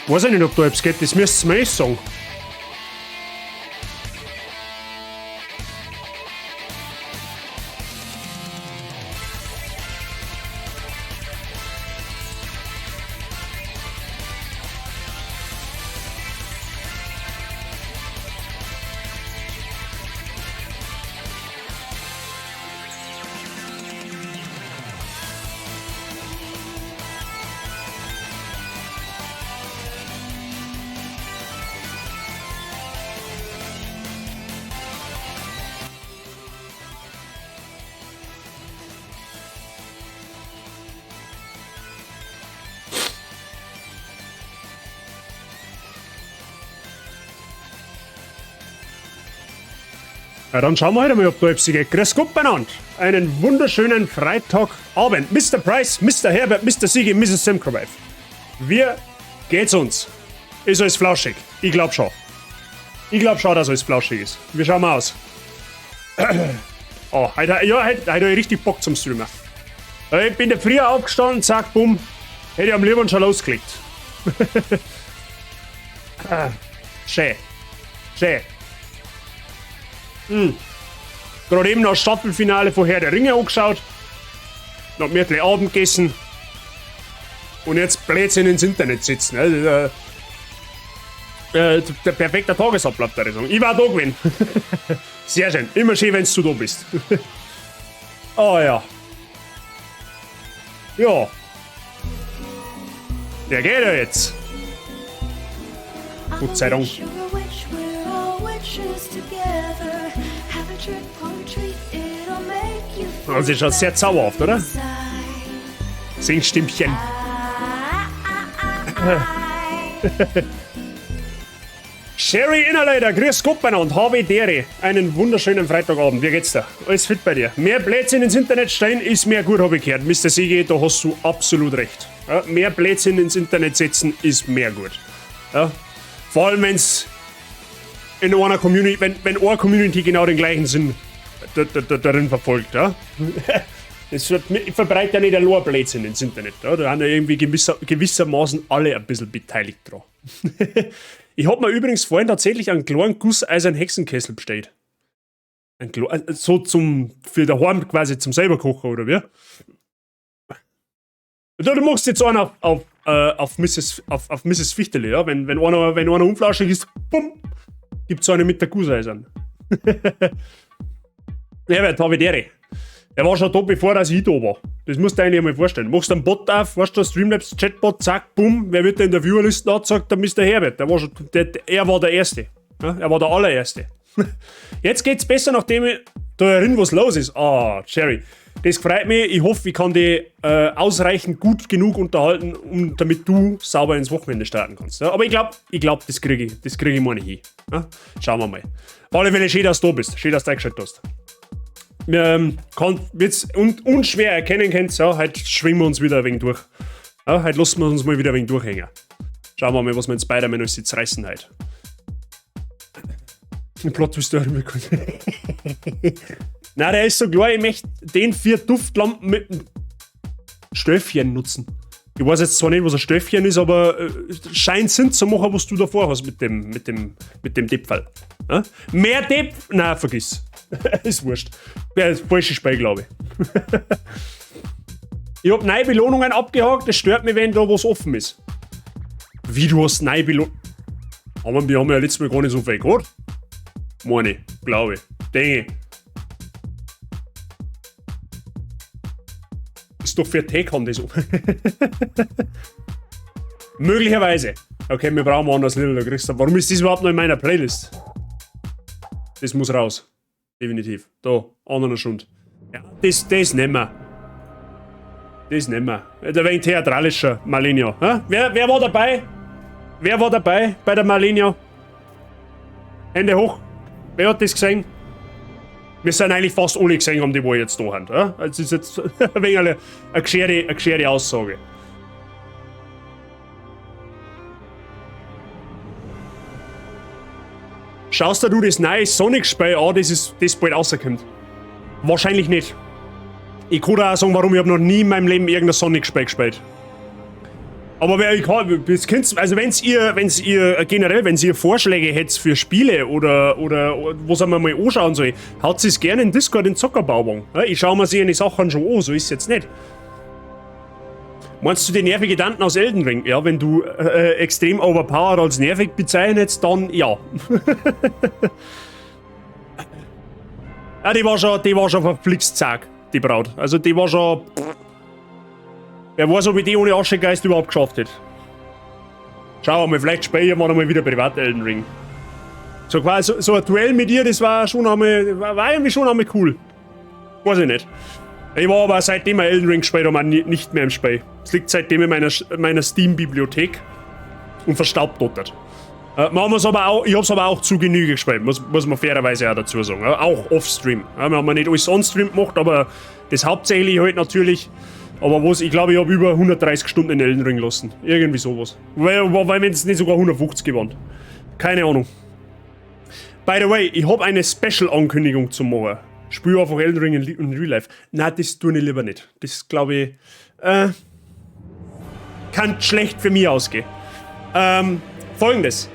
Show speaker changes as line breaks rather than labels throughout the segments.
Weiß ich nicht, ob da etwas geht, das müsst ihr mir eh sagen. Ja, dann schauen wir heute mal, ob da etwas geht. Grüß Gott beieinander. Einen wunderschönen Freitagabend. Mr. Price, Mr. Herbert, Mr. Sigi, Mrs. Simcrowife. Wie geht's uns? Ist alles flauschig? Ich glaub schon. Ich glaub schon, dass alles flauschig ist. Wie schauen wir aus? Oh, heute, ja, heute hab ich richtig Bock zum Streamen. Ich bin da früher aufgestanden, zack, bumm. Hätte ich am liebsten schon losgelegt. Schön. Schön. Hm. Gerade eben noch das Staffelfinale von Herr der Ringe angeschaut. Noch mehr Abend gegessen. Und jetzt Blödsinn ins Internet sitzen. Ne? Der perfekte Tagesablauf, würde ich sagen. Ich war da gewesen. Sehr schön. Immer schön, wenn du da bist. Oh ja. Ja. Der geht ja jetzt. Gott sei Dank. Also ist schon sehr zauberhaft, oder? Singstimmchen. Sherry Innerleiter, grüß Gott beieinander, habe Dere. Einen wunderschönen Freitagabend. Wie geht's dir? Alles fit bei dir? Mehr Blödsinn ins Internet stellen ist mehr gut, habe ich gehört. Mr. Sigi, da hast du absolut recht. Ja, mehr Blödsinn ins Internet setzen ist mehr gut. Ja, vor allem, wenn's in einer Community, wenn eine Community genau den gleichen Sinn darin verfolgt. Ja? Das verbreitet ja nicht allein Blödsinn ins Internet. Ja? Da haben ja irgendwie gewissermaßen alle ein bisschen beteiligt dran. Ich hab mir übrigens vorhin tatsächlich einen kleinen Guss eisern Hexenkessel bestellt. Ein so zum, für daheim quasi zum selber kochen, oder wie? Du machst jetzt einen auf Mrs. Fichtele, ja? Wenn einer unflauschig ist, bumm, gibt's eine mit der Gusseisern. Herbert, hab ich dere. Der war schon da, bevor dass ich da war. Das musst du dir eigentlich einmal vorstellen. Machst einen Bot auf, weißt du, Streamlabs, Chatbot, zack, bumm, wer wird denn in der Viewerliste angezeigt? Der Mr. Herbert. Der war schon, er war der Erste. Ja, er war der allererste. Jetzt geht's besser, nachdem ich da herin was los ist. Ah, Jerry. Das freut mich. Ich hoffe, ich kann dich ausreichend gut genug unterhalten, damit du sauber ins Wochenende starten kannst. Ja, aber ich glaub, das krieg ich, das krieg ich mal nicht hin. Ja, schauen wir mal. Auf alle Fälle, schön, dass du da bist. Schön, dass du eingeschaltet hast. Kann jetzt unschwer erkennen könnt, ja, heute schwingen wir uns wieder ein wenig durch. Ja, heute lassen wir uns mal wieder ein wenig durchhängen. Schauen wir mal, was wir in Spider-Man alles jetzt reißen heute. Den Plot-Twist da rüberkommt. Nein, der ist so klar, ich möchte den 4 Duftlampen mit dem Stöffchen nutzen. Ich weiß jetzt zwar nicht, was ein Stöffchen ist, aber scheint Sinn zu machen, was du davor hast mit dem Depfall. Ja? Mehr Depf? Nein, vergiss. Ist wurscht. Ja, ist falsches Spiel, glaube ich. Ich hab neue Belohnungen abgehakt, das stört mich, wenn da was offen ist. Wie, du hast neue Belohnungen? Aber wir haben ja letztes Mal gar nicht so viel gehabt. Meine ich, glaube ich. Denke ich. Ist doch für Tech haben das. Möglicherweise. Okay, wir brauchen ein anderes Little, da kriegst du. Warum ist das überhaupt noch in meiner Playlist? Das muss raus. Definitiv. Da, anderer Schund. Ja, das nehmen wir. Das nehmen wir. Der wenig theatralischer Malenio. Hä? Wer war dabei? Wer war dabei bei der Malenio? Hände hoch. Wer hat das gesehen? Wir sind eigentlich fast alle gesehen haben, die wo jetzt da sind. Ja? Das ist jetzt ein wenig eine geschere Aussage. Schaust du das neue Sonic-Spiel an, das bald rauskommt? Wahrscheinlich nicht. Ich kann auch sagen, warum, ich hab noch nie in meinem Leben irgendein Sonic-Spiel gespielt. Aber wer ich kann, das könnt's, also wenn's ihr generell, wenn's ihr Vorschläge hättet für Spiele oder was man mal anschauen soll, haut es gerne in Discord in Zockerbauung. Ja, ich schaue mir sich die Sachen schon an, so ist es jetzt nicht. Meinst du die nervige Tanten aus Elden Ring? Ja, wenn du extrem overpowered als nervig bezeichnest, dann ja. Ja, die war schon verflixt zag, die Braut. Also die war schon. Wer weiß, ob ich die ohne Aschegeist überhaupt geschafft hätte. Schauen wir mal, vielleicht spiele ich irgendwann einmal wieder privat Elden Ring. So quasi, so ein Duell mit ihr, das war schon einmal, war irgendwie schon einmal cool. Weiß ich nicht. Ich war aber, seitdem wir Elden Ring gespielt haben, nicht mehr im Spiel. Es liegt seitdem in meiner Steam-Bibliothek und verstaubt dort. Wir haben aber auch, ich hab's aber auch zu Genüge gespielt, muss man fairerweise auch dazu sagen. Ja, auch off-stream. Ja, wir haben ja nicht alles on-stream gemacht, aber das hauptsächlich halt natürlich. Aber was, ich glaube, ich habe über 130 Stunden in Elden Ring lassen. Irgendwie sowas. Weil wenn es nicht sogar 150 waren. Keine Ahnung. By the way, ich habe eine Special-Ankündigung zu machen. Spiel einfach Elden Ring in Real Life. Nein, das tue ich lieber nicht. Das, glaube ich, kann schlecht für mich ausgehen. Folgendes.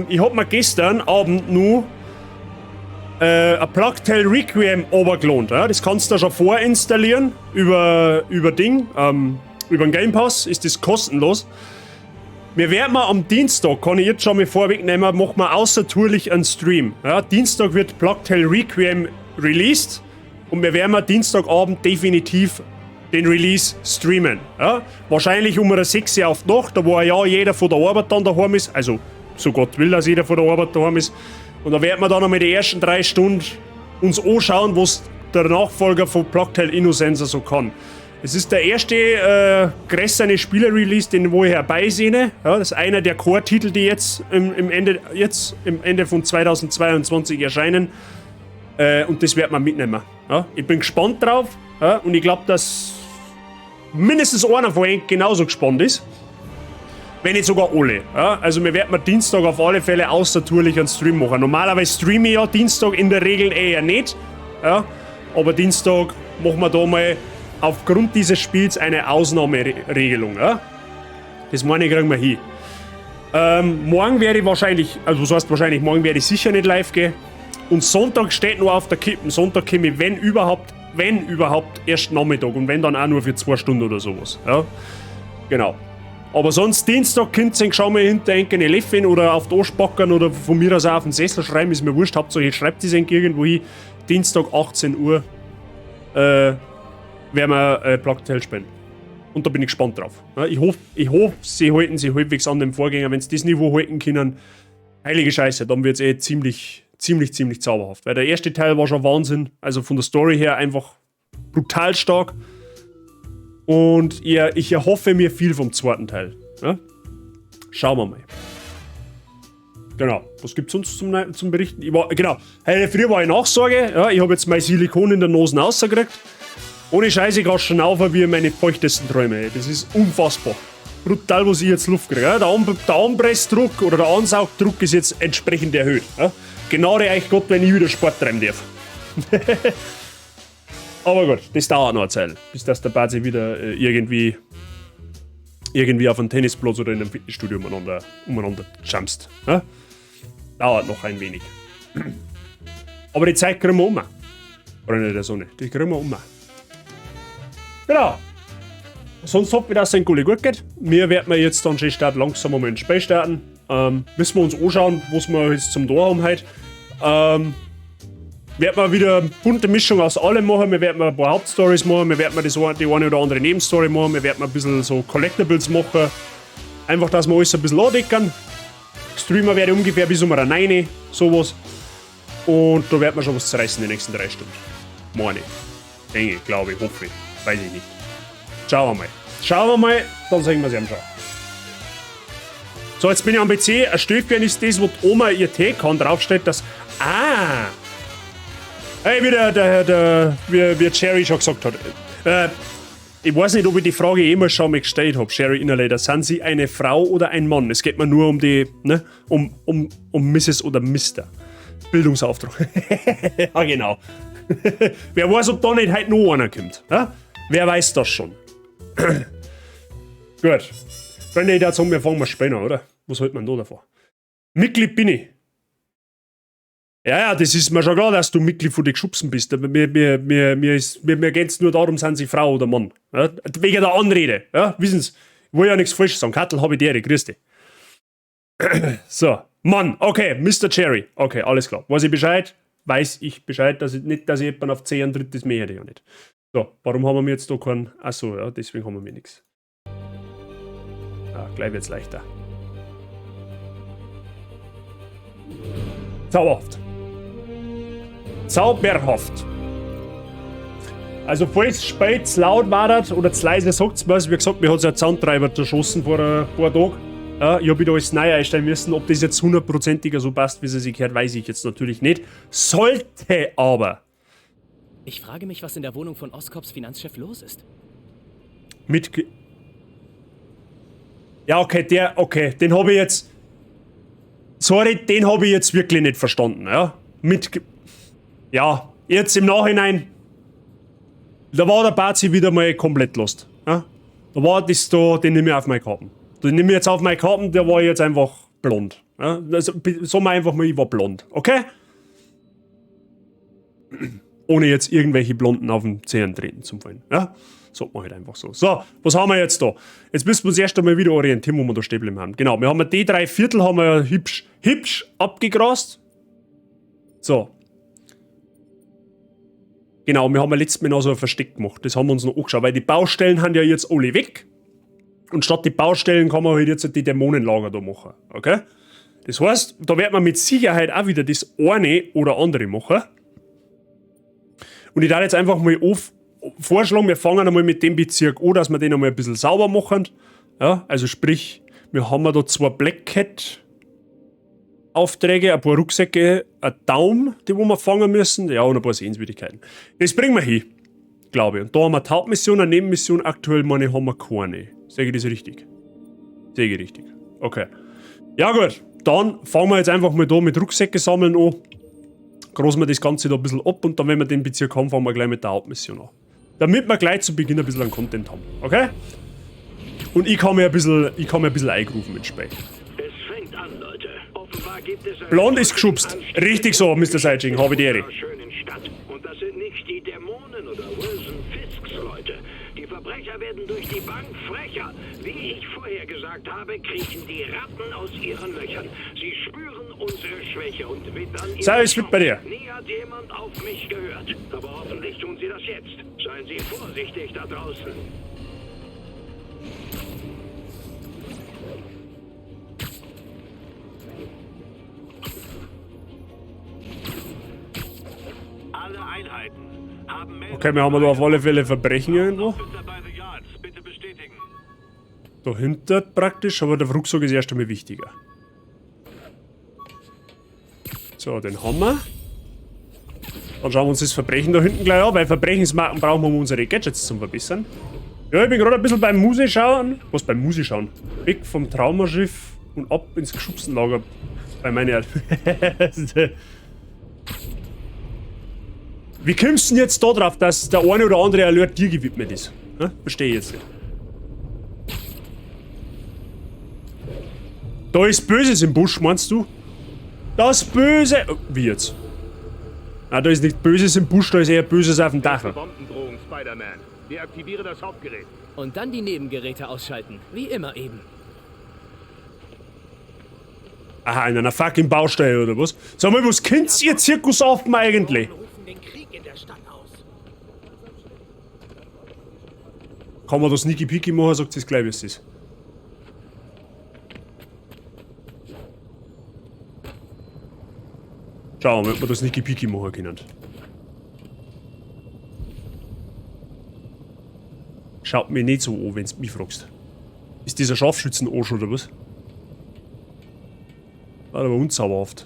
Ich hab mir gestern Abend nur A Plague Tale Requiem oberglohnt. Ja? Das kannst du schon vorinstallieren über Ding, über den Game Pass ist das kostenlos. Wir werden mal am Dienstag, kann ich jetzt schon mal vorwegnehmen, machen wir außertourlich einen Stream. Ja, Dienstag wird Plague Tale Requiem released und wir werden Dienstagabend definitiv den Release streamen. Ja? Wahrscheinlich um 6 Uhr auf die Nacht, da wo ja jeder von der Arbeit dann daheim ist. Also, so Gott will, dass jeder von der Arbeit daheim ist. Und da werden wir dann einmal die ersten 3 Stunden uns anschauen, was der Nachfolger von Plague Tale Innocence so kann. Es ist der erste größere Spieler-Release, den wo ich herbeisehne. Ja, das ist einer der Core-Titel, die jetzt im Ende von 2022 erscheinen. Und das wird man mitnehmen. Ja, ich bin gespannt drauf. Ja, und ich glaube, dass mindestens einer von euch genauso gespannt ist. Wenn nicht sogar alle. Ja, also wir werden Dienstag auf alle Fälle außertourlich einen Stream machen. Normalerweise streame ich ja Dienstag in der Regel eher nicht. Ja, aber Dienstag machen wir da mal aufgrund dieses Spiels eine Ausnahmeregelung. Ja? Das meine ich, kriegen wir hin. Morgen werde ich wahrscheinlich, also was heißt wahrscheinlich, morgen werde ich sicher nicht live gehen. Und Sonntag steht nur auf der Kippe. Sonntag komme ich, wenn überhaupt, erst Nachmittag. Und wenn, dann auch nur für 2 Stunden oder sowas. Ja? Genau. Aber sonst Dienstag könnt ihr schon mal hinter eine Leffin oder auf die Arschbacken oder von mir aus auch auf den Sessel schreiben, ist mir wurscht. Hauptsache, ihr schreibt es irgendwo hin. Dienstag 18 Uhr werden wir Plague Tale spielen. Und da bin ich gespannt drauf. Ja, ich hoff, sie halten sich halbwegs an dem Vorgänger. Wenn sie das Niveau halten können, heilige Scheiße, dann wird es eh ziemlich, ziemlich, ziemlich zauberhaft. Weil der erste Teil war schon Wahnsinn. Also von der Story her einfach brutal stark. Und ich erhoffe mir viel vom zweiten Teil. Ja? Schauen wir mal. Genau. Was gibt es sonst zum Berichten? Ich war, genau. Heute früh war ich Nachsorge. Ja, ich habe jetzt mein Silikon in der Nase rausgekriegt. Ohne Scheiße, ich kann schnaufen wie meine feuchtesten Träume. Ey. Das ist unfassbar. Brutal, was ich jetzt Luft kriege. Ja, der Anpressdruck oder der Ansaugdruck ist jetzt entsprechend erhöht. Ja. Gnade euch Gott, wenn ich wieder Sport treiben darf. Aber gut, das dauert noch eine Zeit, bis das der Basi wieder irgendwie auf einem Tennisplatz oder in einem Fitnessstudio umeinander jumpst. Ja? Dauert noch ein wenig. Aber die Zeit kriegen wir um. Freunde der Sonne, die kriegen wir um. Genau. Sonst hoffe ich, dass es den Gulli gut geht. Mir werden wir jetzt dann schon starten, langsam einmal ins Spiel starten. Müssen wir uns anschauen, was wir jetzt zum Tor haben heute. Werden wir wieder eine bunte Mischung aus allem machen. Wir werden ein paar Hauptstories machen, wir werden die eine oder andere Nebenstory machen, wir werden ein bisschen so Collectibles machen. Einfach, dass wir alles ein bisschen andecken. Streamen werde ich ungefähr bis um 9, sowas. Und da werden wir schon was zerreißen in den nächsten 3 Stunden. Meine ich. Denke ich, glaube ich, hoffe ich. Weiß ich nicht. Schauen wir mal. Schauen wir mal, dann sehen wir es schon. So, jetzt bin ich am PC. Ein Stöfchen ist das, wo die Oma ihr Teekann draufsteht, dass. Ah! Hey, wie, der, der, der, wie, wie Jerry schon gesagt hat. Ich weiß nicht, ob ich die Frage jemals schon mal gestellt habe, Sherry Innerlader. Sind Sie eine Frau oder ein Mann? Es geht mir nur um die, ne, um Mrs. oder Mr. Bildungsauftrag. Ja, genau. Wer weiß, ob da nicht heute noch einer kommt. Ja? Wer weiß das schon? Gut. Freunde, ich würde sagen, wir fangen mal spielen an, oder? Was hält man da davon? Mitglied bin ich. Ja, ja, das ist mir schon klar, dass du Mitglied von den Geschubsen bist. Aber mir geht's nur darum, sind sie Frau oder Mann. Ja? Wegen der Anrede. Ja? Wissen Sie, ich will ja nichts falsch sagen. Kattel, hab ich dir, grüß dich. So, Mann, okay, Mr. Cherry. Okay, alles klar. Weiß ich Bescheid? Weiß ich Bescheid, dass ich nicht, dass ich jemanden auf 10 tritt, das möchte ich ja nicht. So, warum haben wir jetzt da keinen? Achso, ja, deswegen haben wir nichts. Ja, gleich wird's leichter. Zauberhaft. Zauberhaft. Also, falls spät zu laut war oder zu leise, sagt's mir's. Wie gesagt, mir hat's ja Soundtreiber zerschossen vor ein paar Tagen. Ja, ich hab wieder alles neu einstellen müssen. Ob das jetzt hundertprozentiger so passt, wie es sich gehört, weiß ich jetzt natürlich nicht. Sollte aber.
Ich frage mich, was in der Wohnung von Oscorps Finanzchef los ist.
Ja, okay, okay, den hab ich jetzt. Sorry, den hab ich jetzt wirklich nicht verstanden, ja. Ja, jetzt im Nachhinein. Da war der Bazi wieder mal komplett lost. Ja? Da war das da, den nehme ich auf meine Karten. Den nehme ich jetzt auf meine Karten, der war jetzt einfach blond. Ja? Also, sagen wir einfach mal, ich war blond, okay? Ohne jetzt irgendwelche Blonden auf den Zehen treten zu wollen. Ja? Sagt man halt einfach so. So, was haben wir jetzt da? Jetzt müssen wir uns erst einmal wieder orientieren, wo wir da stehen geblieben haben. Genau, wir haben die 3/4 haben wir hübsch, hübsch abgegrast. So. Genau, wir haben ja letztes Mal noch so ein Versteck gemacht. Das haben wir uns noch angeschaut, weil die Baustellen haben ja jetzt alle weg. Und statt die Baustellen kann man halt jetzt die Dämonenlager da machen. Okay? Das heißt, da wird man mit Sicherheit auch wieder das eine oder andere machen. Und ich darf jetzt einfach mal vorschlagen, wir fangen einmal mit dem Bezirk an, dass wir den einmal ein bisschen sauber machen. Ja, also sprich, wir haben da 2 Black Cat Aufträge, ein paar Rucksäcke, ein Daumen, die wo wir fangen müssen, ja, und ein paar Sehenswürdigkeiten. Das bringen wir hin, glaube ich. Und da haben wir die Hauptmission, eine Nebenmission, aktuell meine haben wir keine. Sehe ich das richtig? Sehe ich richtig. Okay. Ja gut, dann fangen wir jetzt einfach mal da mit Rucksäcke sammeln an. Großen wir das Ganze da ein bisschen ab und dann, wenn wir den Bezirk haben, fangen wir gleich mit der Hauptmission an. Damit wir gleich zu Beginn ein bisschen an Content haben, okay? Und ich kann mir ein bisschen, ich kann mir ein bisschen eingrooven mit Spiel.
Es fängt an, Leute. Offenbar gibt es eine
Blond ist geschubst. Richtig so, Mister Seijing, habe die Ehre.
schönen Stadt. Und das sind nicht die Dämonen oder Wilson Fisks Leute. Die Verbrecher werden durch die Bank frecher. Wie ich vorher gesagt habe, kriechen die Ratten aus ihren Löchern. Sie spüren unsere Schwäche und wittern ihre
Sei es mit bei dir.
Nie hat jemand auf mich gehört. Aber hoffentlich tun sie das jetzt. Seien Sie vorsichtig da draußen. Alle Einheiten haben Meldungen
Okay, wir haben da auf alle Fälle Verbrechen irgendwo. Dahinter praktisch, aber der Rucksack ist erst einmal wichtiger. So, den haben wir. Dann schauen wir uns das Verbrechen da hinten gleich an, weil Verbrechensmarken brauchen wir, um unsere Gadgets zu verbessern. Ja, ich bin gerade ein bisschen beim Muse schauen. Was beim Muse schauen? Weg vom Traumaschiff und ab ins Geschubsenlager. Bei meiner. Wie kommst du denn jetzt da drauf, dass der eine oder andere Alert dir gewidmet ist? Hm? Verstehe ich jetzt nicht. Da ist Böses im Busch, meinst du? Das Böse... Oh, wie jetzt? Na, da ist nicht Böses im Busch, da ist eher Böses auf dem Dach.
Bombendrohung, Spider-Man. Deaktiviere das Hauptgerät.
Und dann die Nebengeräte ausschalten. Wie immer eben.
Aha, in einer fucking Baustelle oder was? Sag mal, was kennt ihr Zirkusaffen eigentlich? Kann man das Sneaky Peeky machen, sagt sie es gleich, wie es ist. Schauen wir mal, ob wir das Sneaky Peeky machen können. Schaut mir nicht so an, wenn's mich fragst. Ist dieser Scharfschützen-Arsch oder was? War aber unzauberhaft.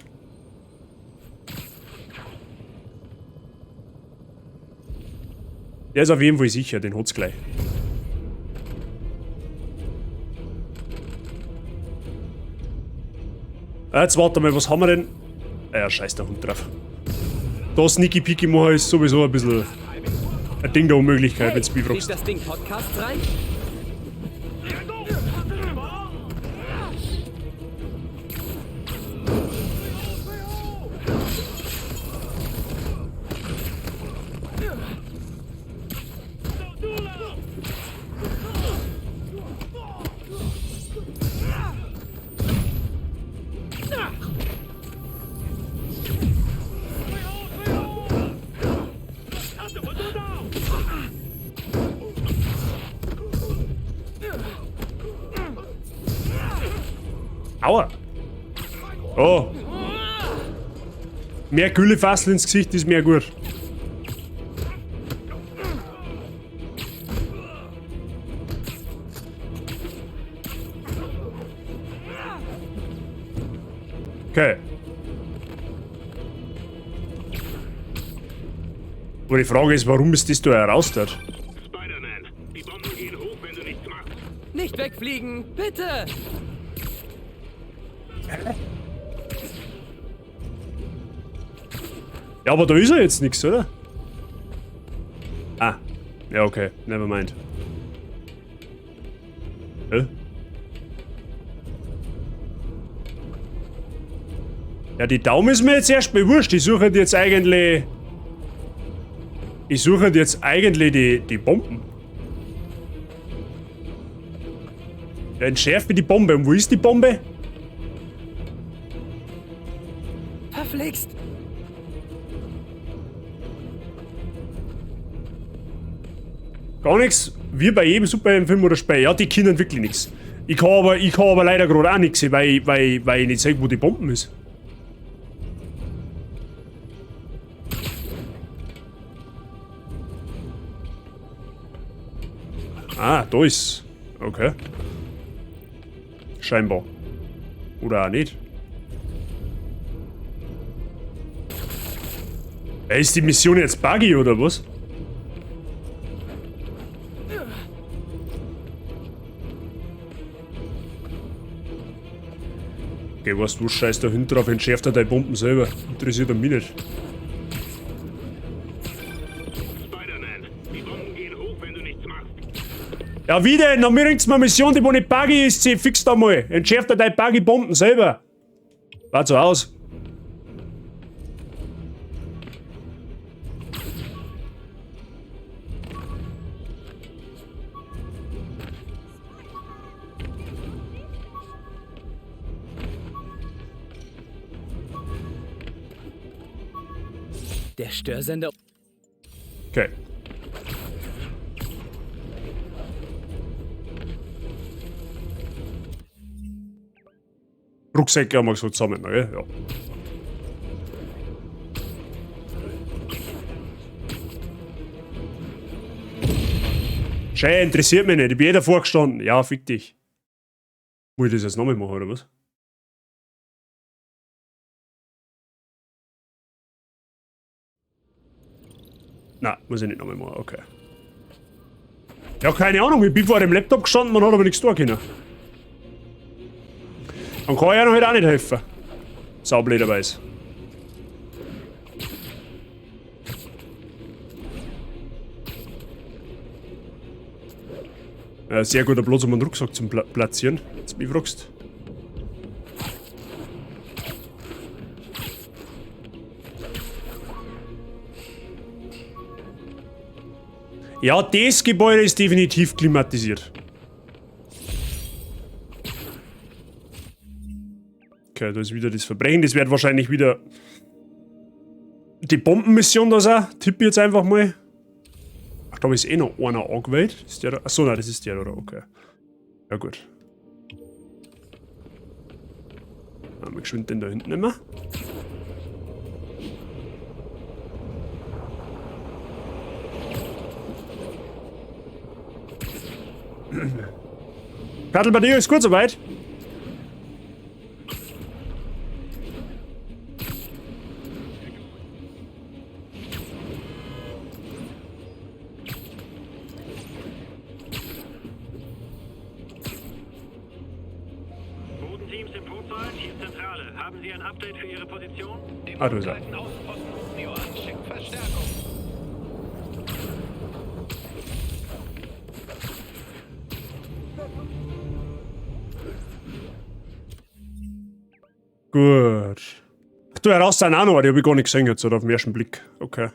Der ist auf jeden Fall sicher, den hat's gleich. Jetzt warte mal, was haben wir denn? Ah ja, scheiß der Hund drauf. Da Sneaky Peeky machen ist sowieso ein bisschen ein Ding der Unmöglichkeit, wenn's mich fragst.
Kriegt das Ding Podcasts rein?
Aua. Oh. Mehr Güllefassel ins Gesicht ist mehr gut. Okay. Aber die Frage ist, warum ist das da heraus dort?
Spider-Man, die Bomben gehen hoch, wenn du nichts machst.
Nicht wegfliegen, bitte!
Ja, aber da ist ja jetzt nichts, oder? Ah. Ja, okay. Never mind. Hä? Ja, die Daumen ist mir jetzt erstmal wurscht. Ich suche jetzt eigentlich... Ich suche jetzt eigentlich die Bomben. Ja, entschärfe die Bombe. Und wo ist die Bombe?
Verflixt!
Gar nichts. Wie bei jedem Superheldenfilm oder Spiel. Ja, die können wirklich nichts. Ich kann aber leider gerade auch nichts, weil ich nicht sehe, wo die Bomben ist. Ah, da ist. Okay. Scheinbar. Oder auch nicht. Ey, ist die Mission jetzt buggy oder was? Okay, weißt du, scheiß da hinten drauf, entschärft er deine Bomben selber. Interessiert er mich nicht.
Spider-Man, die Bomben gehen hoch, wenn du nichts machst.
Ja, wie denn? Dann bringt's mir eine Mission, die wo nicht buggy ist, sie fix da mal. Entschärft er deine buggy Bomben selber. Wart so aus.
Der Störsender.
Okay. Rucksäcke haben wir so zusammen, gell? Ja. Schei, interessiert mich nicht. Ich bin eh davor gestanden. Ja, fick dich. Muss ich das jetzt nochmal machen, oder was? Na, muss ich nicht nochmal machen, okay. Ja, keine Ahnung, ich bin vor dem Laptop gestanden, man hat aber nichts tun können. Dann kann ich ja noch halt auch nicht helfen. Saublöderweise. Ja, sehr guter Platz, um einen Rucksack zu platzieren. Jetzt mich fragst. Ja, das Gebäude ist definitiv klimatisiert. Okay, da ist wieder das Verbrechen. Das wird wahrscheinlich wieder die Bombenmission da sein. Tippe ich jetzt einfach mal. Ach, da ist eh noch einer angewählt. Ist der da? Achso, nein, das ist der da, okay. Ja, gut. Dann wir geschwind den da hinten immer. Kattel, bei dir ist gut soweit.
Bodenteams im Portside, hier Zentrale. Haben Sie ein Update für Ihre Position?
Die
Ah, du bist
greifen Außenposten Romeo an. Schickt Verstärkung.
Gut. Ach, du, heraus sind auch noch, die hab ich gar nicht gesehen jetzt, oder auf den ersten Blick. Okay.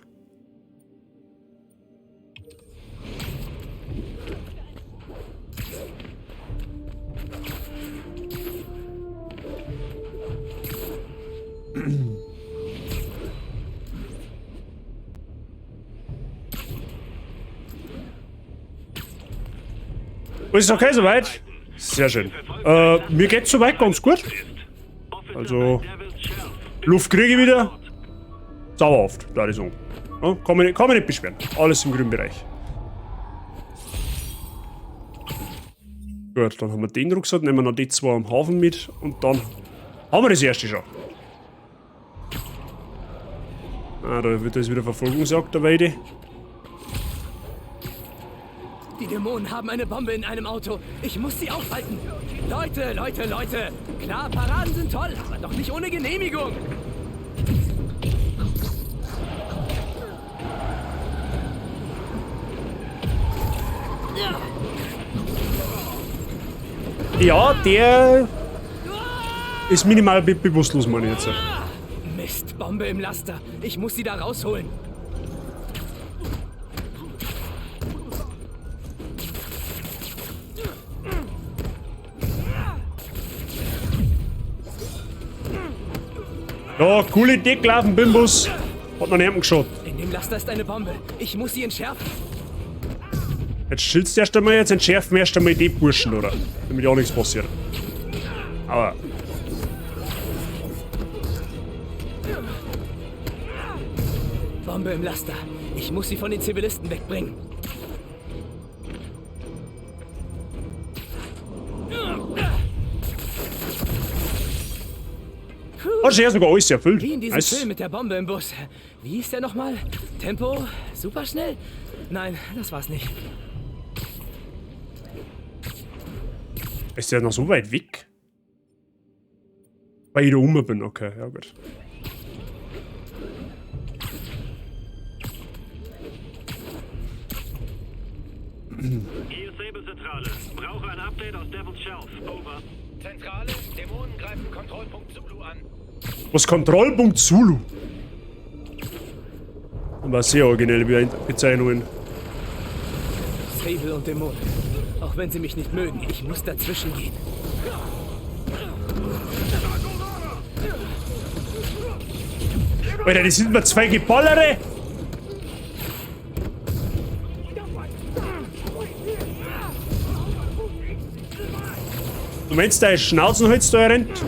Ist okay soweit? Sehr schön. Mir geht's soweit ganz gut. Also, Luft kriege ich wieder. Zauberhaft, da ich sagen. Ja, kann man nicht beschweren. Alles im grünen Bereich. Gut, dann haben wir den Rucksack, nehmen wir noch die zwei am Hafen mit und dann haben wir das erste schon. Ah, da wird jetzt wieder Verfolgungsjagd dabei.
Die Dämonen haben eine Bombe in einem Auto. Ich muss sie aufhalten. Leute, Leute, Leute. Klar, Paraden sind toll, aber doch nicht ohne Genehmigung.
Ja, der ist minimal bewusstlos, meine ich jetzt.
Mist, Bombe im Laster. Ich muss sie da rausholen.
Ja, coole Idee gelaufen, Bimbus. Hat noch niemanden geschaut.
In dem Laster ist eine Bombe. Ich muss sie entschärfen.
Jetzt schildst du erst einmal, jetzt entschärfen wir erst einmal die Burschen, oder? Damit ja auch nichts passiert. Aber.
Bombe im Laster. Ich muss sie von den Zivilisten wegbringen.
Hat sich ja sogar alles erfüllt.
Wie in diesem
Nice.
Film mit der Bombe im Bus. Wie hieß der nochmal? Tempo? Superschnell? Nein, das war's nicht.
Ist der noch so weit weg? Weil ich da oben bin, okay, ja gut.
Hier ist Sable-Zentrale. Brauche ein Update aus Devil's Shelf. Over.
Zentrale, Dämonen greifen Kontrollpunkt Zulu an.
Was Kontrollpunkt Zulu? Aber sehr originelle Bezeichnungen.
Sable und Dämonen. Auch wenn sie mich nicht mögen, ich muss dazwischen gehen.
Alter, das sind mir zwei Geballere! Du meinst, der Schnauzenholz da rennt?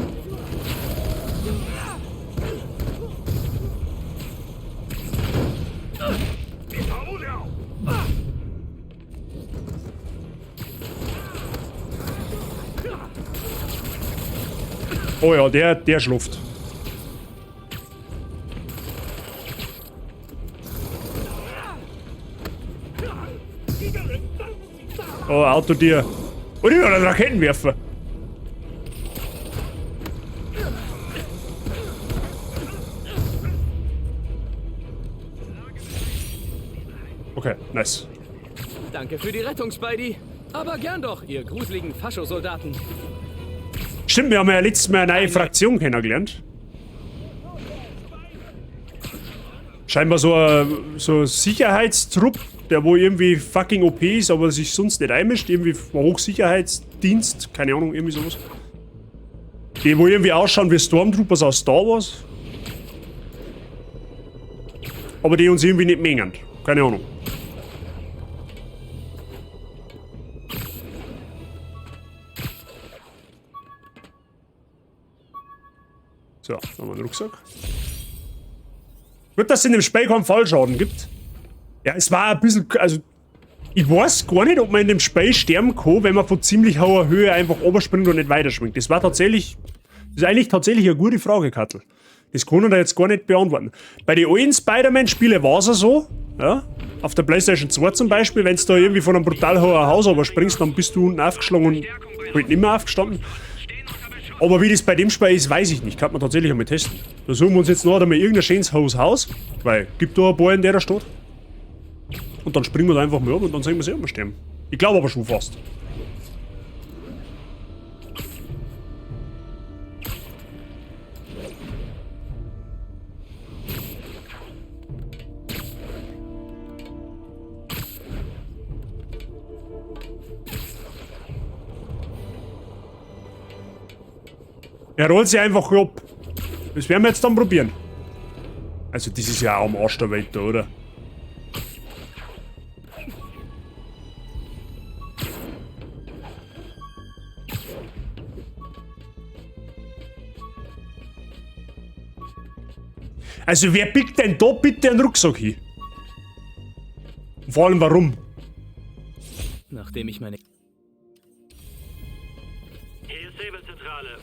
Oh ja, der schläft. Oh, Auto dir. Und ich einen Raketenwerfer. Okay, nice.
Danke für die Rettung, Spidey. Aber gern doch, ihr gruseligen Faschosoldaten.
Stimmt, wir haben ja letztes Mal eine neue Fraktion kennengelernt. Scheinbar so ein Sicherheitstrupp, der wo irgendwie fucking OP ist, aber sich sonst nicht einmischt. Irgendwie Hochsicherheitsdienst, keine Ahnung, irgendwie sowas. Die wo irgendwie ausschauen wie Stormtroopers aus Star Wars. Aber die uns irgendwie nicht mengen. Keine Ahnung. So, dann haben wir einen Rucksack. Gut, dass es in dem Spiel keinen Fallschaden gibt. Ja, es war ein bisschen... Also, ich weiß gar nicht, ob man in dem Spiel sterben kann, wenn man von ziemlich hoher Höhe einfach runterspringt und nicht weiterschwingt. Das war tatsächlich... Das ist eigentlich tatsächlich eine gute Frage, Kattel. Das kann ich da jetzt gar nicht beantworten. Bei den alten Spider-Man-Spielen war es ja so, ja? Auf der PlayStation 2 zum Beispiel, wenn du da irgendwie von einem brutal hohen Haus runterspringst, dann bist du unten aufgeschlagen und halt nicht mehr aufgestanden. Aber wie das bei dem Spiel ist, weiß ich nicht. Kann man tatsächlich einmal testen. Da suchen wir uns jetzt noch einmal irgendein schönes Haus, weil gibt da ein paar in der Stadt. Und dann springen wir da einfach mal ab und dann sehen wir sie immer sterben. Ich glaube aber schon fast. Er rollt sich einfach ab. Das werden wir jetzt dann probieren. Also das ist ja auch am Arsch der Welt da, oder? Also wer pickt denn da bitte einen Rucksack hin? Und vor allem warum?
Nachdem ich meine
Hier ist Sable-Zentrale.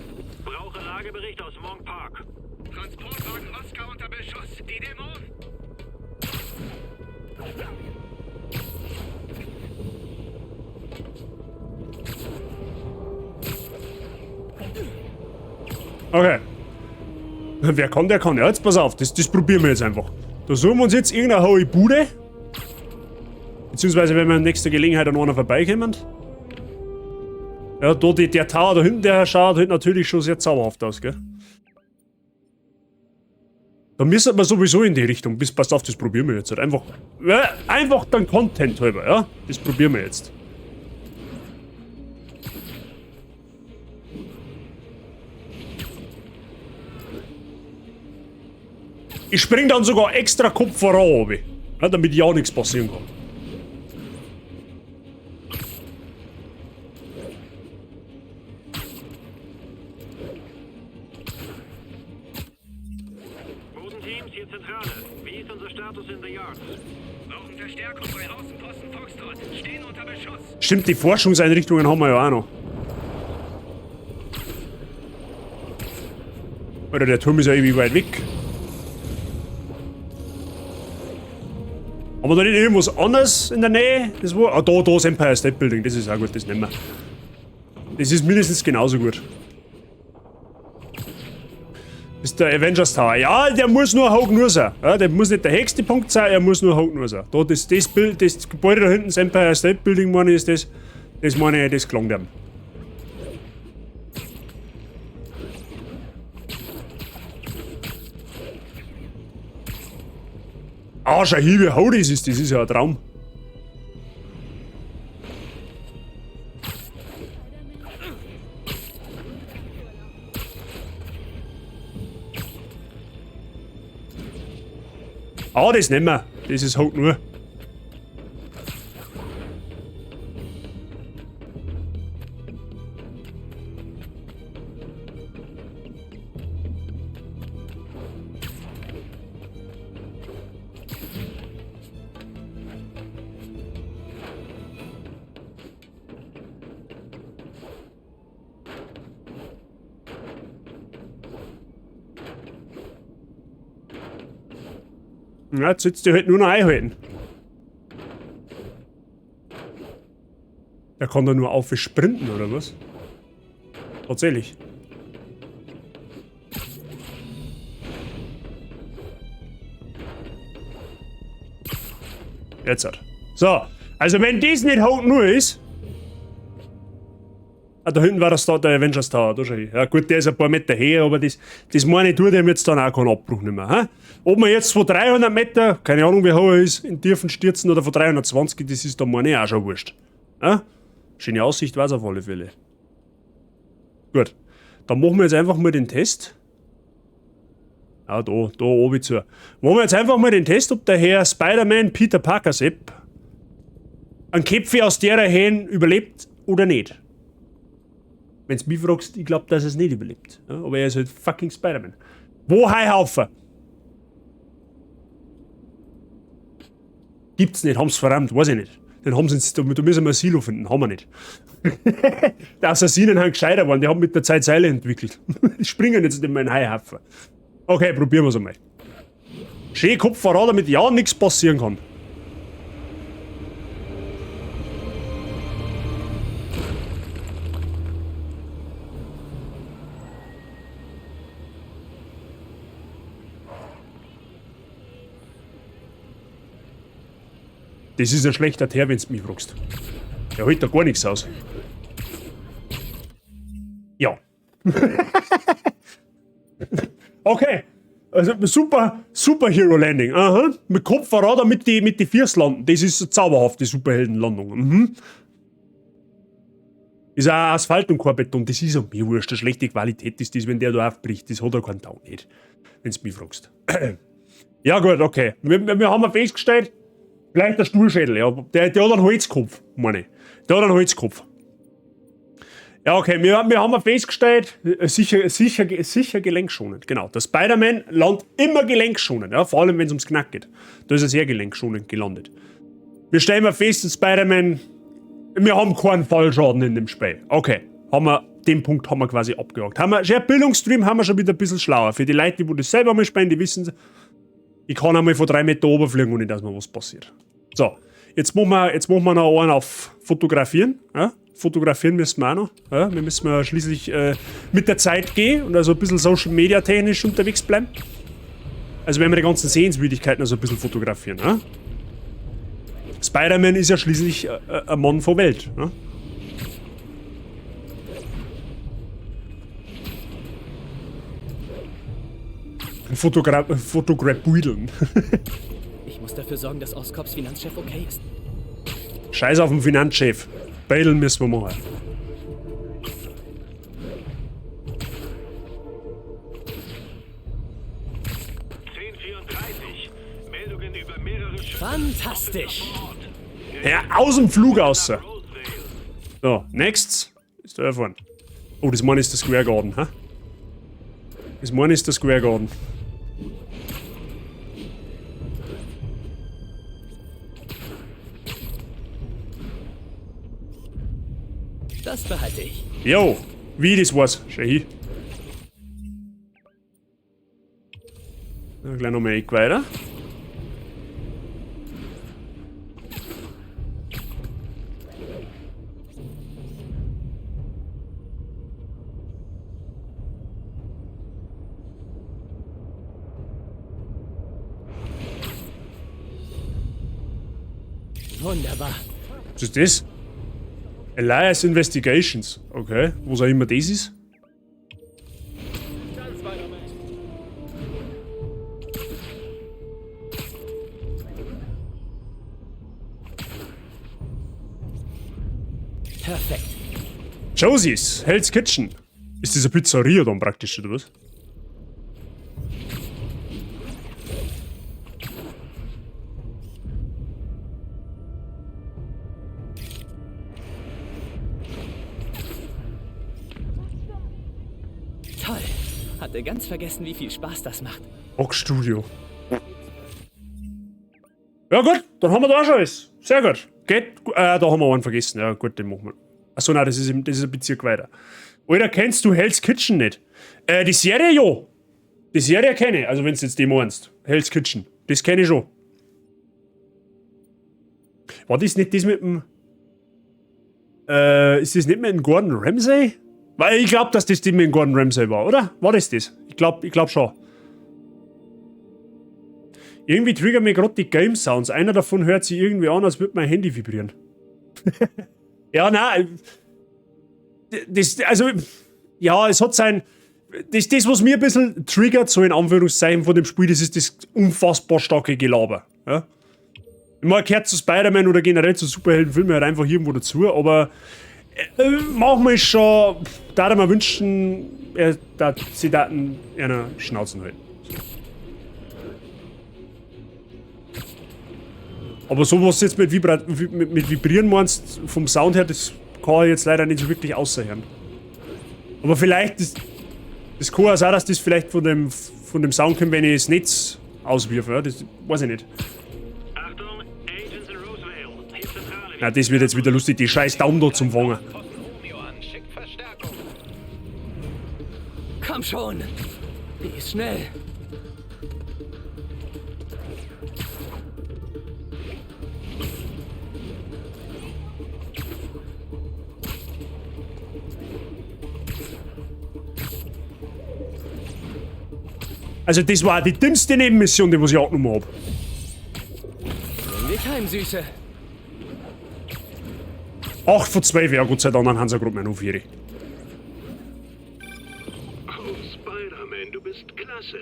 Brauche Lagebericht aus Monk Park.
Transportwagen Oscar unter Beschuss. Die Dämonen.
Okay. Wer kann, der kann. Ja, jetzt pass auf, das probieren wir jetzt einfach. Da suchen wir uns jetzt irgendeine hohe Bude. Beziehungsweise, wenn wir in nächster Gelegenheit an einer vorbeikommen. Ja, da der Tower da hinten, der schaut halt natürlich schon sehr zauberhaft aus, gell? Da müssen wir sowieso in die Richtung. Bis, passt auf, das probieren wir jetzt halt. Einfach, ja, einfach dann Content halber, ja? Das probieren wir jetzt. Ich spring dann sogar extra Kopf voran, runter, ja, damit ja nichts passieren kann.
Bodenteams, hier Zentrale. Wie ist unser Status in the Yards?
Brauchen Verstärkung bei Außenposten Foxtrot. Stehen unter Beschuss.
Stimmt, die Forschungseinrichtungen haben wir ja auch noch. Alter, der Turm ist ja ewig weit weg. Haben wir da nicht irgendwas anderes in der Nähe? Das war, ah, da ist Empire State Building, das ist auch gut, das nehmen wir. Das ist mindestens genauso gut. Das ist der Avengers Tower. Ja, der muss nur hoch nur sein. Ja, der muss nicht der höchste Punkt sein, er muss nur hoch nur sein. Da, das Bild, das Gebäude da hinten, das Empire State Building, meine ich, ist das. Das meine ich, das klang dem. Ah, schau hier, wie hoch das ist, das ist ja ein Traum. Ah, das nehmen wir. Das ist halt nur. Ja, jetzt sollst du halt nur noch einhalten. Der kann da nur auf sprinten, oder was? Tatsächlich. Jetzt halt. So, also wenn das nicht hoch nur ist. Ah, da hinten war das da, der Avengers Tower, da schau ich. Ja gut, der ist ein paar Meter höher, aber das meine ich, tut dem jetzt dann auch keinen Abbruch nicht mehr. Hä? Ob man jetzt von 300 Meter, keine Ahnung wie hoch er ist, in Tiefen stürzen oder von 320, das ist da meine ich auch schon wurscht. Hä? Schöne Aussicht war's auf alle Fälle. Gut, dann machen wir jetzt einfach mal den Test. Ja, da oben zu. Machen wir jetzt einfach mal den Test, ob der Herr Spider-Man Peter Parker Sepp einen Käpfe aus der Höhe überlebt oder nicht. Wenn's mich fragst, ich glaub, dass er's nicht überlebt. Ja, aber er ist halt fucking Spider-Man. Wo Heuhaufen? Gibt's nicht, haben's verrammt, weiß ich nicht. Den haben sie jetzt, da müssen wir ein Silo finden, haben wir nicht. Die Assassinen haben gescheiter geworden, die haben mit der Zeit Seile entwickelt. Die springen jetzt nicht mehr in den Heuhaufen. Okay, probieren wir's einmal. Schön Kopf voran, damit ja nichts passieren kann. Das ist ein schlechter Teer, wenn's mich fragst. Der hält da gar nichts aus. Ja. Okay. Also super, Superhero Landing. Aha. Mit Kopf voran, damit die, mit die Füßen landen. Das ist eine zauberhafte Superheldenlandung. Mhm. Ist auch Asphalt und kein Beton. Das ist auch mir wurscht. Eine schlechte Qualität ist das, wenn der da aufbricht. Das hat er keinen Tau nicht. Wenn's mich fragst. Ja gut, okay. Wir haben festgestellt, vielleicht der Sturschädel, ja. Der hat einen Holzkopf, meine ich. Der hat einen Holzkopf. Ja, okay, wir haben festgestellt, sicher gelenkschonend. Genau, der Spider-Man landet immer gelenkschonend, ja, vor allem wenn es ums Knack geht. Da ist er sehr gelenkschonend gelandet. Wir stellen mal fest, der Spider-Man, wir haben keinen Fallschaden in dem Spiel. Okay, haben wir, den Punkt haben wir quasi abgehakt. Haben wir, schon Bildungsstream haben wir schon wieder ein bisschen schlauer. Für die Leute, die das selber mal spielen, die wissen, ich kann einmal von 3 Meter oben fliegen, ohne dass mir was passiert. So, jetzt machen wir noch einen auf Fotografieren. Ja? Fotografieren müssen wir auch noch. Ja? Wir müssen ja schließlich mit der Zeit gehen und also ein bisschen Social Media technisch unterwegs bleiben. Also werden wir die ganzen Sehenswürdigkeiten also ein bisschen fotografieren. Ja? Spider-Man ist ja schließlich ein Mann vor Welt. Ja? Fotografieren.
Ich muss dafür sorgen, dass Oscorps Finanzchef okay ist.
Scheiß auf den Finanzchef. Bailen müssen wir machen.
Meldungen über mehrere Schüsse.
Fantastisch.
Ja, aus dem Flug raus. So, next. Ist da erfahren. Oh, das meine ist der Square Garden, hä? Das meine ist der Square Garden.
Das behalte ich.
Jo, wie das war's. Schau hin. Dann gleich nochmal Eck weiter.
Wunderbar.
Was ist das? Elias Investigations. Okay, was auch immer das ist.
Perfekt.
Josie's Hell's Kitchen. Ist das eine Pizzeria dann praktisch, oder was?
Toll. Hatte ganz vergessen, wie viel Spaß das macht.
Rockstudio. Ja gut, dann haben wir da schon alles. Sehr gut. Geht. Da haben wir einen vergessen. Ja gut, den machen wir. Achso, nein, das ist ein Bezirk weiter. Alter, kennst du Hell's Kitchen nicht? Die Serie, ja. Die Serie kenne ich. Also wenn du jetzt die meinst. Hell's Kitchen. Das kenne ich schon. War das nicht das mit dem... ist das nicht mit dem Gordon Ramsay? Weil ich glaube, dass das die mit dem Gordon Ramsay war, oder? War das das? Ich glaube schon. Irgendwie triggern mir gerade die Game Sounds. Einer davon hört sich irgendwie an, als würde mein Handy vibrieren. Ja, nein. Das, also, ja, es hat sein... Das, was mir ein bisschen triggert, so in Anführungszeichen von dem Spiel, das ist das unfassbar starke Gelaber. Ja? Ich meine, gehört zu Spider-Man oder generell zu Superheldenfilmen halt einfach irgendwo dazu, aber manchmal ist schon, da würde man wünschen, sie daten einer Schnauzen halten. Aber so was du jetzt mit Vibrieren meinst, vom Sound her, das kann ich jetzt leider nicht so wirklich außerhören. Aber vielleicht, das kann auch sein, dass das vielleicht von dem Sound kommt, wenn ich das Netz auswirfe, ja? Das weiß ich nicht.
Achtung, Agents in Rosevale. Hier Zentrale.
Na, das wird jetzt wieder lustig, die scheiß Daumen da zum Fangen.
Komm schon! Die ist schnell.
Also das war die dümmste Nebenmission, die was ich angenommen hab.
Bring dich heim, Süße.
8 von 12, ja Gott sei Dank, dann haben sie gerade mal noch 4.
Oh, Spider-Man, du bist klasse.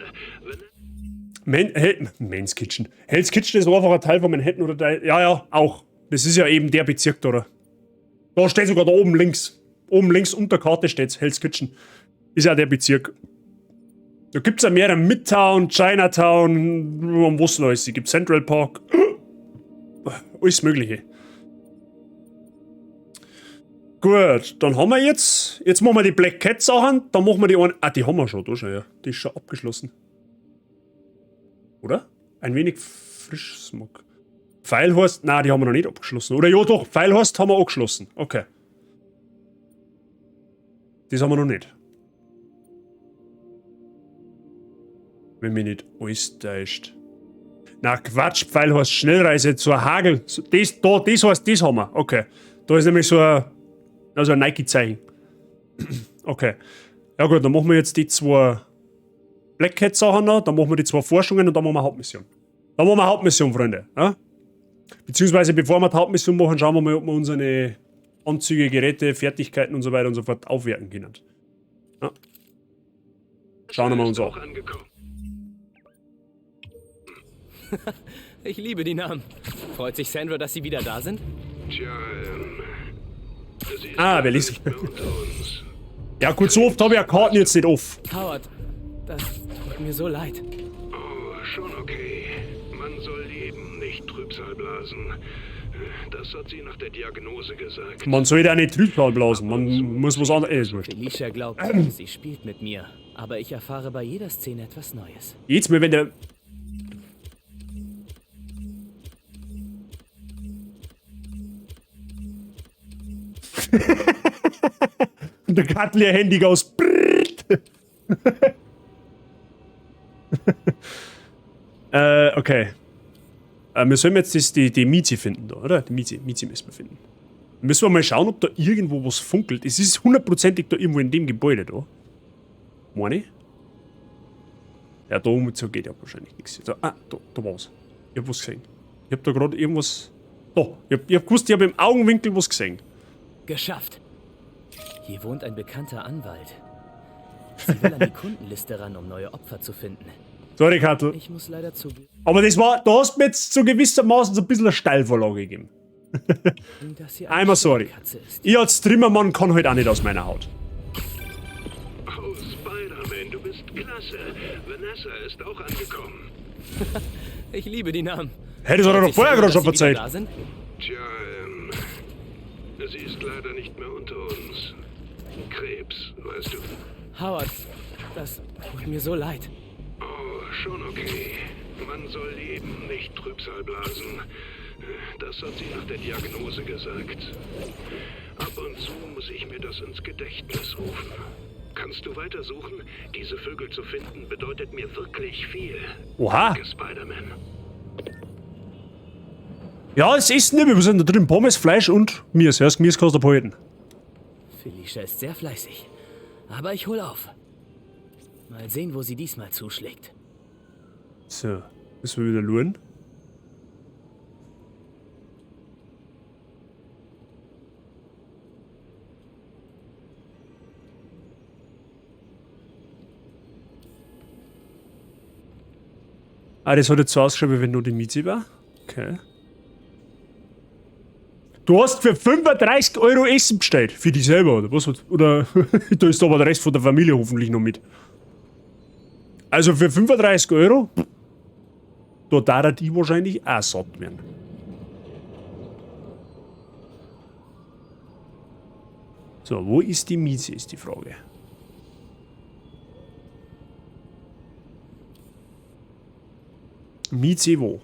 Man's Kitchen. Hell's Kitchen ist einfach ein Teil von Manhattan oder der, ja, ja, auch. Das ist ja eben der Bezirk da, oder? Da steht sogar da oben links. Oben links unter Karte steht's, Hell's Kitchen. Ist ja der Bezirk. Da gibt's ja mehrere Midtown, Chinatown, was noch alles. Es gibt Central Park. Alles Mögliche. Gut, dann haben wir jetzt. Jetzt machen wir die Black Cat Sachen, dann machen wir die einen. Ah, die haben wir schon, da schon, ja. Die ist schon abgeschlossen. Oder? Ein wenig Frischsmog. Pfeilhorst, nein, die haben wir noch nicht abgeschlossen. Oder ja doch, Pfeilhorst haben wir abgeschlossen. Okay. Das haben wir noch nicht. Wenn mich nicht alles täuscht. Na Quatsch, Pfeilhorst, Schnellreise zur Hagel. Das, da, das heißt, das haben wir. Okay. Da ist nämlich so ein, also ein Nike-Zeichen. Okay. Ja gut, dann machen wir jetzt die zwei Black Cat Sachen noch, dann machen wir die zwei Forschungen und dann machen wir Hauptmission. Dann machen wir Hauptmission, Freunde. Ja? Beziehungsweise bevor wir die Hauptmission machen, schauen wir mal, ob wir unsere Anzüge, Geräte, Fertigkeiten und so weiter und so fort aufwerten können. Ja. Schauen wir uns an.
Ich liebe die Namen. Freut sich Sandra, dass Sie wieder da sind?
Tja, sie ist
Ah, wer
leider
liest?
nicht mehr unter uns.
Ja gut, so oft habe ich ja Karten jetzt nicht off.
Howard, das tut mir so leid.
Oh, schon okay. Man soll eben nicht Trübsal blasen. Das hat sie nach der Diagnose gesagt.
Man sollte auch nicht Trübsal blasen, man muss was anderes. Ist wurscht.
Felicia glaubt, sie spielt mit mir. Aber ich erfahre bei jeder Szene etwas Neues.
Jetzt mal, wenn der. Und der Katli Handy aus. Okay. Wir sollen jetzt das, die Mizi finden da, oder? Die Mizi müssen wir finden. Müssen wir mal schauen, ob da irgendwo was funkelt. Es ist hundertprozentig da irgendwo in dem Gebäude da. Meine ich? Ja, da oben so geht ja wahrscheinlich nichts. Da, ah, da war's. Ich hab was gesehen. Ich hab da gerade irgendwas. Da, ich hab gewusst, ich hab im Augenwinkel was gesehen.
Geschafft! Hier wohnt ein bekannter Anwalt. Sie will an die Kundenliste ran, um neue Opfer zu finden.
Sorry, Kattel.
Ich muss leider zugeben,
Aber das war, da hast du mir jetzt so gewissermaßen so ein bisschen eine Steilvorlage gegeben.
dass sie eine
Einmal sorry.
Katze ist.
Ich als Trimmermann kann halt auch nicht aus meiner Haut.
Oh, Spider-Man, du bist klasse. Vanessa ist auch angekommen.
Ich liebe die Namen.
Hey, das hat er
Freut
doch
sich
vorher
Sandra,
gerade schon
dass Sie wieder
verzeiht.
Da sind?
Tja, sie ist leider nicht mehr unter uns. Krebs, weißt du.
Howard, das tut mir so leid.
Oh, schon okay. Man soll eben nicht Trübsal blasen. Das hat sie nach der Diagnose gesagt. Ab und zu muss ich mir das ins Gedächtnis rufen. Kannst du weitersuchen? Diese Vögel zu finden bedeutet mir wirklich viel.
Oha.
Danke, Spider-Man.
Ja, es ist nicht mehr. Was sind da drin? Pommes, Fleisch und Gemüse. Ja, das Gemüse kannst du behalten.
Felicia ist sehr fleißig. Aber ich hol auf. Mal sehen, wo sie diesmal zuschlägt.
So, müssen wir wieder luren. Ah, das hat jetzt so ausgeschaut, wie wenn nur die Miete war. Okay. Du hast für 35 Euro Essen bestellt. Für dich selber, oder was? Oder da ist aber der Rest von der Familie hoffentlich noch mit. Also für 35 Euro, da darf die wahrscheinlich auch satt werden. So, wo ist die Miete, ist die Frage. Miete wo?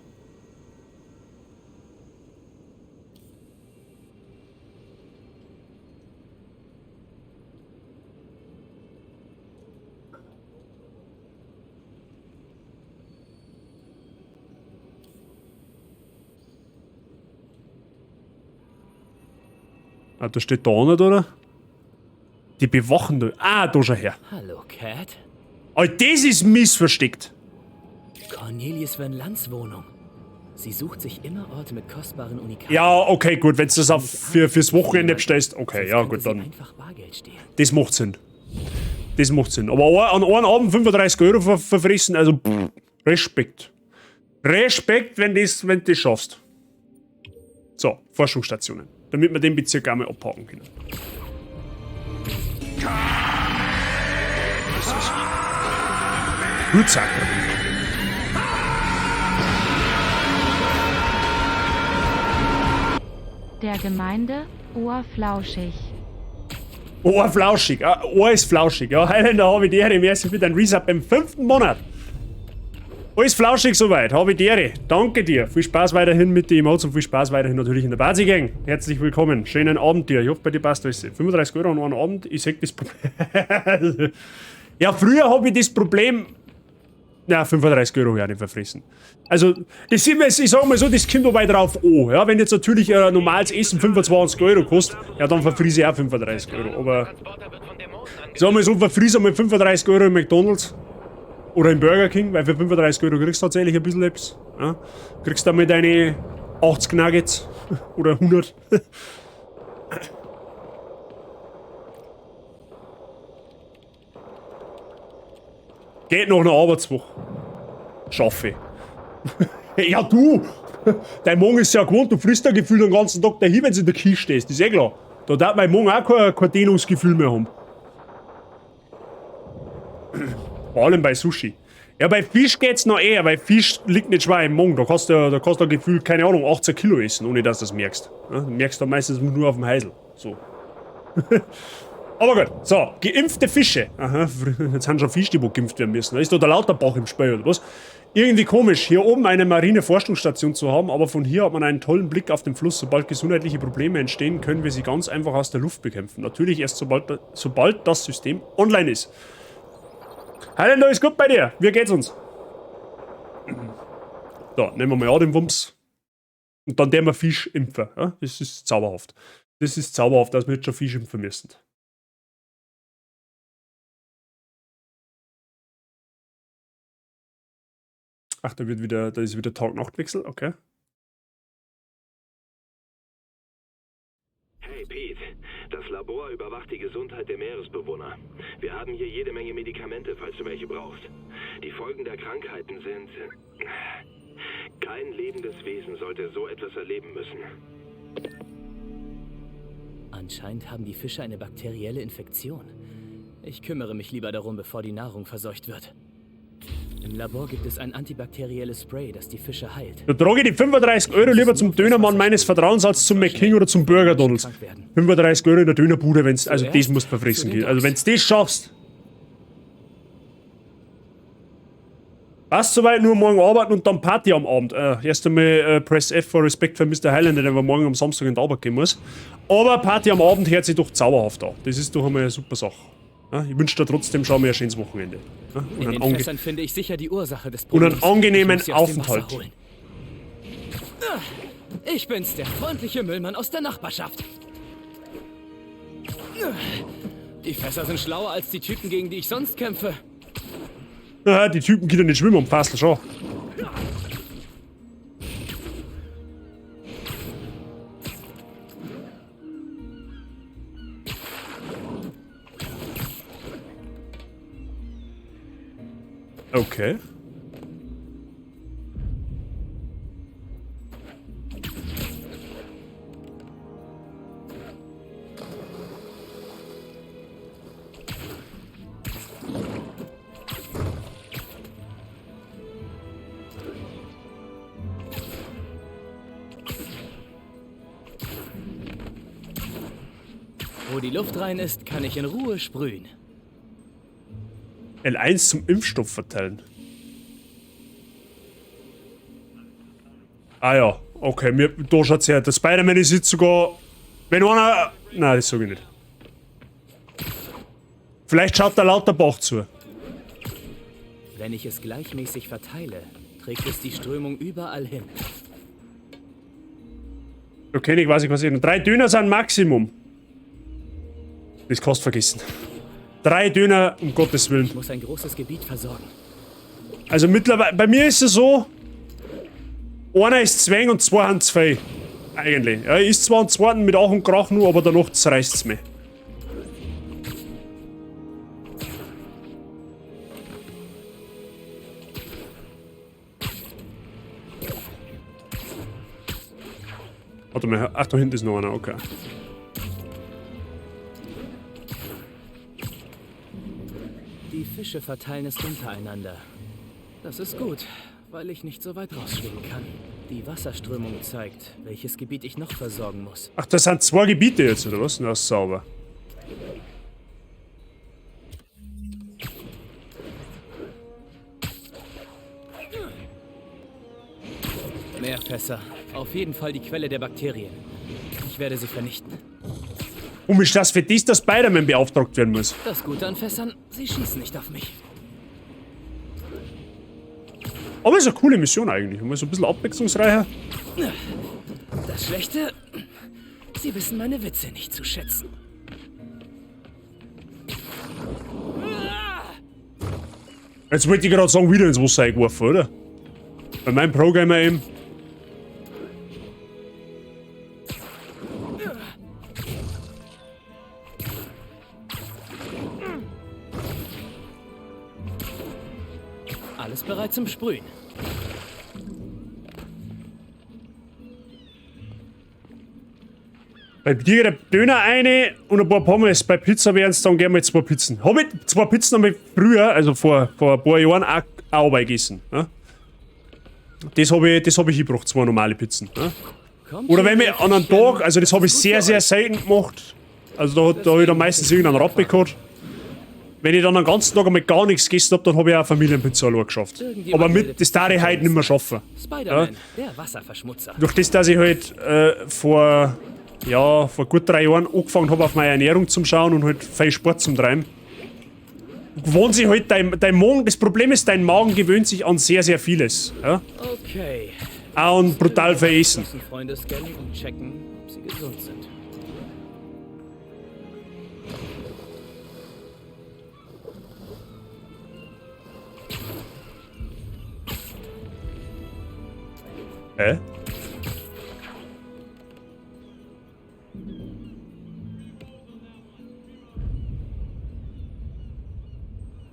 Ah, da steht da auch nicht, oder? Die bewachen da. Ah, da schau her.
Hallo, Cat.
Oh, das ist missversteckt.
Cornelius Van Lands Wohnung. Sie sucht sich immer Orte mit kostbaren Unikaten.
Ja, okay, gut. Wenn du das auch fürs Wochenende bestellst, okay,
Sonst
ja,
könnte
gut,
sie
dann.
einfach Bargeld stehlen.
Das macht Sinn. Das macht Sinn. Aber an einem Abend 35 Euro verfressen, also pff, Respekt. Respekt, wenn du das schaffst. So, Forschungsstationen. Damit wir den Bezirk einmal abhaken können. Gut,
Der Gemeinde, Ohrflauschig.
Oh, flauschig. Oh, ist flauschig. Ja, Highlander, habe ich die Ehre. Merci für deinen Resub im 5. Monat. Alles flauschig soweit. Habe ich die Ehre. Danke dir. Viel Spaß weiterhin mit den Emotes und viel Spaß weiterhin natürlich in der Party-Gang. Herzlich willkommen. Schönen Abend dir. Ich hoffe, bei dir passt alles. 35 Euro an einem Abend. Ich seh das Problem. Ja, früher habe ich das Problem. Na, 35 Euro habe ich auch nicht verfressen. Also, das sind, ich sag mal so, das kommt dabei drauf an. Ja, wenn jetzt natürlich ein normales Essen 25 Euro kostet, ja, dann verfriese ich auch 35 Euro. Aber, sag mal so, verfriese mal 35 Euro im McDonald's oder im Burger King, weil für 35 Euro kriegst du tatsächlich ein bisschen etwas. Ja? Kriegst du damit deine 80 Nuggets oder 100. Geht noch eine Arbeitswoche. Schaffe ich. Ja, du! Dein Magen ist ja gewohnt, du frisst ja gefühlt den ganzen Tag dahin, wenn du in der Küche stehst. Das ist eh klar. Da darf mein Magen auch kein Dehnungsgefühl mehr haben. Vor allem bei Sushi. Ja, bei Fisch geht's noch eher, weil Fisch liegt nicht schwer im Magen. Da kannst du gefühlt, keine Ahnung, 18 Kilo essen, ohne dass du das merkst. Ja, du merkst dann meistens nur auf dem Heisel. So. Aber gut, so, geimpfte Fische. Aha, jetzt sind schon Fische, die wo geimpft werden müssen. Da ist doch der Lauterbach im Spiel, oder was? Irgendwie komisch, hier oben eine marine Forschungsstation zu haben, aber von hier hat man einen tollen Blick auf den Fluss. Sobald gesundheitliche Probleme entstehen, können wir sie ganz einfach aus der Luft bekämpfen. Natürlich erst sobald das System online ist. Highlander, ist gut bei dir. Wie geht's uns? So, nehmen wir mal an den Wumms. Und dann der wir Fisch impfen. Ja, das ist zauberhaft. Das ist zauberhaft, dass wir jetzt schon Fisch impfen müssen. Ach, da ist wieder Tag-Nacht-Wechsel, okay.
Hey Pete, das Labor überwacht die Gesundheit der Meeresbewohner. Wir haben hier jede Menge Medikamente, falls du welche brauchst. Die Folgen der Krankheiten sind... Kein lebendes Wesen sollte so etwas erleben müssen.
Anscheinend haben die Fische eine bakterielle Infektion. Ich kümmere mich lieber darum, bevor die Nahrung verseucht wird. Im Labor gibt es ein antibakterielles Spray, das die Fische heilt.
Da trage ich die 35 Euro lieber zum Dönermann meines Vertrauens als zum McKing oder zum Burger Donalds. 35 Euro in der Dönerbude, wenn's, also das musst du verfressen gehen. Also wenn's das schaffst. Passt soweit, nur morgen arbeiten und dann Party am Abend. Erst einmal Press F for Respect für Mr. Highlander, der morgen am Samstag in die Arbeit gehen muss. Aber Party am Abend hört sich doch zauberhaft an. Das ist doch einmal eine super Sache. Ja, ich wünsche dir trotzdem schon mal ein schönes Wochenende. Ja, und
in den Fässern finde ich sicher die Ursache des Problems.
Und einen angenehmen Aufenthalt.
Ich bin's, der freundliche Müllmann aus der Nachbarschaft. Die Fässer sind schlauer als die Typen, gegen die ich sonst kämpfe.
Ja, die Typen können nicht schwimmen am Fassel, schon. Okay.
Wo die Luft rein ist, kann ich in Ruhe sprühen.
L1 zum Impfstoff verteilen. Ah ja, okay, mir, da schaut's her. Der Spider-Man ist jetzt sogar... Wenn einer... Nein, das sag ich nicht. Vielleicht schaut der Lauterbach zu.
Wenn ich es gleichmäßig verteile, trägt es die Strömung überall hin.
Okay, ich weiß nicht, was ich... 3 Döner sind Maximum. Das kannst du vergessen. 3 Döner, um Gottes Willen.
Ich muss ein großes Gebiet versorgen.
Also mittlerweile, bei mir ist es so, einer ist Zwang und 2 sind zu viel. Eigentlich. Ja, ich ist zwar einen zweiten mit Ach und Krach nur, aber danach zerreißt's mich. Warte mal, ach, da hinten ist noch einer, okay.
Die Fische verteilen es untereinander. Das ist gut, weil ich nicht so weit rausschwimmen kann. Die Wasserströmung zeigt, welches Gebiet ich noch versorgen muss.
Ach, das sind 2 Gebiete jetzt, oder was? Na, sauber.
Mehr Fässer. Auf jeden Fall die Quelle der Bakterien. Ich werde sie vernichten.
Und ist das für das, dass Spider-Man beauftragt werden muss?
Das Gute an Fässern, sie schießen nicht auf mich.
Aber ist eine coole Mission eigentlich. Mal so ein bisschen abwechslungsreicher.
Das Schlechte, sie wissen meine Witze nicht zu schätzen.
Jetzt wollte ich gerade sagen, wieder ins Wasser eingeworfen, oder? Bei meinem Programmer eben.
Alles bereit zum Sprühen.
Bei dir der Döner eine und ein paar Pommes. Bei Pizza wären es dann gerne mal 2 Pizzen. Hab ich 2 Pizzen hab ich früher, also vor ein paar Jahren, auch gegessen. Ne? Das hab ich gebraucht, 2 normale Pizzen. Ne? Oder wenn wir an einem Tag, also das habe ich sehr, sehr selten gemacht. Also da hab ich dann meistens irgendeinen Rappe gehabt. Wenn ich dann den ganzen Tag einmal gar nichts gegessen hab, dann hab ich auch Familienpizza allein geschafft. Aber mit, das darf ich heute nicht mehr schaffen.
Spider-Man,
ja?
Der Wasserverschmutzer.
Durch das, dass ich halt vor gut 3 Jahren angefangen habe, auf meine Ernährung zu schauen und halt viel Sport zum Treiben. Gewohnt sich halt dein Magen, das Problem ist, dein Magen gewöhnt sich an sehr, sehr vieles. Ja?
Okay.
Auch an brutal viel Essen.
Freunde scannen und checken, ob sie gesund sind.
Hä?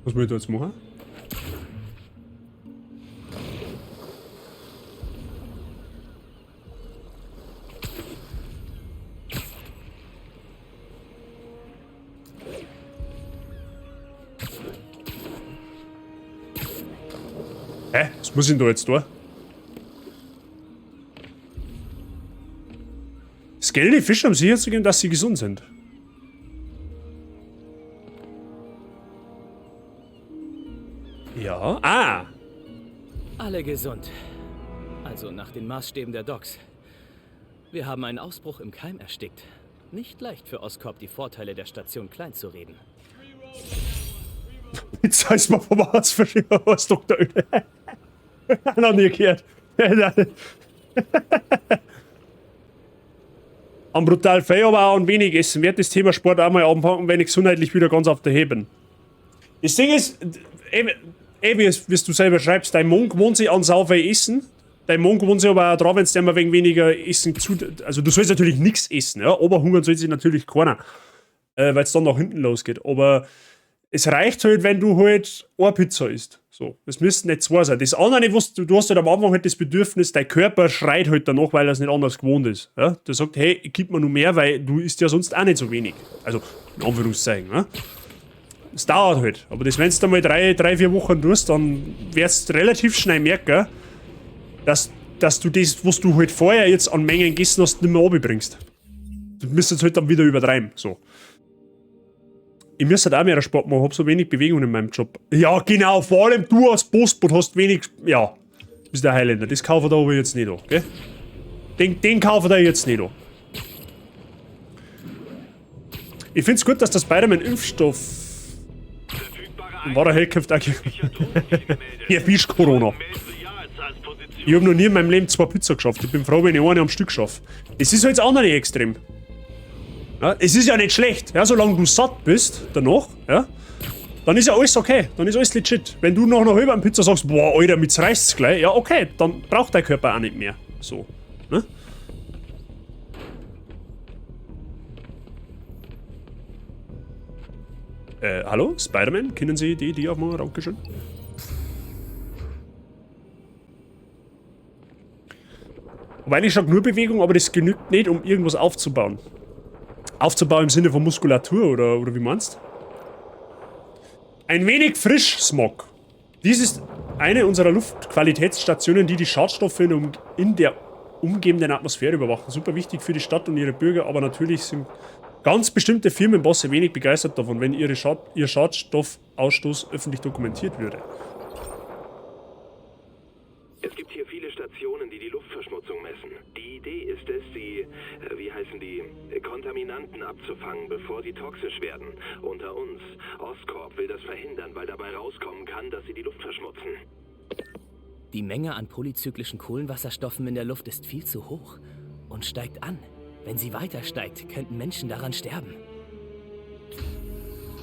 Was will ich da jetzt machen? Hä? Was muss ich denn da jetzt tun? Scanne die Fische, um sicherzugehen, dass sie gesund sind. Ja. Ah!
Alle gesund. Also nach den Maßstäben der Docs. Wir haben einen Ausbruch im Keim erstickt. Nicht leicht für Oscorp, die Vorteile der Station klein zu reden.
Jetzt heißt man vom Arzt verschrieben, was Dr. Öde. Noch nie gehört. Am brutal viel, aber auch ein wenig essen. Wird das Thema Sport auch mal anfangen, wenn ich gesundheitlich wieder ganz auf der Heben. Das Ding ist, wie du selber schreibst, dein Mund gewohnt sich an sau viel Essen. Dein Mund gewohnt sich aber auch dran, wenn es dir mal wegen weniger Essen zu. Also du sollst natürlich nichts essen, ja. Oberhungern soll sich natürlich keiner. Weil es dann nach hinten losgeht. Aber es reicht halt, wenn du halt eine Pizza isst. So, es müssten nicht 2 sein. Das andere, was du hast halt am Anfang halt das Bedürfnis, dein Körper schreit halt danach, weil er es nicht anders gewohnt ist. Ja? Der sagt, hey, gib mir nur mehr, weil du isst ja sonst auch nicht so wenig. Also, in Anführungszeichen. Ne? Es dauert halt. Aber das, wenn du mal 3, 4 Wochen tust, dann wirst du relativ schnell merken, dass du das, was du halt vorher jetzt an Mengen gegessen hast, nicht mehr runterbringst. Du müsstest halt dann wieder übertreiben. So. Ich müsste halt auch mehr Sport machen, hab so wenig Bewegung in meinem Job. Ja, genau, vor allem du als Postbote hast wenig. Ja, bist der Highlander. Das kaufe ich da aber jetzt nicht an, gell? Den kaufe ich da jetzt nicht an. Ich find's gut, dass der Spider-Man-Impfstoff. War der Hellkämpft auch. Hier, Fisch Corona. Ich hab noch nie in meinem Leben 2 Pizza geschafft. Ich bin froh, wenn ich eine am Stück schaffe. Das ist halt das andere extrem. Ja, es ist ja nicht schlecht, ja, solange du satt bist danach, ja, dann ist ja alles okay, dann ist alles legit. Wenn du nach einer halben Pizza sagst, boah, Alter, mit reißt's gleich, ja, okay, dann braucht dein Körper auch nicht mehr. So, ne? Hallo, Spider-Man, können Sie die aufmachen? Dankeschön. Wobei ich sag nur Bewegung, aber das genügt nicht, um irgendwas aufzubauen. Aufzubauen im Sinne von Muskulatur, oder wie meinst? Ein wenig Frischsmog. Dies ist eine unserer Luftqualitätsstationen, die die Schadstoffe in der umgebenden Atmosphäre überwachen. Super wichtig für die Stadt und ihre Bürger, aber natürlich sind ganz bestimmte Firmenbosse wenig begeistert davon, wenn ihr Schadstoffausstoß öffentlich dokumentiert würde.
Es gibt hier viele Stationen. Stationen, die die Luftverschmutzung messen. Die Idee ist es, die, wie heißen die, Kontaminanten abzufangen, bevor sie toxisch werden. Unter uns. Oscorp will das verhindern, weil dabei rauskommen kann, dass sie die Luft verschmutzen.
Die Menge an polyzyklischen Kohlenwasserstoffen in der Luft ist viel zu hoch und steigt an. Wenn sie weiter steigt, könnten Menschen daran sterben.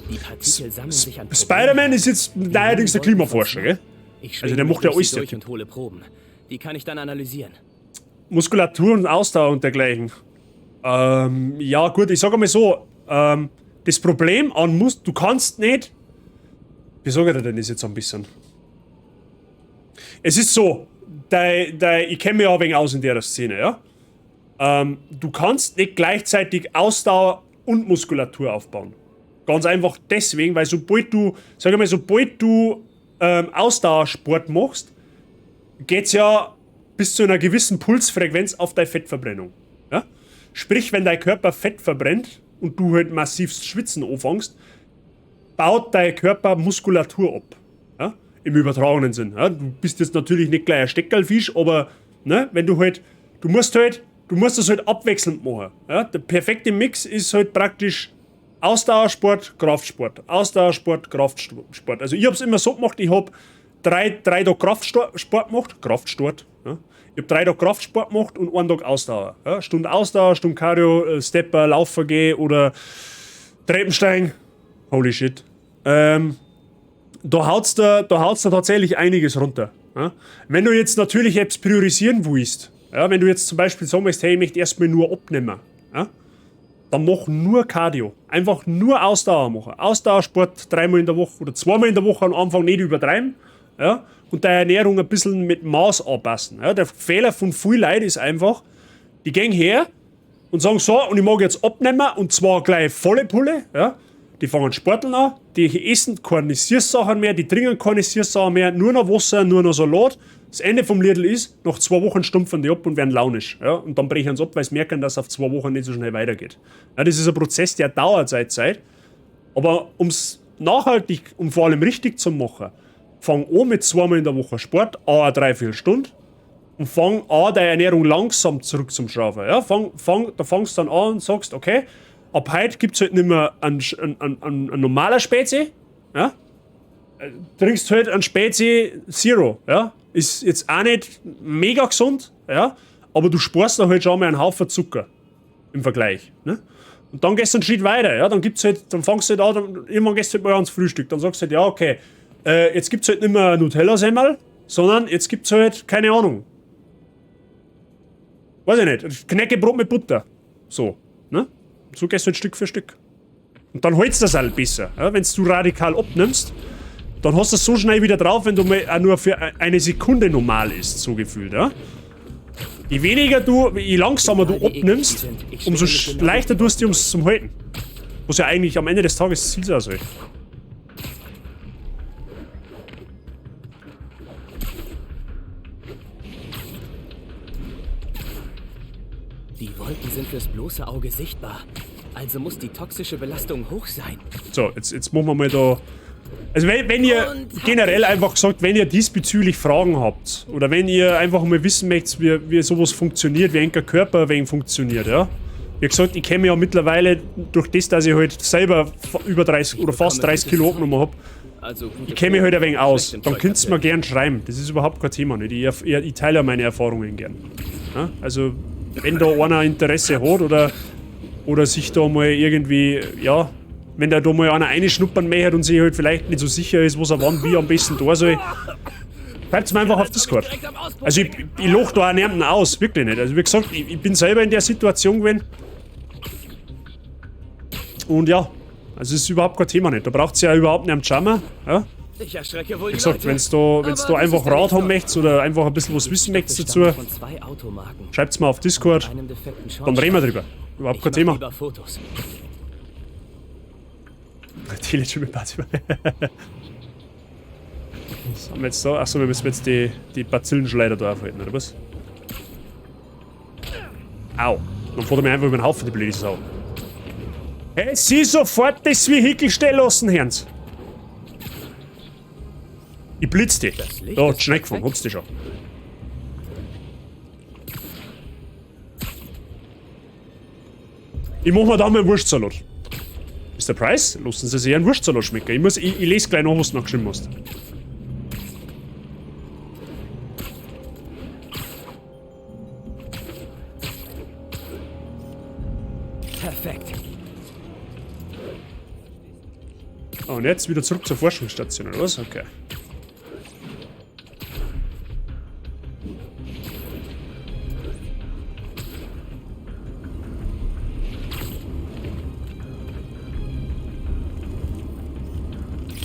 Die Partikel sammeln sich an
Spider-Man ist jetzt neuerdings der Klimaforscher, gell?
Ich
Also der
schwinge
macht ja
mich
alles,
durch sie
der
durch
Typ.
und hole Proben. Die kann ich dann analysieren.
Muskulatur und Ausdauer und dergleichen. Ja gut, ich sag einmal so, das Problem an Mus-, du kannst nicht, wie sag ich dir denn das jetzt ein bisschen? Es ist so, ich kenn mich ja ein wenig aus in der Szene, ja? Du kannst nicht gleichzeitig Ausdauer und Muskulatur aufbauen. Ganz einfach deswegen, weil sobald du, sag ich mal, sobald du Ausdauersport machst, geht's ja bis zu einer gewissen Pulsfrequenz auf deine Fettverbrennung. Ja? Sprich, wenn dein Körper Fett verbrennt und du halt massiv schwitzen anfängst, baut dein Körper Muskulatur ab. Ja? Im übertragenen Sinn. Ja? Du bist jetzt natürlich nicht gleich ein Steckerlfisch, aber ne, wenn du halt, du musst halt, du musst das halt abwechselnd machen. Ja? Der perfekte Mix ist halt praktisch Ausdauersport, Kraftsport. Ausdauersport, Kraftsport. Also ich hab's immer so gemacht, ich hab drei Tage Kraftsport gemacht. Kraftsport, ja. Ich hab 3 Tage Kraftsport gemacht und 1 Tag Ausdauer. Ja. Stunde Ausdauer, Stunde Cardio, Stepper, Laufen gehen oder Treppensteigen. Holy shit. Da haut's da tatsächlich einiges runter. Ja. Wenn du jetzt natürlich etwas priorisieren willst, ja, wenn du jetzt zum Beispiel sagen willst, hey, ich möchte erstmal nur abnehmen, ja, dann mach nur Cardio. Einfach nur Ausdauer machen. Ausdauersport 3-mal in der Woche oder 2-mal in der Woche am Anfang nicht übertreiben. Ja, und deine Ernährung ein bisschen mit Maß anpassen. Ja, der Fehler von vielen Leuten ist einfach, die gehen her und sagen so, und ich mag jetzt abnehmen und zwar gleich volle Pulle. Ja, die fangen Sporteln an, die essen keine Süßsachen mehr, die trinken keine Süßsachen mehr, nur noch Wasser, nur noch Salat. Das Ende vom Liedl ist, nach 2 Wochen stumpfen die ab und werden launisch. Ja, und dann brechen sie ab, weil sie merken, dass es auf 2 Wochen nicht so schnell weitergeht. Ja, das ist ein Prozess, der dauert seit Zeit. Aber um's nachhaltig und vor allem richtig zu machen, fang an mit 2-mal in der Woche Sport, a 3-4 Stunden, und fang an, deine Ernährung langsam zurück zum Schrauben. Ja, da fangst du dann an und sagst, okay, ab heute gibt's halt nicht mehr einen normaler Spezi, ja? Trinkst halt einen Spezi Zero, ja? Ist jetzt auch nicht mega gesund, ja? Aber du sparst da halt schon mal einen Haufen Zucker im Vergleich, ne? Und dann gehst du einen Schritt weiter, ja? Dann gibt's halt, dann fangst du halt an, dann, irgendwann gehst du halt mal ans Frühstück, dann sagst du halt, ja, okay, jetzt gibt's halt nicht mehr Nutella-Semmel, sondern jetzt gibt's halt, keine Ahnung, weiß ich nicht, Knäckebrot mit Butter. So, ne? So gehst du halt Stück für Stück. Und dann hältst du das halt besser. Ja? Wenn du radikal abnimmst, dann hast du es so schnell wieder drauf, wenn du mal auch nur für eine Sekunde normal isst, so gefühlt, ja? Je weniger du, je langsamer du abnimmst, umso leichter tust du dich ums zum Halten. Was ja eigentlich am Ende des Tages das Ziel sein soll.
Die Wolken sind fürs bloße Auge sichtbar. Also muss die toxische Belastung hoch sein.
So, jetzt machen wir mal da... Also wenn ihr generell einfach sagt, wenn ihr diesbezüglich Fragen habt oder wenn ihr einfach mal wissen möchtet, wie sowas funktioniert, wie ein Körper ein wenig funktioniert, ja. Wie gesagt, ich kenne mich ja mittlerweile durch das, dass ich halt selber über 30 oder fast 30 Kilo abgenommen hab, ich kenne mich halt ein wenig aus. Dann könnt ihr mir gern schreiben, das ist überhaupt kein Thema. Nicht? Ich teile ja meine Erfahrungen gern. Ja? Also, wenn da einer Interesse hat oder sich da mal irgendwie, ja, wenn da mal einer reinschnuppern möchte und sich halt vielleicht nicht so sicher ist, was er wann wie am besten da soll, schreibt's mir einfach auf Discord. Also ich loch da auch niemanden aus, wirklich nicht. Also wie gesagt, ich bin selber in der Situation gewesen. Und ja, also es ist überhaupt kein Thema nicht. Da braucht's ja überhaupt nicht am Jammer, ja.
Ich erschrecke wohl
Wie gesagt,
die Leute.
wenn's da
Aber das
einfach
ist ja
Rat
nicht
haben
neu.
möchtest oder einfach ein bisschen was wissen
Die
möchtest
Stoffe
dazu,
stammen von zwei Automarken.
schreibt's mir auf Discord,
Und einem defekten
dann reden wir
Schornstein.
drüber. Überhaupt
Ich
kein
mach
Thema.
lieber Fotos.
Teletribal-Party. Was haben wir jetzt da? Achso, wir müssen jetzt die Bazillenschleuder da aufhalten, oder was? Au. Dann fährt er mir einfach über den Haufen, die blöde Sau. Hey, Sie sofort das Vehikel stehen lassen, Herrns. Ich blitz dich.
Das Licht
Da,
ist
schnell gefahren,
perfekt.
hat's dich schon. Ich mach mir da mal einen Wurstsalat. Mr. Price, lassen Sie sich einen Wurstsalat schmecken. Ich, muss, ich, ich lese gleich noch, was du noch geschrieben hast.
Perfekt.
Ah, und jetzt wieder zurück zur Forschungsstation, oder was? Okay.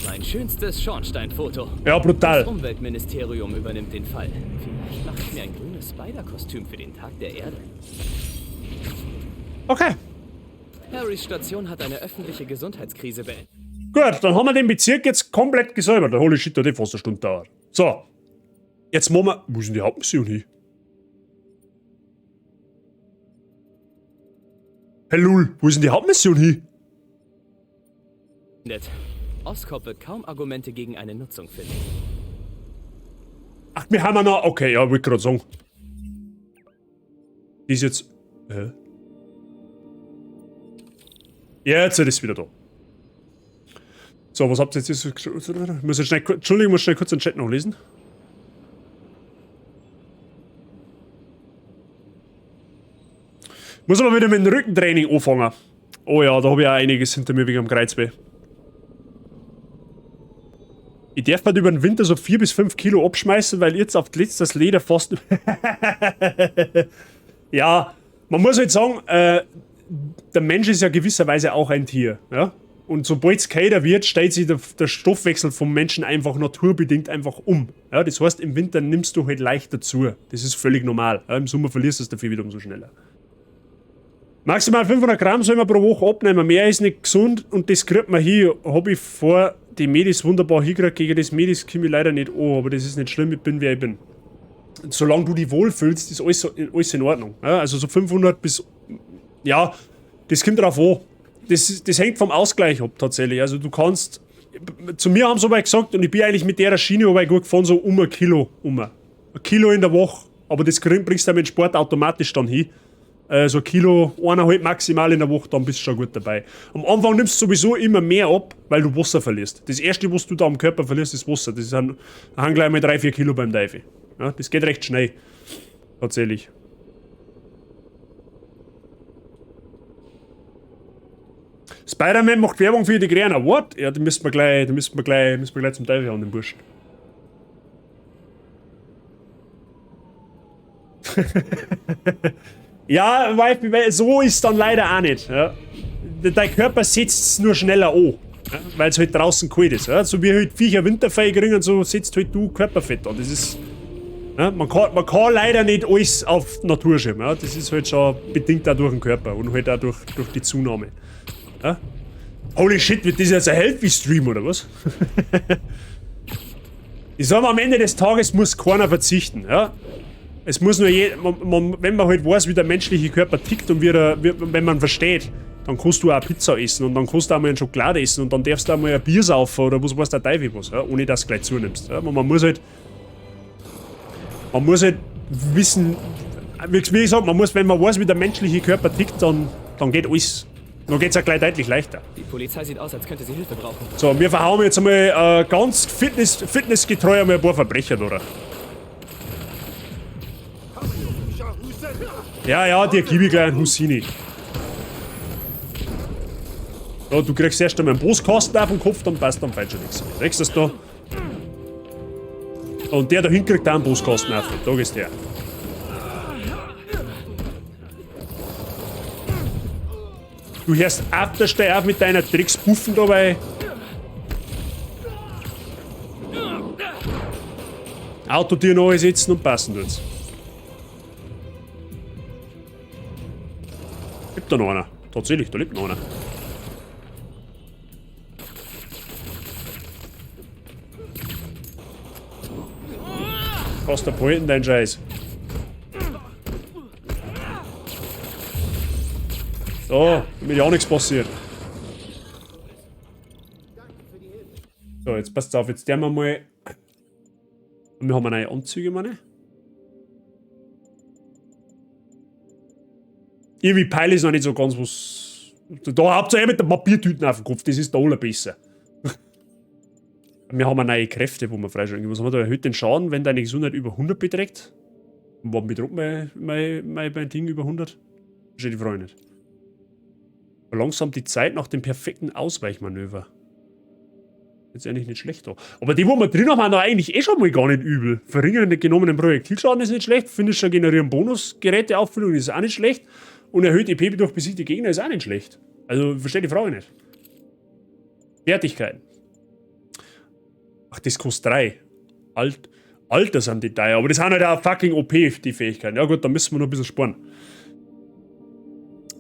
Mein schönstes Schornsteinfoto.
Ja, brutal.
Das Umweltministerium übernimmt den Fall. Vielleicht mache ich mir ein grünes Spider-Kostüm für den Tag der Erde.
Okay.
Harrys Station hat eine öffentliche Gesundheitskrise beendet.
Gut, dann haben wir den Bezirk jetzt komplett gesäubert. Holy shit, hat eh fast eine Stunde dauert. So. Jetzt machen wir. Wo ist denn die Hauptmission hin? Hey Lul, wo ist denn die Hauptmission hin?
Oscorp wird kaum Argumente gegen eine Nutzung finden.
Ach, wir haben ja noch. Okay, ja, wollte gerade sagen. Die ist jetzt. Hä? Jetzt ist es wieder da. So, was habt ihr jetzt? Ich muss jetzt schnell, Entschuldigung, ich muss schnell kurz den Chat noch lesen. Muss aber wieder mit dem Rückentraining anfangen. Oh ja, da habe ich auch einiges hinter mir wegen dem Kreuzweh. Ich darf halt über den Winter so 4 bis 5 Kilo abschmeißen, weil jetzt auf das das Leder fast. Ja, man muss halt sagen, der Mensch ist ja gewisserweise auch ein Tier. Ja? Und sobald es kälter wird, stellt sich der Stoffwechsel vom Menschen einfach naturbedingt einfach um. Ja? Das heißt, im Winter nimmst du halt leichter zu. Das ist völlig normal. Ja? Im Sommer verlierst du es dafür wieder umso schneller. Maximal 500 Gramm soll man pro Woche abnehmen. Mehr ist nicht gesund und das kriegt man hier. Hab ich vor, die Medis wunderbar hingekriegt. Gegen das Medis komme ich leider nicht an, aber das ist nicht schlimm, ich bin wer ich bin. Solange du dich wohlfühlst, ist alles in Ordnung. Ja, also so 500 bis. Ja, das kommt drauf an. Das hängt vom Ausgleich ab tatsächlich. Also du kannst. Zu mir haben sie aber gesagt, und ich bin eigentlich mit der Schiene aber gut gefahren, so um ein Kilo. Um ein Kilo in der Woche. Aber das bringst du mit dem Sport automatisch dann hin. So ein Kilo, 1,5 maximal in der Woche, dann bist du schon gut dabei. Am Anfang nimmst du sowieso immer mehr ab, weil du Wasser verlierst. Das erste, was du da am Körper verlierst, ist Wasser. Das sind, da haben gleich mal 3-4 Kilo beim Teufel. Ja, das geht recht schnell. Tatsächlich. Spider-Man macht Werbung für die Gräner. What? Ja, die müssen wir gleich, die müssen wir gleich, müssen wir gleich zum Teufel hauen, den Burschen. Ja, weil so ist dann leider auch nicht. Ja. Dein Körper setzt es nur schneller an, ja, weil es halt draußen kalt ist. Ja. So wie halt Viecher Winterfell kriegen, so setzt halt du Körperfett an. Das ist, ja, man kann leider nicht alles auf Natur schieben. Ja. Das ist halt schon bedingt auch durch den Körper und halt auch durch die Zunahme. Ja. Holy shit, wird das jetzt ein Healthy-Stream oder was? Ich sag mal, am Ende des Tages muss keiner verzichten. Ja. Es muss nur wenn man halt weiß, wie der menschliche Körper tickt und wie wenn man versteht, dann kannst du auch Pizza essen und dann kannst du auch mal eine Schokolade essen und dann darfst du auch mal ein Bier saufen oder was weiß der Teufel was, ja, ohne dass du gleich zunimmst. Ja. Man muss halt wissen, wie gesagt, man muss, wenn man weiß, wie der menschliche Körper tickt, dann geht alles. Dann geht's auch gleich deutlich leichter.
Die Polizei sieht aus, als könnte sie Hilfe brauchen.
So, wir verhauen jetzt einmal ganz fitnessgetreu einmal ein paar Verbrecher, oder? Ja, ja, dir gebe ich gleich einen Husini. So, du kriegst erst einmal einen Postkasten auf den Kopf, dann passt dann falsch schon nichts mehr. Kriegst du das da? Und der da hinten kriegt auch einen Postkasten auf. Da gehst du her. Du hörst auf, da steh auf mit deiner Dreckspuffen dabei. Autotür neu setzen und passen tut's. Lebt da noch einer? Tatsächlich, da lebt noch einer. Kannst du behalten, dein Scheiß. So, damit ja auch nichts passiert. So, jetzt passt auf, jetzt werden wir mal. Wir haben neue Anzüge, meine. Irgendwie peile ich noch nicht so ganz, was. Da habt ihr eh mit den Papiertüten auf dem Kopf, das ist der allerbeste. Wir haben neue Kräfte, wo wir freischalten. Was haben wir da? Erhöht den Schaden, wenn deine Gesundheit über 100 beträgt. Und warum beträgt mein Ding über 100? Verstehe die Frage nicht. Verlangsamt die Zeit nach dem perfekten Ausweichmanöver. Jetzt eigentlich nicht schlecht da. Aber die, wo wir drin haben, sind eigentlich eh schon mal gar nicht übel. Verringern den genommenen Projektilschaden ist nicht schlecht. Finisher generieren Bonus. Geräteauffüllung ist auch nicht schlecht. Und erhöht EP durch besiegte Gegner ist auch nicht schlecht. Also, verstehe die Frage nicht. Fertigkeiten. Ach, das kostet 3. Alter sind die teuer. Aber das sind halt auch fucking OP, die Fähigkeiten. Ja gut, da müssen wir noch ein bisschen sparen.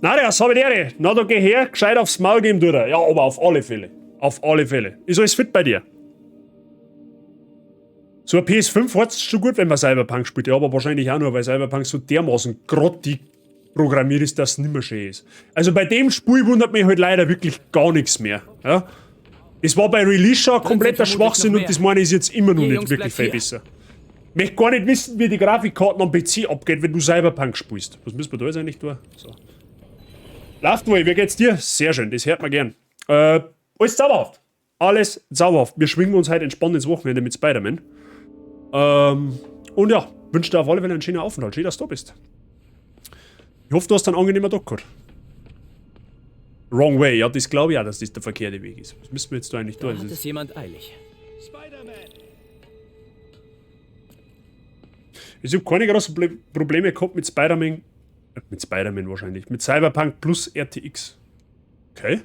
Na, das hab ich dir. Na, da geh her, gescheit aufs Maul geben, du da. Ja, aber auf alle Fälle. Auf alle Fälle. Ist alles fit bei dir? So ein PS5 hat's schon gut, wenn man Cyberpunk spielt. Ja, aber wahrscheinlich auch nur, weil Cyberpunk so dermaßen grottig programmiert ist, dass es nimmer schön ist. Also bei dem Spiel wundert mich halt leider wirklich gar nichts mehr. Ja? Das war bei Release schon kompletter Schwachsinn und das meine ich jetzt immer noch nicht wirklich viel besser. Ich möchte gar nicht wissen, wie die Grafikkarten am PC abgeht, wenn du Cyberpunk spielst. Was müssen wir da jetzt eigentlich tun? So. Läuft wohl, wie geht's dir? Sehr schön, das hört man gern. Alles zauberhaft. Alles zauberhaft. Wir schwingen uns heute entspannt ins Wochenende mit Spider-Man. Und ja, wünsche dir auf alle Fälle einen schönen Aufenthalt. Schön, dass du da bist. Ich hoffe, du hast einen angenehmen Tag gehabt. Wrong way. Ja, das glaube ich auch, dass das der verkehrte Weg ist. Was müssen wir jetzt da eigentlich tun?
Da hat es jemand eilig.
Spider-Man!
Ich habe keine großen Probleme gehabt mit Spider-Man. Mit Spider-Man wahrscheinlich. Mit Cyberpunk plus RTX. Okay.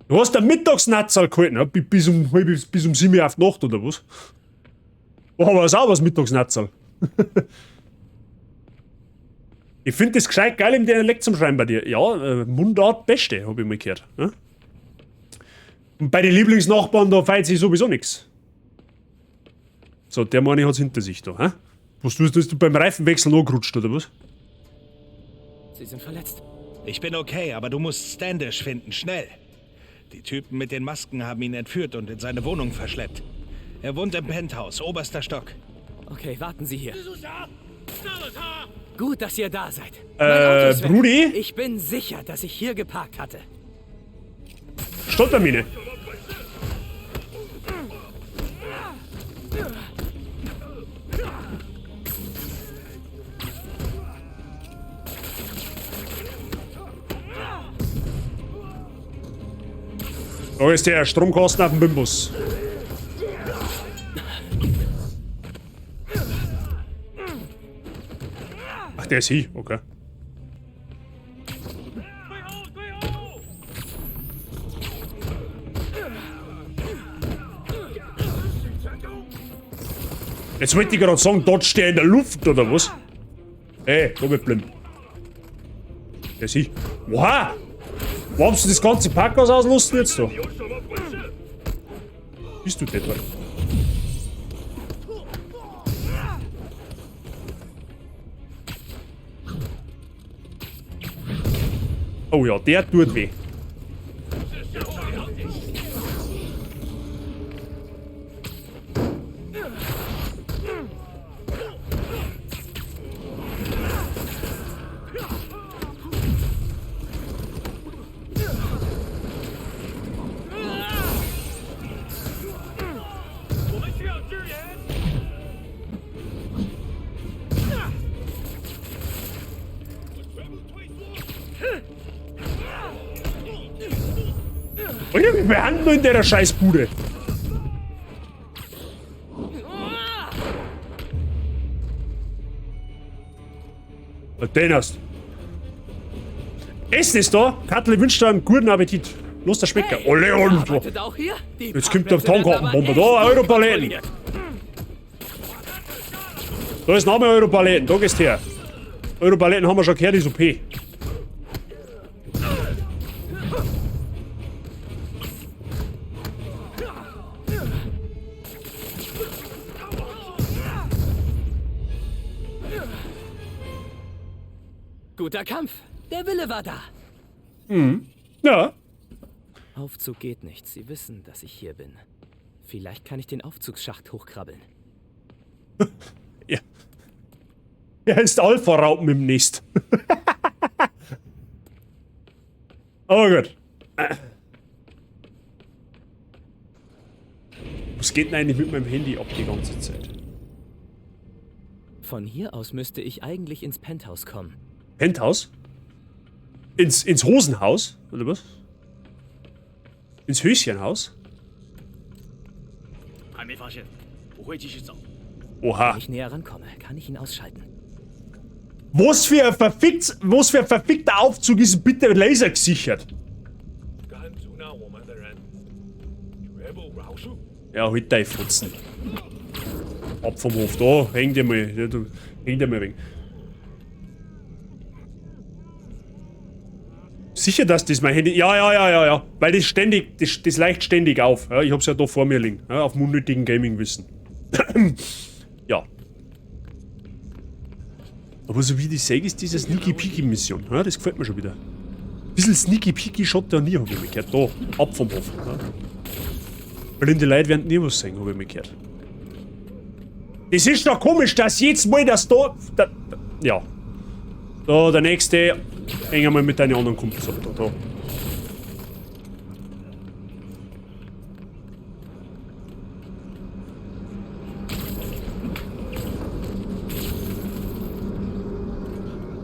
Du hast einen Mittagsnatzal gehalten, ne? Bis um 7 Uhr auf die Nacht, oder was? War aber ein sauberes Mittagsnatzal. Ich finde das gescheit geil im Dialekt zum Schreiben bei dir. Ja, Mundart Beste, hab ich mal gehört. Ne? Und bei den Lieblingsnachbarn, da feiert sich sowieso nix. So, der Mann hat's hinter sich da, hä? Was tust du, bist du beim Reifenwechsel angerutscht, oder was?
Sie sind verletzt.
Ich bin okay, aber du musst Standish finden, schnell. Die Typen mit den Masken haben ihn entführt und in seine Wohnung verschleppt. Er wohnt im Penthouse, oberster Stock.
Okay, warten Sie hier. Gut, dass ihr da seid. Mein Auto ist weg.
Brudi?
Ich bin sicher, dass ich hier geparkt hatte.
Stolpermine. Da ist der Stromkasten auf dem Bimbus. Ach, der ist hier, okay. Jetzt wollte ich gerade sagen, dodgt der in der Luft, oder was? Ey, da wird blind. Der ist hier. Oha! Warum hast du das ganze Packhaus auslassen jetzt da? Bist du deppert? Oh ja, der tut weh. Alter, wie behandeln in der Scheißbude? Den hast. Essen ist da. Kattel wünscht dir einen guten Appetit. Los, der Schmecker.
Hey,
Ole, und
arbeitet auch hier? Die
Jetzt kommt der
Parkplätze werden aber
Tankartenbomber.
echt
Da,
gut
Europaletten.
kontrolliert.
Da ist Name Europaletten. Da gehst her. Europaletten haben wir schon gehört, ist OP.
Guter Kampf. Der Wille war da.
Mhm. Ja.
Aufzug geht nicht. Sie wissen, dass ich hier bin. Vielleicht kann ich den Aufzugsschacht hochkrabbeln.
Ja. Er ist Alpha-Raupen im Nest. Aber gut. Was geht denn eigentlich mit meinem Handy ab die ganze Zeit?
Von hier aus müsste ich eigentlich ins Penthouse kommen.
Penthouse? Ins Hosenhaus? Oder was? Ins Höschenhaus? Oha.
Wenn ich näher rankomme, kann ich ihn ausschalten.
Was für ein verfickter Aufzug ist bitte Laser gesichert? Ja, halt deine Fotzen. Ab vom Hof, da, häng dir mal, ja, du, häng dir mal ein wenig. Sicher, dass das mein Handy... Ja, ja, ja, ja, ja. Weil das ständig, das leicht ständig auf. Ja, ich hab's ja da vor mir liegen. Ja, auf dem unnötigen Gaming-Wissen. Ja. Aber so wie ich das sehe, ist diese Sneaky Peeky Mission. Ja, das gefällt mir schon wieder. Ein bisschen Sneaky Peeky schaut da nie, hab ich mir gehört. Da, ab vom Hof. Ja. Blinde Leute werden nie was sehen, hab ich mir gehört. Das ist doch komisch, dass jedes Mal das da, da, da, ja. Da, der nächste. Häng einmal mit deinen anderen Kumpels ab. Da, da.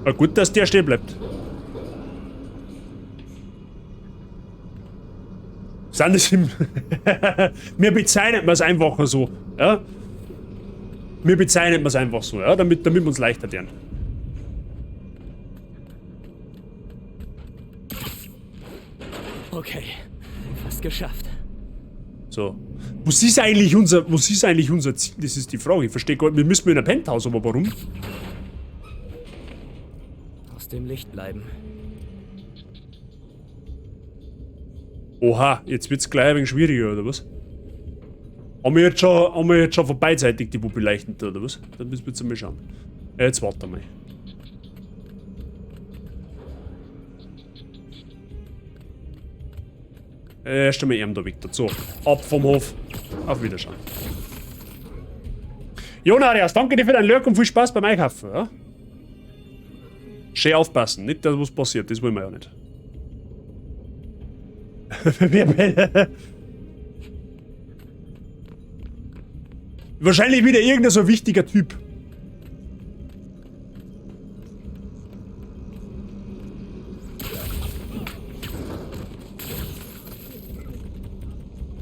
Na gut, dass der stehen bleibt. Sind das im Mir bezeichnet man's einfach so, ja? Mir bezeichnet man's einfach so, ja? Damit wir uns leichter tun.
Okay, fast geschafft.
So. Was ist eigentlich unser, was ist eigentlich unser Ziel? Das ist die Frage. Ich verstehe gar nicht. Wir müssen in ein Penthouse, aber warum?
Aus dem Licht bleiben.
Oha, jetzt wird's gleich ein wenig schwieriger, oder was? Haben wir jetzt schon, von beidseitig die beleuchten, oder was? Dann müssen wir jetzt mal schauen. Ja, jetzt warte mal. Erst einmal ihm da weg dazu. Ab vom Hof. Auf Wiederschauen. Jonarias, danke dir für dein Lurk und viel Spaß beim Einkaufen. Ja? Schön aufpassen, nicht, dass was passiert, das wollen wir ja nicht. Wahrscheinlich wieder irgendein so wichtiger Typ.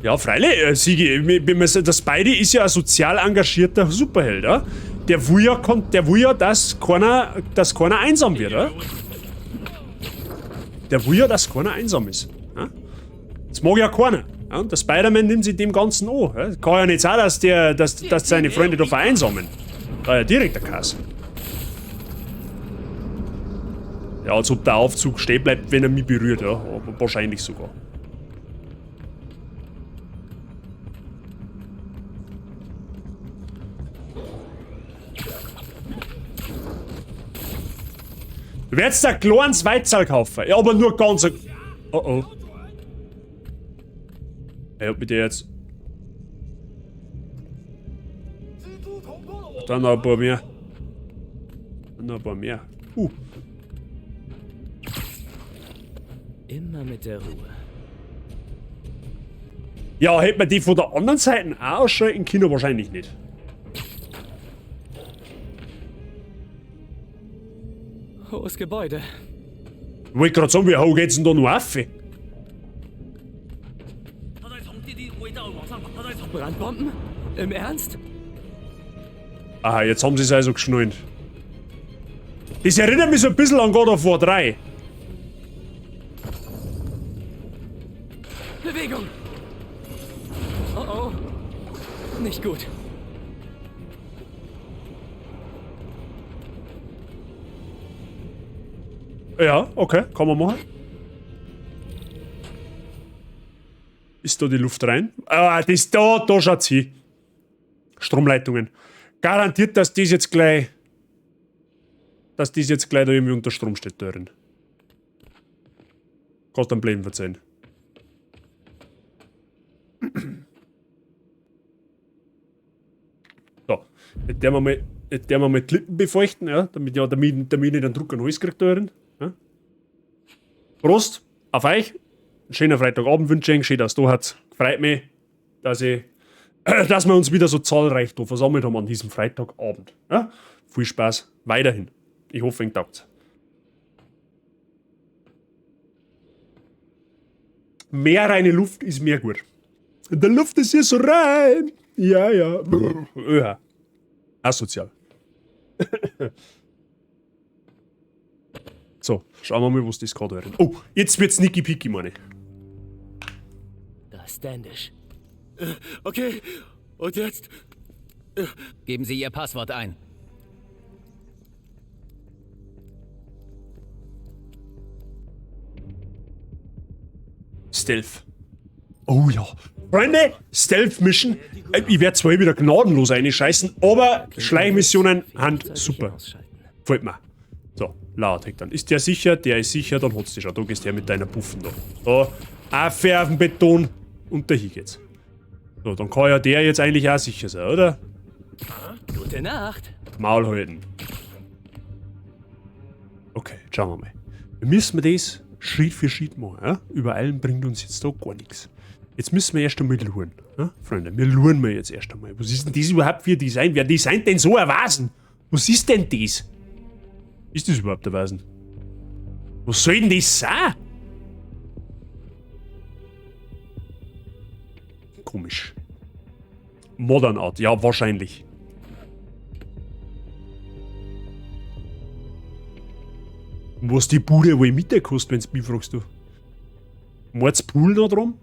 Ja, freilich, Sigi, der Spidey ist ja ein sozial engagierter Superheld, ja? Der will ja, dass keiner einsam wird, oder? Der will ja, dass keiner einsam ist. Ja? Das mag ja keiner. Ja? Und der Spider-Man nimmt sich dem Ganzen an. Ja? Kann ja nicht sein, dass seine Freunde da vereinsamen. Da ist ja direkt der Kass. Ja, als ob der Aufzug stehen bleibt, wenn er mich berührt, ja. Aber wahrscheinlich sogar. Du werdest ein kleines Weizel kaufen. Ja, aber nur ganz... Oh oh. Ey, ob mit der jetzt... Dann noch ein paar mehr. Dann noch ein paar mehr.
Immer mit der Ruhe.
Ja, hätte man die von der anderen Seite auch ausschalten können? Wahrscheinlich nicht.
Hohes Gebäude.
Ich wollte gerade sagen, wie hoch geht's denn da noch auf?
Brandbomben? Im Ernst?
Aha, jetzt haben sie es also geschnallt. Das erinnert mich so ein bisschen an God of War 3.
Bewegung! Oh oh. Nicht gut.
Ja, okay, kann man machen. Ist da die Luft rein? Ah, das da schaut's hin. Stromleitungen. Garantiert, dass das jetzt gleich. Dass das jetzt gleich da irgendwie unter Strom steht da drin. Kannst du am Leben verzeihen. So, jetzt werden wir mal die Lippen befeuchten, ja, damit ich nicht einen Druck an den Hals krieg da drin. Ja. Prost! Auf euch. Einen schönen Freitagabend wünsche ich. Schön, dass du habt. Freut mich, dass wir uns wieder so zahlreich da versammelt haben an diesem Freitagabend. Ja? Viel Spaß weiterhin. Ich hoffe, ihr taugt's. Mehr reine Luft ist mehr gut. In der Luft ist hier so rein. Ja, ja. Öha. Asozial. So, schauen wir mal, was das gerade wird. Oh, jetzt wird's sneaky peaky, meine ich.
Da ist Standish.
Okay, und jetzt?
Geben Sie Ihr Passwort ein.
Stealth. Oh ja. Freunde, Stealth-Mission. Ich werde zwar wieder gnadenlos reinscheißen, aber Schleichmissionen sind super. Gefällt mir. So, Lautec dann. Ist der sicher? Der ist sicher, dann holst du dich schon. Da gehst du her mit deiner Puffen da. Da, Affe auf dem Beton und da hier geht's. So, dann kann ja der jetzt eigentlich auch sicher sein, oder?
Gute Nacht.
Maul halten. Okay, schauen wir mal. Wir müssen das Schritt für Schritt machen. Ja? Übereilen bringt uns jetzt da gar nichts. Jetzt müssen wir erst einmal luren. Ja? Freunde, wir luren wir jetzt erst einmal. Was ist denn das überhaupt für ein Design? Wer designt denn so ein Wasen? Was ist denn das? Ist das überhaupt ein Wasen? Was soll denn das sein? Komisch. Modern Art, ja, wahrscheinlich. Was die Bude wohl mit kostet, wenn's mich fragst du. Mordspool da drum?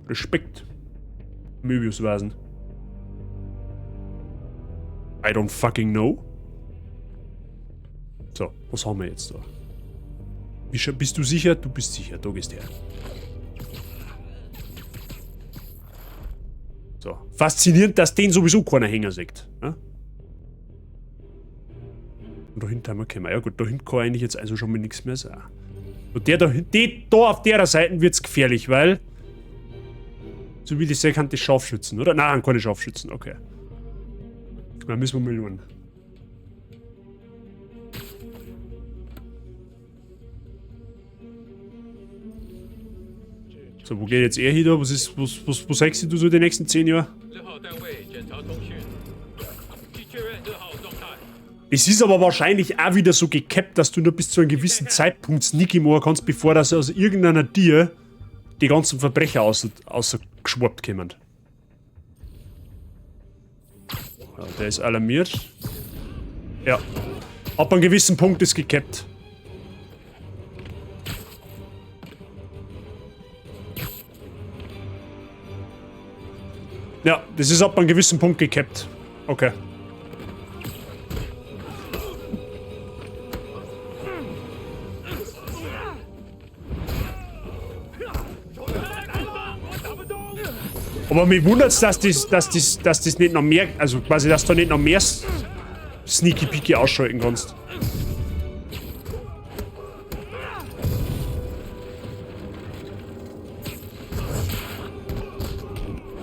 Respekt. Möbiuswasen. I don't fucking know. So, was haben wir jetzt da? Bist du sicher? Du bist sicher. Da gehst her. So. Faszinierend, dass den sowieso keiner hängen sieht. Ja? Und da hinten haben wir gekommen. Ja gut, da hinten kann eigentlich jetzt also schon mal nichts mehr sein. Und der da hinten, die da auf der Seite wird's gefährlich, weil... So wie ich sehe, kann die Scharfschützen, oder? Nein, keine Scharfschützen, okay. Dann müssen wir mal schauen. So, wo geht jetzt er hin da? Was ist, was sagst du so die nächsten 10 Jahre? Es ist aber wahrscheinlich auch wieder so gecapped, dass du nur bis zu einem gewissen Zeitpunkt sneaky machen kannst, bevor das aus irgendeiner Tier die ganzen Verbrecher außergeschwappt kommen. Ja, der ist alarmiert. Ja. Ab einem gewissen Punkt ist gecapped. Ja, das ist ab einem gewissen Punkt gecapped. Okay. Aber mich wundert's, dass das nicht noch mehr, also quasi, dass du nicht noch mehr Sneaky Peaky ausschalten kannst.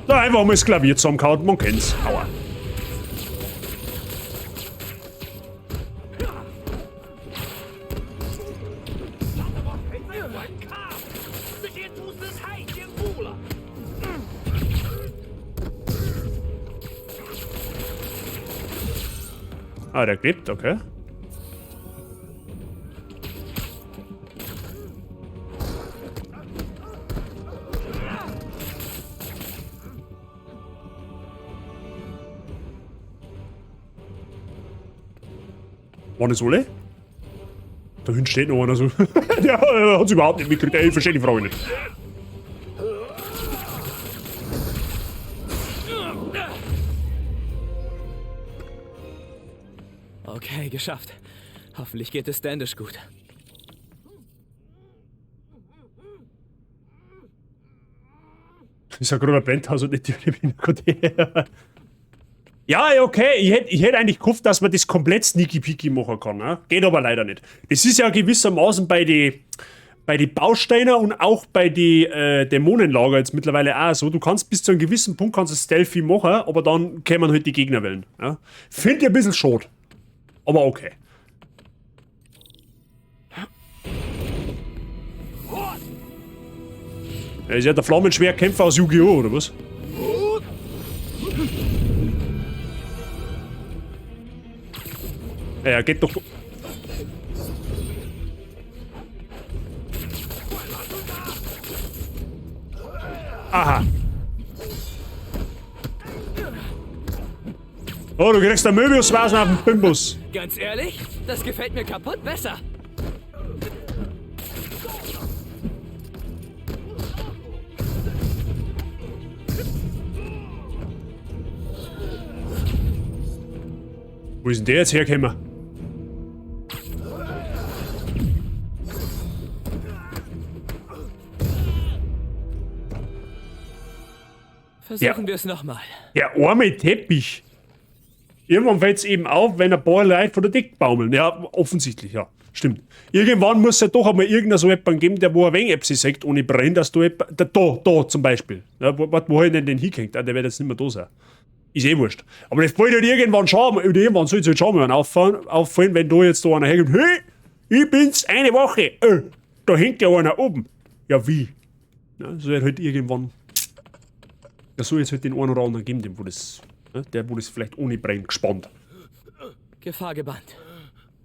Da einfach mal das Klavier zusammengehauen, man kennt's. Aua. Ah, der klebt, okay. Waren das alle? Da hinten steht noch einer so. Der hat's überhaupt nicht mitgekriegt. Ey, ich verstehe die Frage nicht.
Okay, geschafft. Hoffentlich geht es Standish gut.
Ich sag gerade Penthouse und nicht die Wiener. Ja, okay, ich hätt eigentlich gehofft, dass man das komplett sneaky peaky machen kann. Ne? Geht aber leider nicht. Das ist ja gewissermaßen bei die Bausteiner und auch bei die Dämonenlager jetzt mittlerweile auch so. Du kannst bis zu einem gewissen Punkt kannst du Stealthy machen, aber dann kämen halt die Gegnerwellen. Ja? Find ich ein bisschen schade. Aber okay. Er ist ja der Flammenschwerkämpfer aus Yu-Gi-Oh!, oder was? Ja, geht doch. Aha. Oh, du kriegst einen Möbiusvasen auf dem Bimbus.
Ganz ehrlich, das gefällt mir kaputt besser.
Wo ist denn der jetzt hergekommen?
Versuchen wir es nochmal.
Der arme Teppich. Irgendwann fällt es eben auf, wenn ein paar Leute von der Decke baumeln. Ja, offensichtlich, ja. Stimmt. Irgendwann muss es ja doch einmal irgendeiner so jemanden geben, der wo ein wenig Äpfel sagt, ohne Brenn, dass du jemand, da zum Beispiel. Ja, wo hab ich denn den hingehängt? Ah, der wird jetzt nicht mehr da sein. Ist eh wurscht. Aber das fällt halt irgendwann schon, irgendwann soll es halt schon mal auffallen, wenn da jetzt da einer herkommt. Hey, ich bin's eine Woche. Da hängt ja einer oben. Ja, wie? Ja, das wird halt irgendwann. Das soll jetzt halt den einen oder anderen geben, dem, wo das, ne, der, wo das vielleicht ohne Brenn gespannt.
Gefahr gebannt.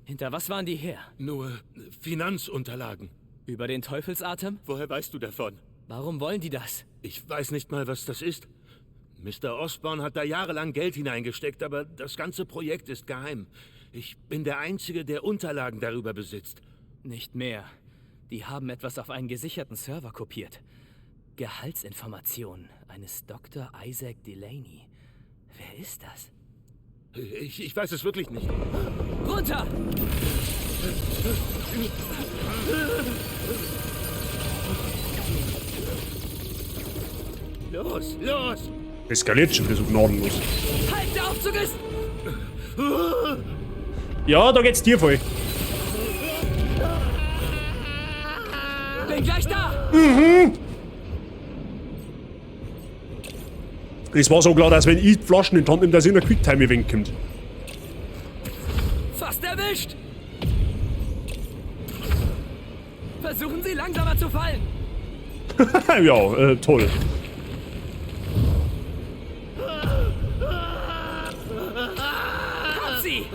Hinter was waren die her?
Nur Finanzunterlagen.
Über den Teufelsatem?
Woher weißt du davon?
Warum wollen die das?
Ich weiß nicht mal, was das ist. Mr. Osborne hat da jahrelang Geld hineingesteckt, aber das ganze Projekt ist geheim. Ich bin der Einzige, der Unterlagen darüber besitzt.
Nicht mehr. Die haben etwas auf einen gesicherten Server kopiert. Gehaltsinformationen eines Dr. Isaac Delaney. Wer ist das?
Ich weiß es wirklich nicht.
Runter!
Los, los!
Eskaliert schon wieder so gnadenlos.
Halt, der Aufzug ist...
Ja, da geht's dir voll.
Bin gleich da!
Mhm. Es war so klar, dass wenn ich die Flaschen in die Hand nehme, dass irgendein Quicktime-Event kommt.
Fast erwischt! Versuchen Sie langsamer zu fallen!
Ja, toll.
Hab sie!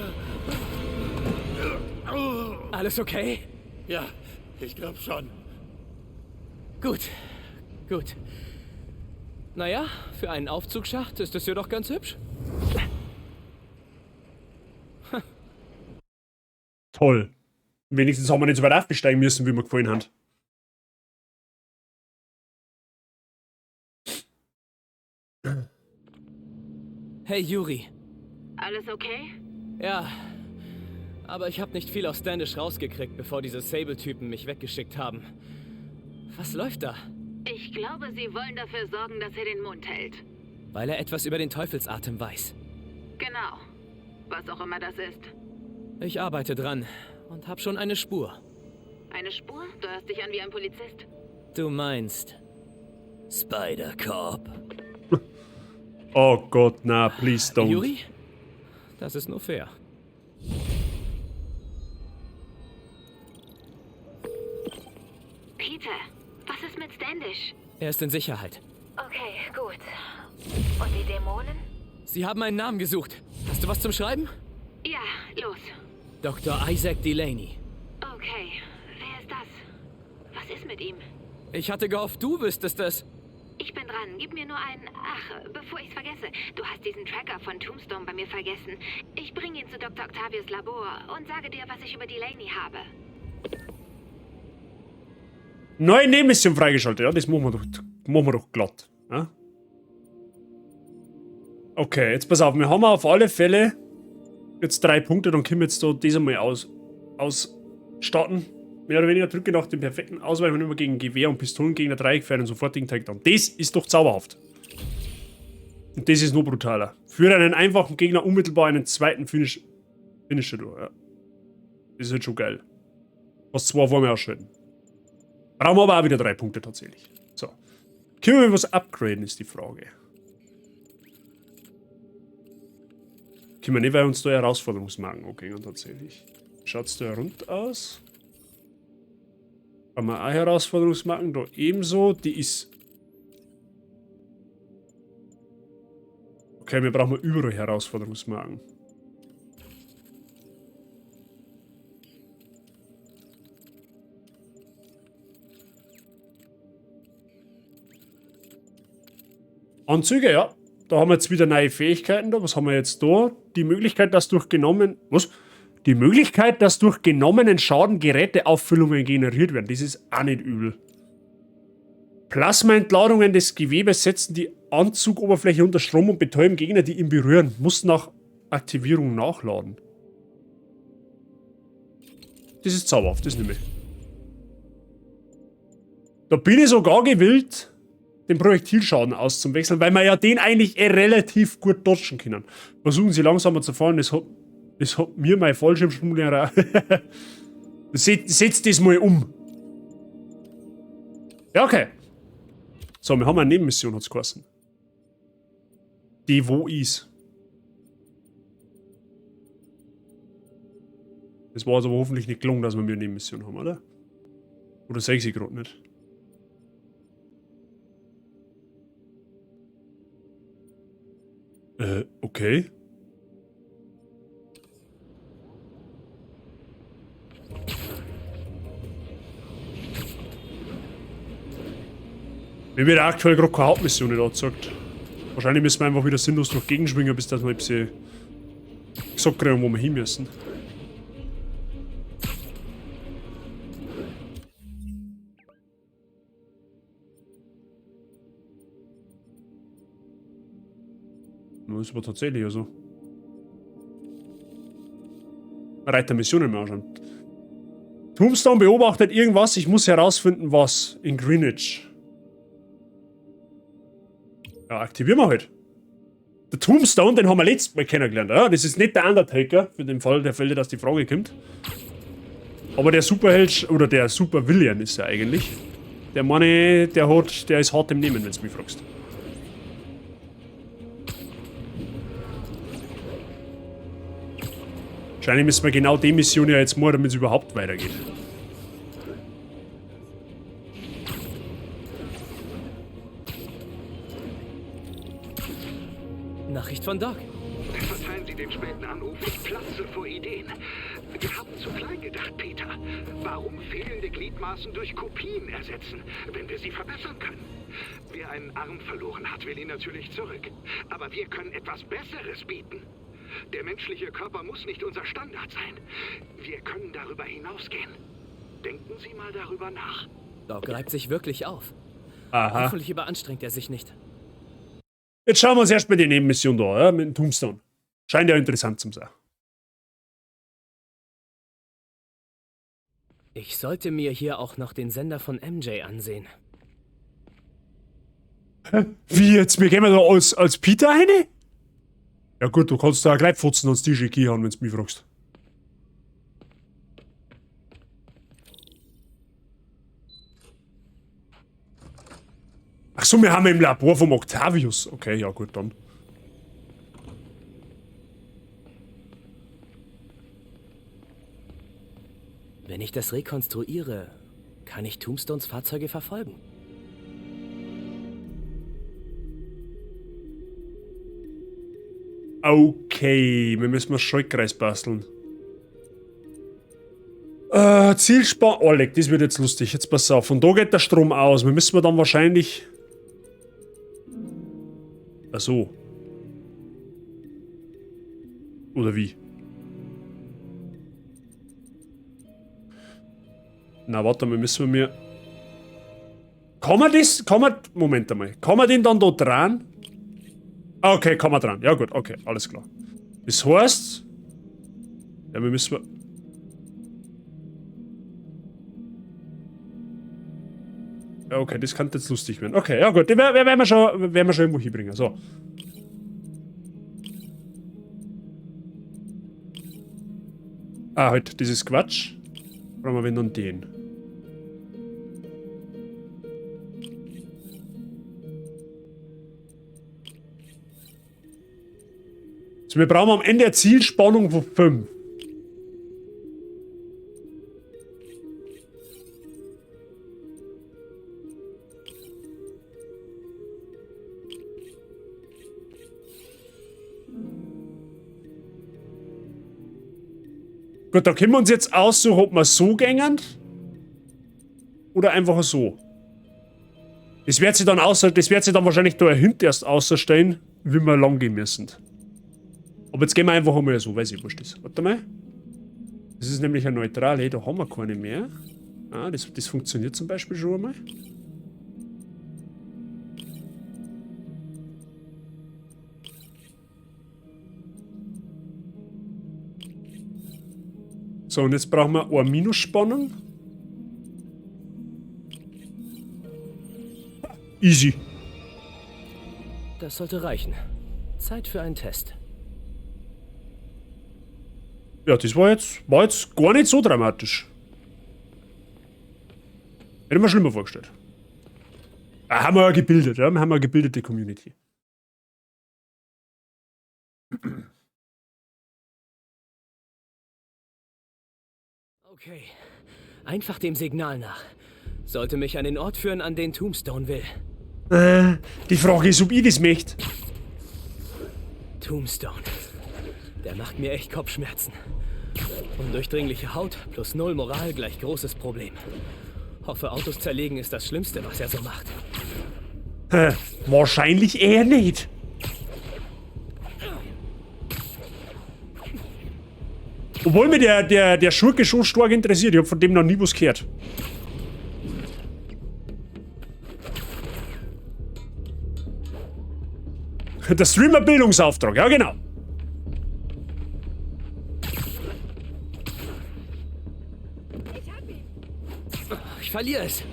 Alles okay?
Ja, ich glaube schon.
Gut, gut. Naja, für einen Aufzugsschacht ist es ja doch ganz hübsch.
Toll. Wenigstens haben wir nicht so weit aufsteigen müssen, wie wir gefallen haben.
Hey, Yuri.
Alles okay?
Ja, aber ich habe nicht viel aus Standish rausgekriegt, bevor diese Sable-Typen mich weggeschickt haben. Was läuft da?
Ich glaube, sie wollen dafür sorgen, dass er den Mund hält.
Weil er etwas über den Teufelsatem weiß.
Genau. Was auch immer das ist.
Ich arbeite dran und habe schon eine Spur.
Eine Spur? Du hörst dich an wie ein Polizist.
Du meinst Spider-Cop.
Oh Gott, na, please don't.
Yuri? Das ist nur fair.
Peter, was ist mit Standish?
Er ist in Sicherheit.
Okay, gut. Und die Dämonen?
Sie haben einen Namen gesucht. Hast du was zum Schreiben?
Ja, los.
Dr. Isaac Delaney.
Okay, wer ist das? Was ist mit ihm?
Ich hatte gehofft, du wüsstest es.
Ich bin dran. Gib mir nur einen... Ach, bevor ich's vergesse. Du hast diesen Tracker von Tombstone bei mir vergessen. Ich bringe ihn zu Dr. Octavius Labor und sage dir, was ich über Delaney habe.
Neue Nebenmission freigeschaltet. Ja, das machen wir doch glatt. Ja? Okay, jetzt pass auf. Wir haben auf alle Fälle jetzt 3 Punkte. Dann können wir jetzt da das einmal ausstatten. Mehr oder weniger drücke nach dem perfekten Ausweichen immer gegen Gewehr und Pistolen gegen der Dreieckpfeil und sofortigen Takedown. Das ist doch zauberhaft. Und das ist noch brutaler. Führe einen einfachen Gegner unmittelbar einen zweiten Finisher durch. Ja. Das ist halt schon geil. Was 2 vor mir ausschalten. Brauchen wir aber auch wieder 3 Punkte tatsächlich. So. Können wir was upgraden, ist die Frage. Können wir nicht, weil uns da Herausforderungsmarken angehen tatsächlich. Schaut's da rund aus? Kann man auch Herausforderungsmarken. Da ebenso. Die ist... Okay, wir brauchen überall Herausforderungsmarken. Anzüge, ja. Da haben wir jetzt wieder neue Fähigkeiten da. Was haben wir jetzt da? Die Möglichkeit, dass durch genommen... Was? Die Möglichkeit, dass durch genommenen Schaden Geräteauffüllungen generiert werden. Das ist auch nicht übel. Plasmaentladungen des Gewebes setzen die Anzugoberfläche unter Strom und betäuben Gegner, die ihn berühren. Muss nach Aktivierung nachladen. Das ist zauberhaft, das nehme ich. Da bin ich sogar gewillt, den Projektilschaden auszuwechseln, weil wir ja den eigentlich eh relativ gut dodgen können. Versuchen sie langsamer zu fahren, das hat mir mein Fallschirmsprunglehrer. Setzt das mal um. Ja, okay. So, wir haben eine Nebenmission, hat's geheißen. Die wo ist. Das war also hoffentlich nicht gelungen, dass wir eine Nebenmission haben, oder? Oder sehe ich sie gerade nicht? Okay. Mir wird aktuell gerade keine Hauptmission nicht angezeigt. Wahrscheinlich müssen wir einfach wieder sinnlos durch Gegenschwingen, bis das wir ein bisschen gesagt kriegen, wo wir hin müssen. Das ist aber tatsächlich so. Reiter Missionen mehr anschauen. Tombstone beobachtet irgendwas, ich muss herausfinden, was. In Greenwich. Ja, aktivieren wir halt. Der Tombstone, den haben wir letztes Mal kennengelernt. Ja, das ist nicht der Undertaker, für den Fall der Fälle, dass die Frage kommt. Aber der Superheld, oder der Supervillain ist er eigentlich. Der Mann, der ist hart im Nehmen, wenn du mich fragst. Wahrscheinlich müssen wir genau die Mission ja jetzt machen, damit es überhaupt weitergeht.
Nachricht von Doc.
Verzeihen Sie den späten Anruf, ich platze vor Ideen. Wir haben zu klein gedacht, Peter. Warum fehlende Gliedmaßen durch Kopien ersetzen, wenn wir sie verbessern können? Wer einen Arm verloren hat, will ihn natürlich zurück. Aber wir können etwas Besseres bieten. Der menschliche Körper muss nicht unser Standard sein. Wir können darüber hinausgehen. Denken Sie mal darüber nach.
Doc reibt sich wirklich auf.
Aha.
Hoffentlich überanstrengt er sich nicht.
Jetzt schauen wir uns erstmal die Nebenmission da, ja, mit dem Tombstone. Scheint ja interessant zu sein.
Ich sollte mir hier auch noch den Sender von MJ ansehen.
Hä? Wie jetzt? Wir gehen da als Peter rein? Ja gut, du kannst da auch gleich Fotzen ans Tisch haben, wenn du mich fragst. Ach so, wir haben im Labor vom Octavius. Okay, ja gut, dann.
Wenn ich das rekonstruiere, kann ich Tombstones Fahrzeuge verfolgen.
Okay, wir müssen mal Schaltkreis basteln. Zielspar... Oh, leck, das wird jetzt lustig. Jetzt pass auf. Von da geht der Strom aus. Wir müssen dann wahrscheinlich... Ach so. Oder wie? Na, warte mal, müssen wir mir... Kann man das... Kann man... Moment einmal. Kann man den dann da dran? Okay, kann man dran. Ja gut, okay, alles klar. Das heißt... Ja, wir müssen... Ja, okay, das kann jetzt lustig werden. Okay, ja gut, den werden wir schon irgendwo hinbringen. So. Ah, halt, das ist Quatsch. Brauchen wir wenn dann den. Also wir brauchen am Ende eine Zielspannung von 5. Gut, da können wir uns jetzt aussuchen, ob wir so gängen oder einfach so. Das wird sich dann wahrscheinlich da hinten erst außerstellen, wie wir lang gehen müssen. Aber jetzt gehen wir einfach einmal so, weiß ich, was das ist. Warte mal. Das ist nämlich eine neutrale, da haben wir keine mehr. Ah, das funktioniert zum Beispiel schon einmal. So, und jetzt brauchen wir eine Minusspannung. Easy.
Das sollte reichen. Zeit für einen Test.
Ja, das war jetzt gar nicht so dramatisch. Hätte ich mir schlimmer vorgestellt. Da haben wir ja gebildet, ja? Wir haben ja eine gebildete Community.
Okay. Einfach dem Signal nach. Sollte mich an den Ort führen, an den Tombstone will.
Die Frage ist, ob ich das möchte.
Tombstone. Der macht mir echt Kopfschmerzen. Undurchdringliche Haut plus 0 Moral gleich großes Problem. Hoffe, Autos zerlegen ist das Schlimmste, was er so macht.
Wahrscheinlich eher nicht. Obwohl mir der Schurke schon stark interessiert. Ich hab von dem noch nie was gehört. Der Streamer-Bildungsauftrag, ja genau.
Ich verliere es.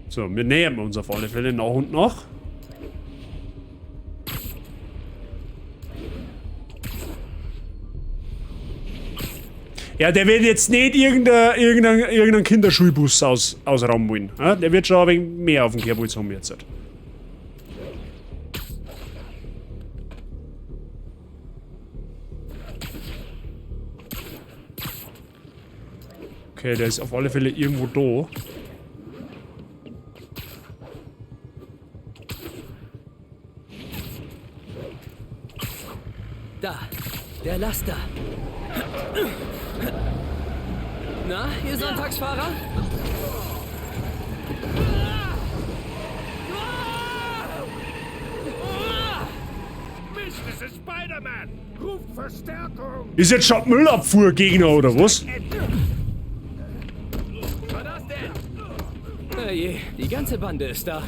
So, wir nähern uns auf alle Fälle nach und nach. Ja, der wird jetzt nicht irgendein Kinderschulbus ausrauben wollen. Ja, der wird schon ein wenig mehr auf dem Kerbholz haben jetzt. Okay, der ist auf alle Fälle irgendwo da.
Da, der Laster. Na, ihr Sonntagsfahrer?
Mist, es ist Spider-Man! Ruft Verstärkung!
Ist jetzt schon Müllabfuhrgegner oder was?
Was war das denn? Na je, die ganze Bande ist da.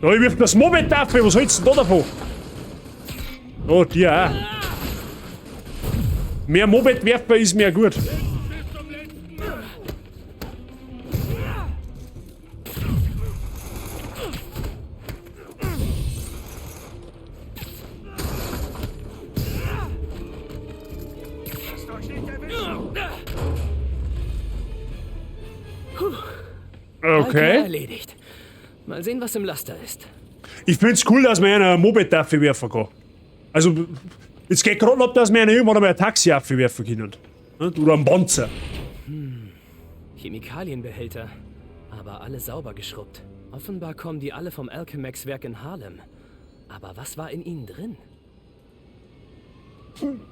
Ja, ich wirf das Moped dafür, was hältst du denn da davon? Oh, dir auch. Mehr Moped werfen ist mehr gut. Okay.
Erledigt. Mal sehen, was im Laster ist.
Ich find's cool, dass man einer ein Moped dafür werfen kann. Also, es geht gerade noch, dass wir einer irgendwann einmal ein Taxi dafür werfen können. Oder einen Panzer.
Chemikalienbehälter. Aber alle sauber geschrubbt. Offenbar kommen die alle vom Alchemax-Werk in Harlem. Aber was war in ihnen drin?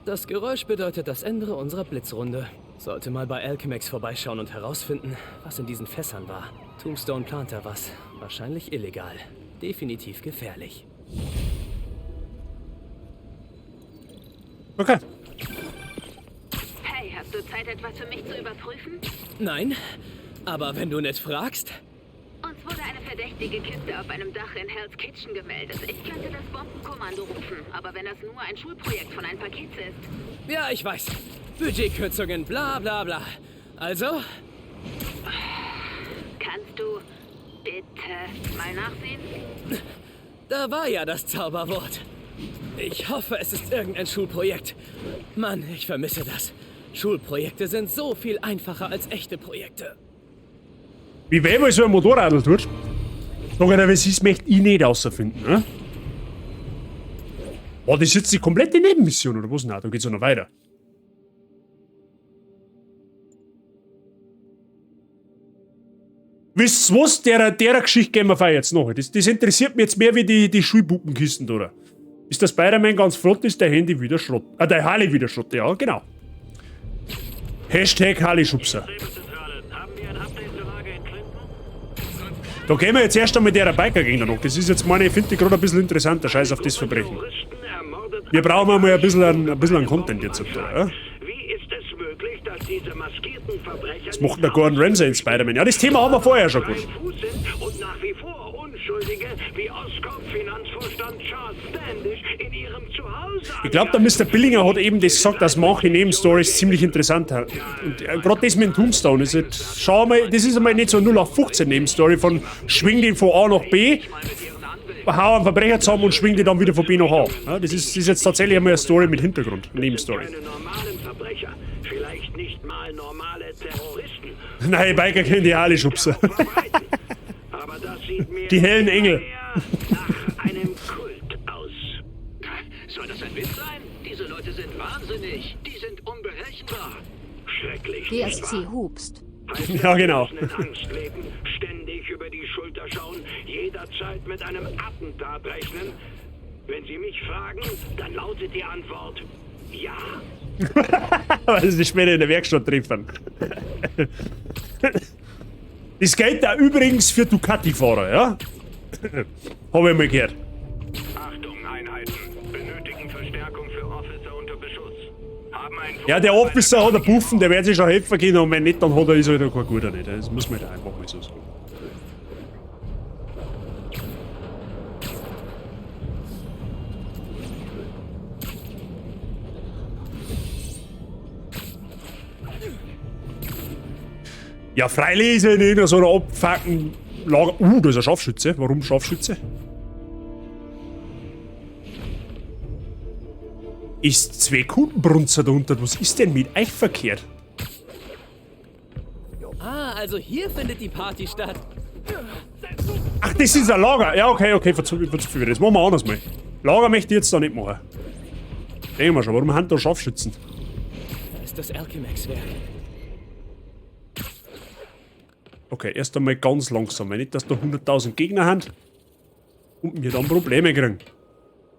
Das Geräusch bedeutet das Ende unserer Blitzrunde. Sollte mal bei Alchemax vorbeischauen und herausfinden, was in diesen Fässern war. Tombstone plant da was. Wahrscheinlich illegal. Definitiv gefährlich.
Okay.
Hey, hast du Zeit, etwas für mich zu überprüfen?
Nein, aber wenn du nicht fragst...
Uns wurde eine verdächtige Kiste auf einem Dach in Hell's Kitchen gemeldet. Ich könnte das Bombenkommando rufen, aber wenn das nur ein Schulprojekt von ein paar Kids ist...
Ja, ich weiß. Budgetkürzungen, bla bla bla. Also?
Kannst du bitte mal nachsehen?
Da war ja das Zauberwort. Ich hoffe, es ist irgendein Schulprojekt. Mann, ich vermisse das. Schulprojekte sind so viel einfacher als echte Projekte.
Wie weh mal so ein Motorradl tut. Sag ich dir, wie es ist, möchte ich nicht rausfinden, ne? War das jetzt die komplette Nebenmission, oder was? Nein, da geht's ja noch weiter. Wisst ihr was? Der Geschichte gehen wir fein jetzt noch. Das interessiert mich jetzt mehr wie die Schulbubenkisten, oder? Ist der Spider-Man ganz flott, ist der Handy wieder Schrott. Ah, der Harley wieder Schrott, ja, genau. Hashtag Harley-Schubser. Da gehen wir jetzt erst einmal der Biker-Gegner noch. Das ist jetzt meine, ich finde die gerade ein bisschen interessanter, Scheiß auf das Verbrechen. Wir brauchen mal ein bisschen einen Content jetzt, oder? Das macht der Gordon Ramsay in Spider-Man. Ja, das Thema haben wir vorher schon gehabt. Ich glaube, der Mr. Billinger hat eben das gesagt, dass manche Nebenstories ziemlich interessant sind. Und gerade das mit dem Tombstone ist jetzt, schau mal, das ist einmal nicht so 0815 Nebenstory von schwing den von A nach B, hau einen Verbrecher zusammen und schwing den dann wieder von B nach A. Ja, das ist jetzt tatsächlich einmal eine Story mit Hintergrund, eine Nebenstory. Nein, Biker kennen die alle Schubser. Die hellen Engel.
Nach einem Kult aus. Soll das ein Witz sein? Diese Leute sind wahnsinnig. Die sind unberechenbar. Schrecklich.
DSC hupst.
Ja, genau.
In Angst leben, ständig über die Schulter schauen, jederzeit mit einem Attentat rechnen. Wenn Sie mich fragen, dann lautet die Antwort ja.
Weil sie sich später in der Werkstatt treffen. Das gilt da übrigens für Ducati-Fahrer, ja? Hab ich mal gehört.
Achtung, Einheiten. Benötigen Verstärkung für Officer unter Beschuss. Haben einen
Ja, der Officer hat einen Puffen, der wird sich schon helfen können, und wenn nicht, dann hat er, ist er halt kein guter nicht. Das muss man halt einfach mal so sagen. Ja, freilich ist er in so einer abgefuckten Lager. Da ist ein Scharfschütze. Warum Scharfschütze? Ist 2 Kundenbrunzer da unten. Was ist denn mit euch verkehrt?
Ah, also hier findet die Party statt.
Ach, das ist ein Lager. Ja, okay, okay, verzeih, das machen wir anders mal. Lager möchte ich jetzt da nicht machen. Denken wir schon, warum haben da Scharfschützen?
Da ist das Alchemax-Werk.
Okay, erst einmal ganz langsam, wenn nicht, dass da 100.000 Gegner haben und wir dann Probleme kriegen.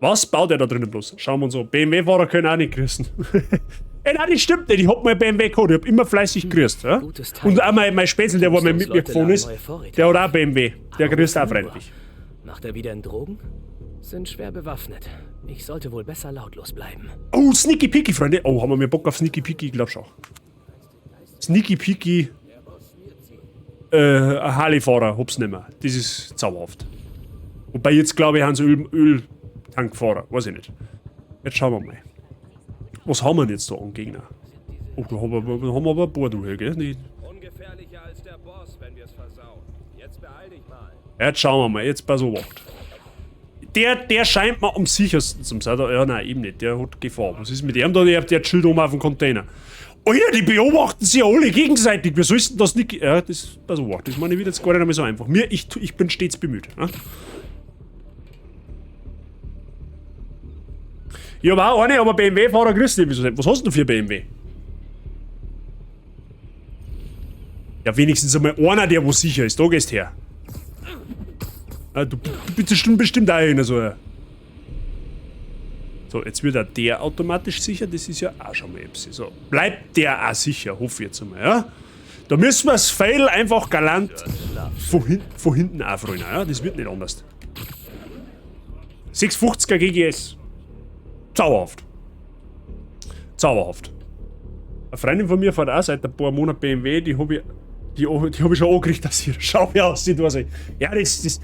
Was baut er da drinnen bloß? Schauen wir uns an. BMW-Fahrer können auch nicht grüßen. Ey, nein, das stimmt nicht. Ich hab mal BMW gehabt. Ich hab immer fleißig grüßt. Ja? Und auch mein Spätzl, der wo mal mit mir gefahren ist, der hat auch BMW. Der grüßt auch freundlich.
Macht er wieder in Drogen? Sind schwer bewaffnet. Ich sollte wohl besser lautlos bleiben.
Oh, Sneaky Peaky, Freunde. Oh, haben wir Bock auf Sneaky Peaky? Ich glaub schon. Sneaky Peaky. Ein Harley-Fahrer, hab's nicht mehr. Das ist zauberhaft. Wobei jetzt glaube ich, haben sie Öltankfahrer. Weiß ich nicht. Jetzt schauen wir mal. Was haben wir denn jetzt da an Gegner? Oh, da haben wir aber ein paar durch, gell? Die
Ungefährlicher als der Boss, wenn wir's versauen. Jetzt beeil dich mal.
Jetzt schauen wir mal. Jetzt pass auf. Der scheint mir am sichersten zum sein. Ja, nein, eben nicht. Der hat Gefahr. Was ist mit dem da? Der chillt oben auf dem Container. Alter, die beobachten sich ja alle gegenseitig. Wie sollst denn das nicht... Ja, das, pass auf, das meine ich wieder jetzt gar nicht mehr so einfach. Mir, ich bin stets bemüht. Ja? Ich hab auch eine, aber BMW-Fahrer grüßt dich. Was hast du denn für BMW? Ja, wenigstens einmal einer, der wo sicher ist. Da gehst her. Ah, du bist bestimmt auch einer so. So, jetzt wird auch der automatisch sicher. Das ist ja auch schon mal etwas. So, bleibt der auch sicher, hoffe ich jetzt einmal, ja? Da müssen wir das Pfeil einfach galant von hinten aufrollen, ja? Das wird nicht anders. 650er GGS. Zauberhaft. Zauberhaft. Eine Freundin von mir fährt auch seit ein paar Monaten BMW, die hab ich, die hab ich schon angekriegt, dass sie schau wie aussieht, was ich. Ja, das.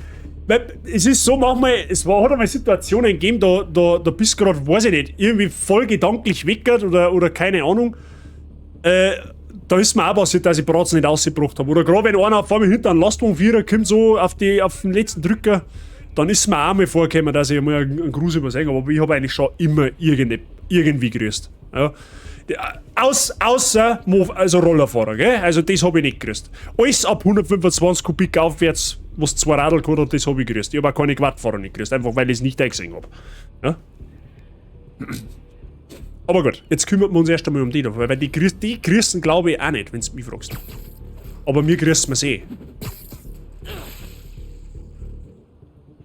Weil es ist so manchmal, es war, hat einmal Situationen gegeben, da bist du gerade, weiß ich nicht, irgendwie voll gedanklich weggert oder keine Ahnung. Da ist mir auch passiert, dass ich Bratz nicht rausgebracht habe. Oder gerade wenn einer vor mir hinter einen Lastwagenvierer kommt, so auf den letzten Drücker, dann ist mir auch mal vorgekommen, dass ich einmal einen Gruß übersehen habe. Aber ich habe eigentlich schon immer irgendwie grüßt. Ja. Außer also Rollerfahrer, gell? Also das habe ich nicht grüßt. Alles ab 125 Kubik aufwärts was zwei Radl gehabt hat, das habe ich gekriegt. Ich habe auch keine Quadfahrer nicht gekriegt, einfach weil ich es nicht eingesehen habe. Ja? Aber gut, jetzt kümmern wir uns erst einmal um die da, weil die, die grüßen glaube ich auch nicht, wenn du mich fragst. Aber mir grüßen wir sie.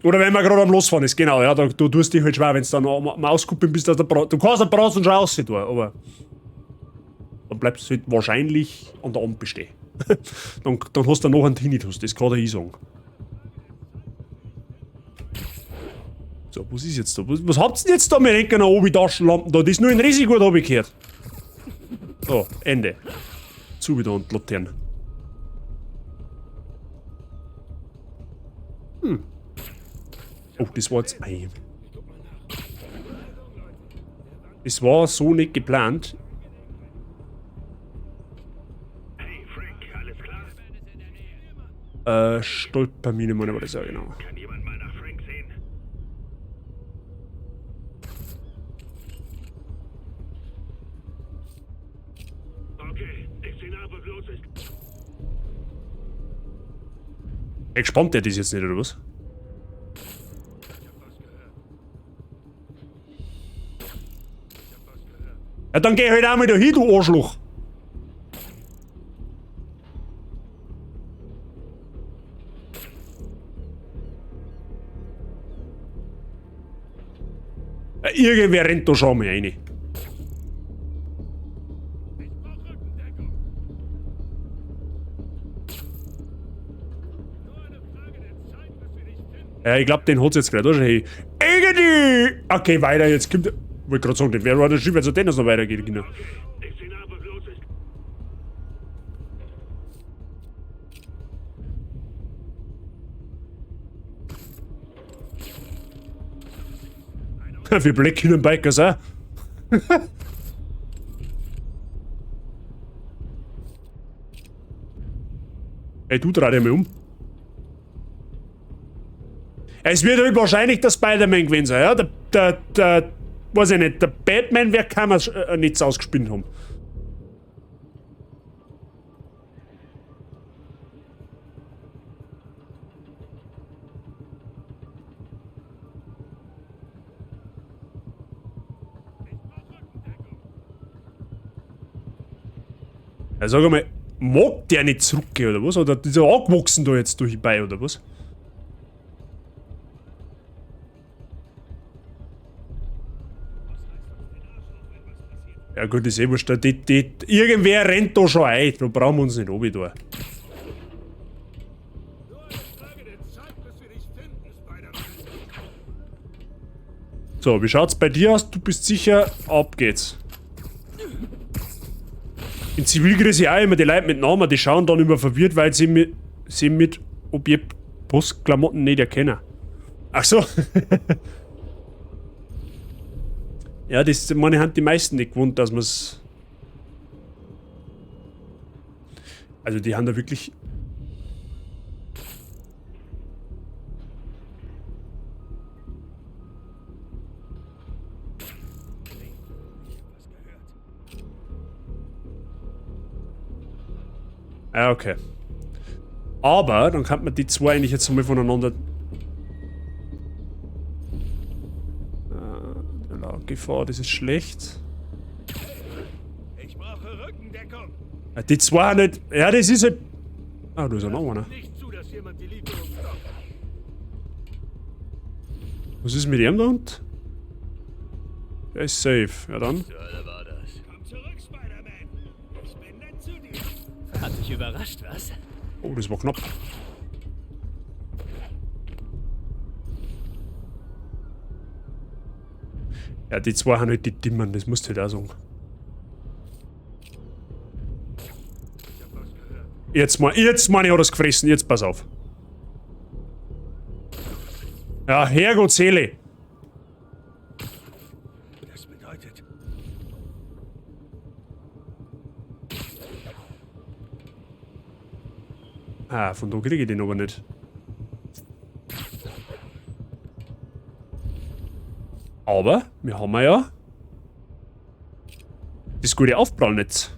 Oder wenn man gerade am Losfahren ist, genau, ja, da, du tust dich halt schwer, wenn du dann am Auskuppeln bist, dass der du kannst den Braten schon aussehen, aber dann bleibst du halt wahrscheinlich an der Ampel stehen. Dann hast du noch einen Tinnitus, das kann ich sagen. So, was ist jetzt da? Was habt ihr denn jetzt da mit einer Obi-Taschenlampen da? Das ist nur ein Risiko, hab ich gehört. So, Ende. Zu wieder und Laternen. Hm. Oh, das war jetzt... Ei. Das war so nicht geplant. Stolpermine, meine, war das ja genau.
Kann jemand mal nach Frank sehen? Okay, ich seh nach, was los ist.
Entspannt der das jetzt nicht, oder was? Ja, dann geh halt auch mal da hin, du Arschloch! Ja, irgendwer rennt da schon mal rein. Ja, ich glaub, den hat's jetzt gleich. Da schon hey. Irgendwie! Okay, weiter, jetzt kommt. Wollte grad sagen, den wäre der Schiff, wenn es noch weitergeht, genau. Wie Black können Bikers auch. Ey, du dreh dich mal um. Es wird halt wahrscheinlich der Spider-Man gewesen sein, ja? Der, weiß ich nicht, der Batman wird kein Netz ausgespinnt haben. Ja, sag einmal, mag der nicht zurückgehen oder was? Oder ist er angewachsen da jetzt durch die Beine oder was? Ja gut, ist eh wurscht. Irgendwer rennt da schon ein, da brauchen wir uns nicht runter da. So, wie schaut's bei dir aus? Du bist sicher, ab geht's. In Zivil grüße ich auch immer die Leute mit Namen, die schauen dann immer verwirrt, weil sie mit Objekt Postklamotten nicht erkennen. Ach so. Ja, das meine haben die meisten nicht gewohnt, dass man's. Also die haben da wirklich. Ja, okay. Aber dann kann man die zwei eigentlich jetzt mal voneinander. Gefahr, das ist schlecht.
Ich brauche Rückendeckung.
Ja, die zwei nicht. Ja, das ist halt. Ah, da ist ja noch einer. Was ist mit ihm da unten? Der ist safe. Ja dann.
Hat dich überrascht, was?
Oh, das war knapp. Ja, die zwei haben halt die Dimmen, das musst du halt auch sagen. Jetzt mal, jetzt meine ich, hat er's gefressen, jetzt pass auf. Ja, Herrgott Seele.
Das bedeutet.
Ah, von da kriege ich den aber nicht. Aber wir haben ja das gute Aufprallnetz.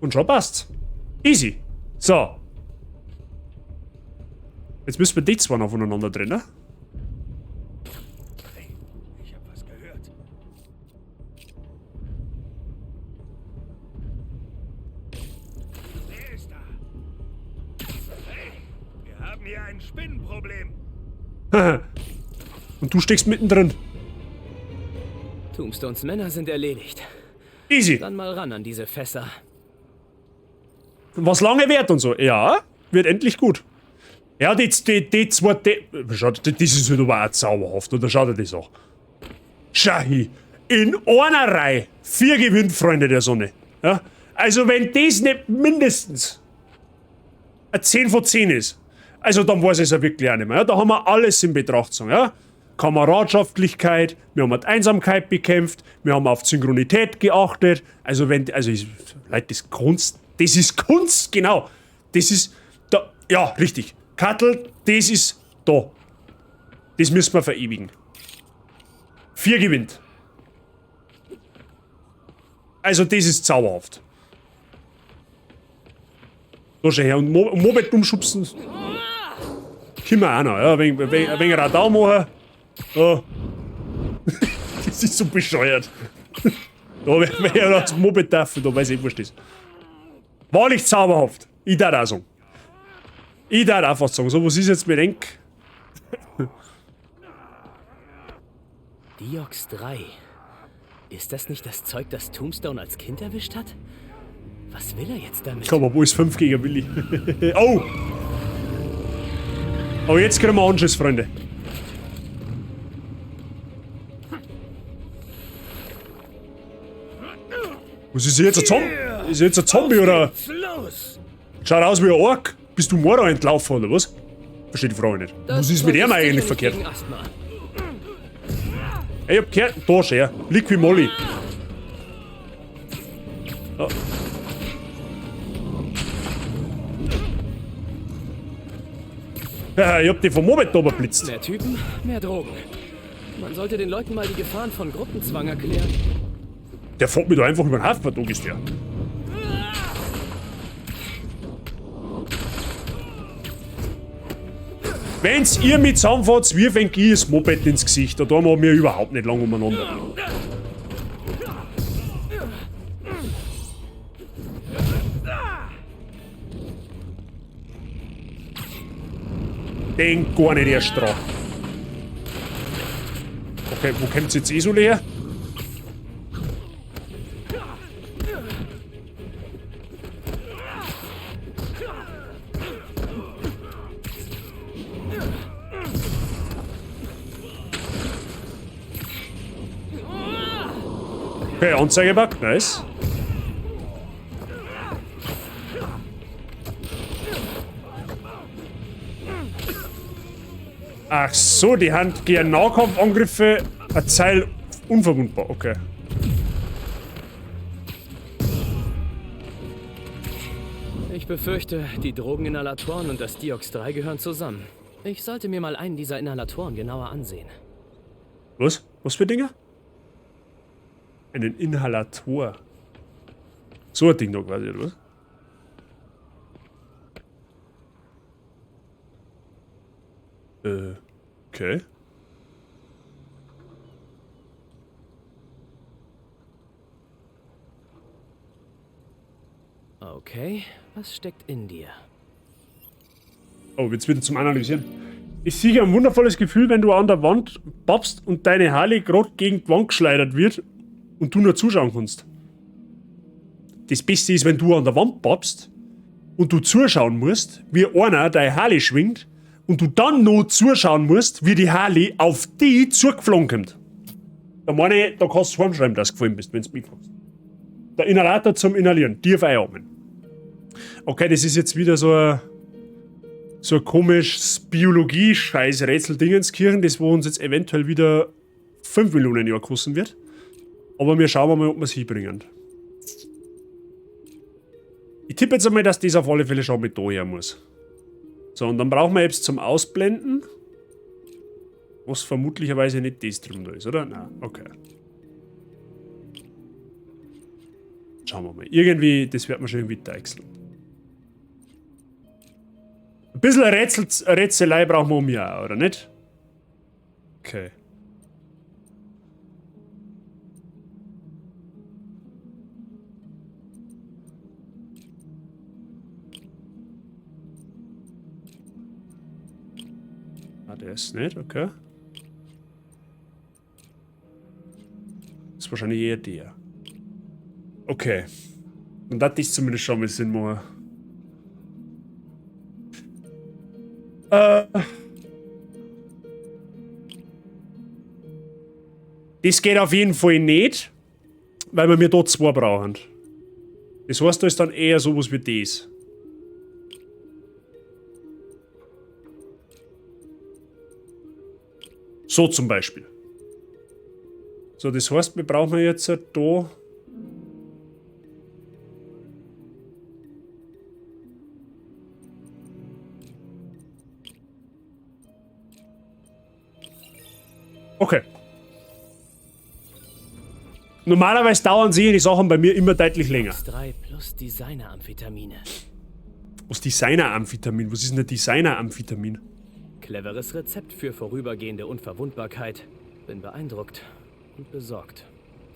Und schon passt's. Easy. So. Jetzt müssen wir die zwei noch voneinander trennen.
Hey, ich hab was gehört. Wer ist da? Hey, wir haben hier ein Spinnenproblem.
Und du steckst mittendrin.
Tombstones Männer sind erledigt.
Easy.
Dann mal ran an diese Fässer.
Was lange währt und so. Ja, wird endlich gut. Ja, die zwei, schaut, das ist halt aber auch zauberhaft, oder schaut ihr das auch? Schau hin. In einer Reihe. 4 gewinnt, Freunde der Sonne. Ja? Also wenn das nicht mindestens ein 10 von 10 ist, also dann weiß ich es ja wirklich auch nicht mehr. Ja? Da haben wir alles in Betrachtung. Ja? Kameradschaftlichkeit, wir haben die Einsamkeit bekämpft, wir haben auf Synchronität geachtet. Also wenn, also ich, Leute, das ist Kunst, das ist Kunst, genau. Das ist, da, ja, richtig. Kattel, das ist da. Das müssen wir verewigen. 4 gewinnt. Also das ist zauberhaft. Da schau her. Und Moped umschubsen. Können wir auch noch, ja. Ein wenig Radau machen. Oh. Das ist so bescheuert. Da wär ja das Moped dürfen, da weiß ich, was das ist. Wahrlich zauberhaft. Ich darf auch sagen. Ich darf auch fast sagen. So, was ist jetzt mit Enk?
Diox 3. Ist das nicht das Zeug, das Tombstone als Kind erwischt hat? Was will er jetzt damit?
Komm, wo ist 5 gegen Willi? Oh! Aber jetzt kriegen wir Anschiss, Freunde. Was ist jetzt ein Zombie? Ist jetzt ein Zombie oder? Schaut aus wie ein Ork. Bist du Mora entlaufen oder was? Verstehe die Frage nicht.
Das
Was ist mit
Zeug
ihm eigentlich
sicherlich
verkehrt?
gegen Asthma.
Ey, ich hab gehört. Da ist er. Liqui Moly. Ja. Ja, ich hab die vom Moped da überblitzt.
Mehr Typen, mehr Drogen. Man sollte den Leuten mal die Gefahren von Gruppenzwang erklären.
Der fährt mir da einfach über den Hafen, da ist der. Wenn's ihr mit zusammenfahrt, wirf ein ich das Moped ins Gesicht. Da tun wir mir überhaupt nicht lang umeinander. Denk gar nicht erst dran. Okay, wo kommt's jetzt eh so leer? Okay, Anzeigebug, nice. Ach so, die haben gegen Nahkampfangriffe ein Zeil unverwundbar, okay.
Ich befürchte, die Drogeninhalatoren und das Diox 3 gehören zusammen. Ich sollte mir mal einen dieser Inhalatoren genauer ansehen.
Was? Was für Dinger? Einen Inhalator. So ein Ding da quasi, oder was? Okay.
Okay, was steckt in dir?
Oh, jetzt wieder zum Analysieren. Ist sicher ein wundervolles Gefühl, wenn du an der Wand pappst und deine Harley grad gegen die Wand geschleudert wird und du nur zuschauen kannst. Das Beste ist, wenn du an der Wand pappst und du zuschauen musst, wie einer deine Harley schwingt und du dann noch zuschauen musst, wie die Harley auf die zugeflogen kommt. Da meine ich, da kannst du heimschreiben, dass du gefallen bist, wenn du mich fragst. Der Inhalator zum Inhalieren, tief einatmen. Okay, das ist jetzt wieder so ein komisches Biologie-Scheiß-Rätsel-Dingenskirchen, das wo uns jetzt eventuell wieder 5 Millionen Jahre kosten wird. Aber wir schauen mal, ob wir es hinbringen. Ich tippe jetzt einmal, dass das auf alle Fälle schon mit da her muss. So, und dann brauchen wir jetzt zum Ausblenden, was vermutlicherweise nicht das drunter ist, oder? Nein, okay. Schauen wir mal. Irgendwie, das wird man schon irgendwie deichseln. Ein bisschen Rätselei brauchen wir um ja, oder nicht? Okay. Ah, der ist nicht, okay. Ist wahrscheinlich eher der. Okay. Und das ist zumindest schon mal Sinn machen. Das geht auf jeden Fall nicht, weil wir da zwei brauchen. Das heißt, da ist dann eher sowas wie das. So zum Beispiel. So, das heißt, wir brauchen jetzt da... Okay. Normalerweise dauern sie die Sachen bei mir immer deutlich länger.
3 plus Designer-Amphetamine.
Was Designer-Amphetamin? Was ist denn ein Designer-Amphetamin?
Cleveres Rezept für vorübergehende Unverwundbarkeit. Bin beeindruckt und besorgt.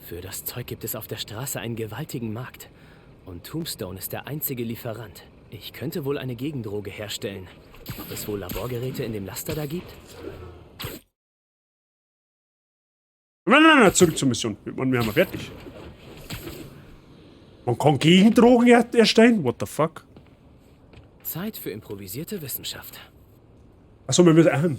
Für das Zeug gibt es auf der Straße einen gewaltigen Markt. Und Tombstone ist der einzige Lieferant. Ich könnte wohl eine Gegendroge herstellen. Ob es wohl Laborgeräte in dem Laster da gibt?
Nein, nein, nein, zurück zur Mission. Wir haben fertig. Man kann Gegendrogen erstellen? What the fuck?
Zeit für improvisierte Wissenschaft.
Achso, wir müssen.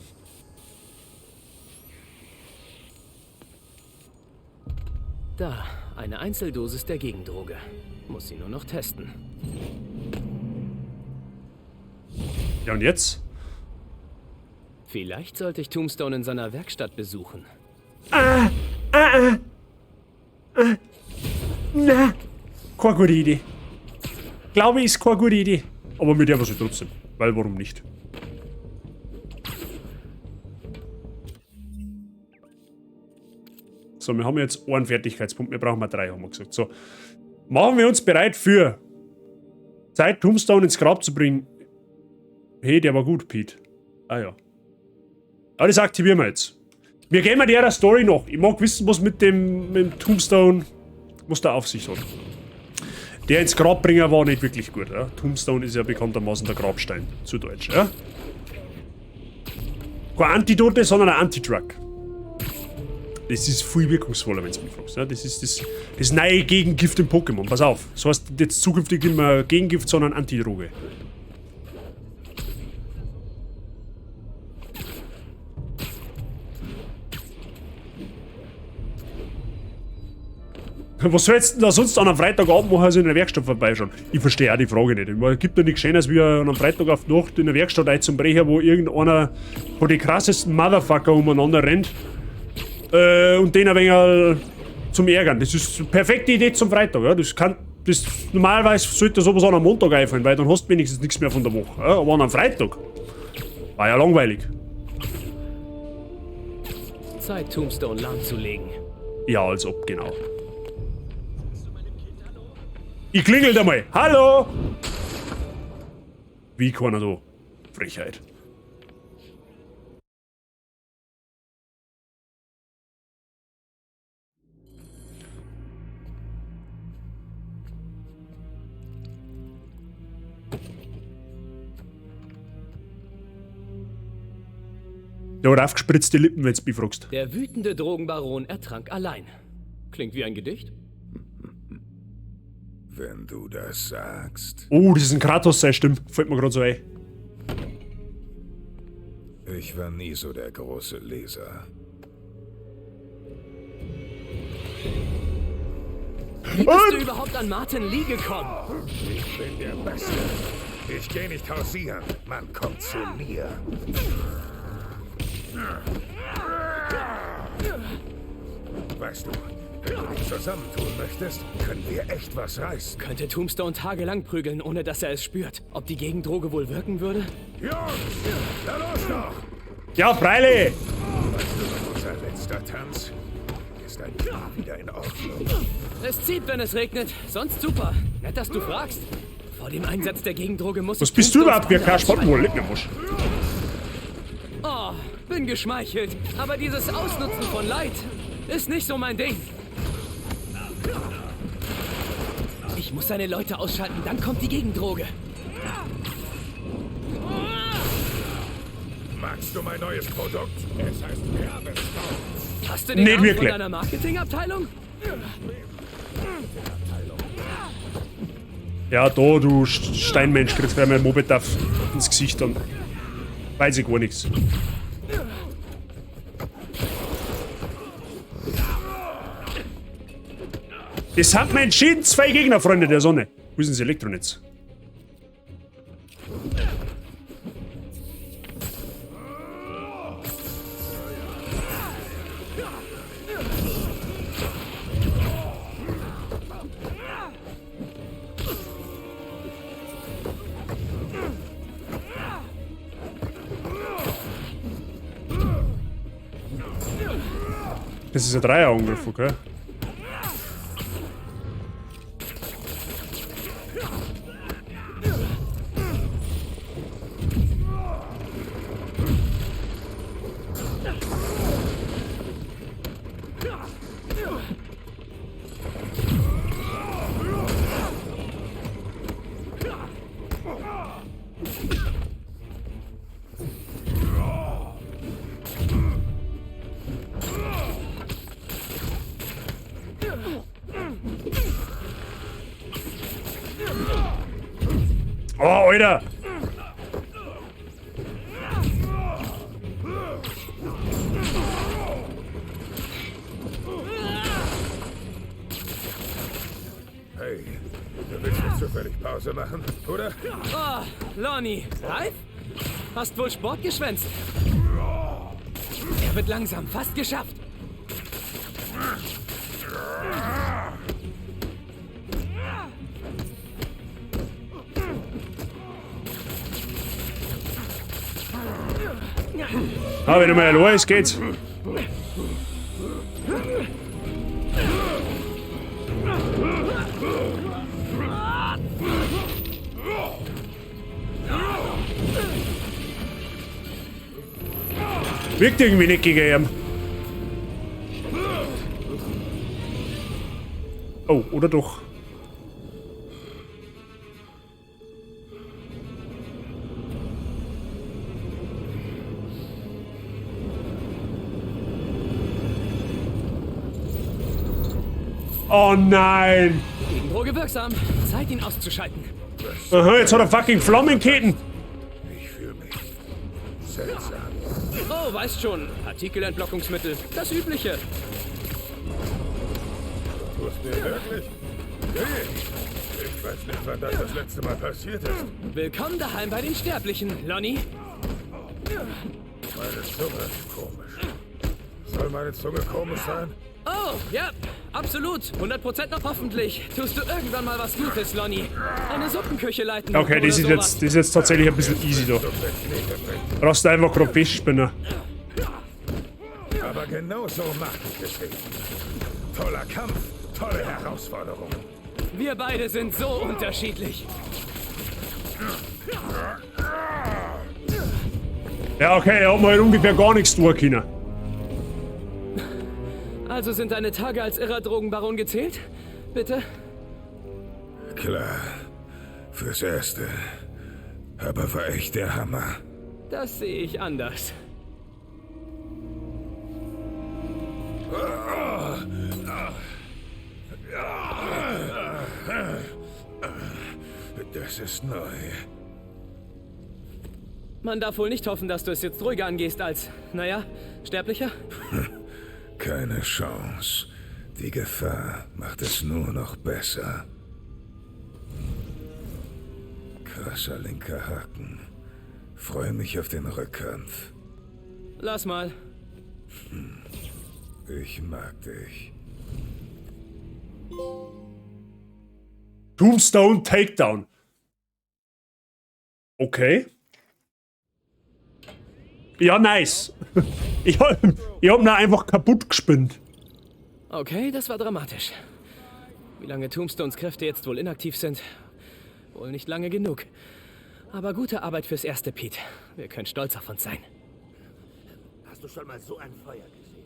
Da, eine Einzeldosis der Gegendroge. Muss sie nur noch testen.
Ja, und jetzt?
Vielleicht sollte ich Tombstone in seiner Werkstatt besuchen.
Na, keine gute Idee. Glaube ich, ist keine gute Idee. Aber mit der was ich trotzdem. Weil warum nicht? So, wir haben jetzt einen Fertigkeitspunkt. Wir brauchen mal 3, haben wir gesagt. So, machen wir uns bereit für Zeit, Tombstone ins Grab zu bringen. Hey, der war gut, Pete. Ah ja. Aber das aktivieren wir jetzt. Wir gehen mal der Story noch. Ich mag wissen, was mit dem Tombstone, was da auf sich hat. Der ins Grab bringen war nicht wirklich gut. Ja? Tombstone ist ja bekanntermaßen der Grabstein, zu Deutsch. Ja? Kein Antidote, sondern ein Antidrug. Das ist viel wirkungsvoller, wenn du mich fragst. Ja? Das ist das neue Gegengift im Pokémon. Pass auf. Das heißt jetzt zukünftig nicht mehr Gegengift, sondern Antidroge. Was sollst du denn da sonst an einem Freitagabend machen, als in der Werkstatt vorbeischauen? Ich verstehe auch die Frage nicht. Es gibt ja nichts Schöneres, wie an einem Freitag auf die Nacht in der Werkstatt einzubrechen, wo irgendeiner von den krassesten Motherfucker umeinander rennt und den ein wenig zum Ärgern. Das ist eine perfekte Idee zum Freitag. Ja? Normalerweise sollte sowas an einem Montag einfallen, weil dann hast du wenigstens nichts mehr von der Woche. Ja? Aber an einem Freitag war ja langweilig.
Zeit, Tombstone lahmzulegen.
Ja, als ob, genau. Ich klingel da mal. Hallo! Wie kann er da? Frechheit. Der hat aufgespritzte Lippen, wenn du mich fragst.
Der wütende Drogenbaron ertrank allein. Klingt wie ein Gedicht.
Wenn du das sagst.
Oh, das ist ein Kratos, seine Stimme. Fällt mir gerade so ein.
Ich war nie so der große Leser.
Wie bist du überhaupt an Martin Lee gekommen?
Ich bin der Beste. Ich gehe nicht hausieren. Man kommt zu mir. Weißt du, wenn du dich zusammentun möchtest, können wir echt was reißen.
Könnte Tombstone tagelang prügeln, ohne dass er es spürt. Ob die Gegendroge wohl wirken würde?
Jungs, na los doch!
Ja, freilich!
Weißt du noch, unser letzter Tanz? Ist dein Knie wieder in Ordnung?
Es zieht, wenn es regnet. Sonst super. Nett, dass du fragst. Vor dem Einsatz der Gegendroge muss
Was
ich
bist du
Tombstones
überhaupt für
Bande
kein
ausschalten.
Spannwohl? Leck mir am Arsch.
Oh, bin geschmeichelt. Aber dieses Ausnutzen von Leid ist nicht so mein Ding. Ich muss seine Leute ausschalten, dann kommt die Gegendroge.
Magst du mein neues Produkt? Es heißt Werbestaub.
Hast du den
Nicht
Arm
wirklich.
von deiner Marketingabteilung?
Ja, da, du Steinmensch, kriegst gleich mal ein Moped auf ins Gesicht dann. Weiß ich gar nichts. Das haben wir entschieden, zwei Gegner, Freunde der Sonne. Wo ist denn das Elektronetz? Das ist ein Dreierangriff, okay? Oh, Alter!
Hey, du willst nicht zufällig Pause machen, oder?
Oh, Lonnie, reif? Hast wohl Sport geschwänzt. Er wird langsam, fast geschafft.
Ah, wenn er mal allein ist, geht's. Wirkt irgendwie nicht gegen ihn. Oh, oder doch. Oh nein!
Gegendroge wirksam. Zeit, ihn auszuschalten.
Aha, jetzt hat er fucking Flammenketen.
Ich fühle mich seltsam.
Oh, weißt schon. Partikelentlockungsmittel. Das Übliche.
Du tust mir wirklich weh. Ich weiß nicht, wann das das letzte Mal passiert ist.
Willkommen daheim bei den Sterblichen, Lonnie.
Meine Zunge ist komisch. Soll meine Zunge komisch sein?
Oh, ja, absolut. 100% noch hoffentlich. Tust du irgendwann mal was Gutes, Lonnie. Eine Suppenküche leiten.
Okay,
oder
das ist
sowas.
jetzt, das ist jetzt tatsächlich ein bisschen easy da. Brauchst du einfach gerade Festspinner.
Aber genau so mag ich es eben. Toller Kampf, tolle Herausforderung.
Wir beide sind so unterschiedlich.
Ja, okay, er hat mir halt ungefähr gar nichts tun können.
Also sind deine Tage als irrer Drogenbaron gezählt? Bitte?
Klar, fürs Erste. Aber war echt der Hammer.
Das sehe ich anders.
Das ist neu.
Man darf wohl nicht hoffen, dass du es jetzt ruhiger angehst als, naja, Sterblicher?
Keine Chance. Die Gefahr macht es nur noch besser. Krasser linker Haken. Freue mich auf den Rückkampf.
Lass mal.
Ich mag dich.
Tombstone Takedown. Okay. Ja, nice. Ich hab, ich hab ihn einfach kaputt gespinnt.
Okay, das war dramatisch. Wie lange Tombstones Kräfte jetzt wohl inaktiv sind? Wohl nicht lange genug. Aber gute Arbeit fürs Erste, Pete. Wir können stolz auf uns sein.
Hast du schon mal so ein Feuer gesehen?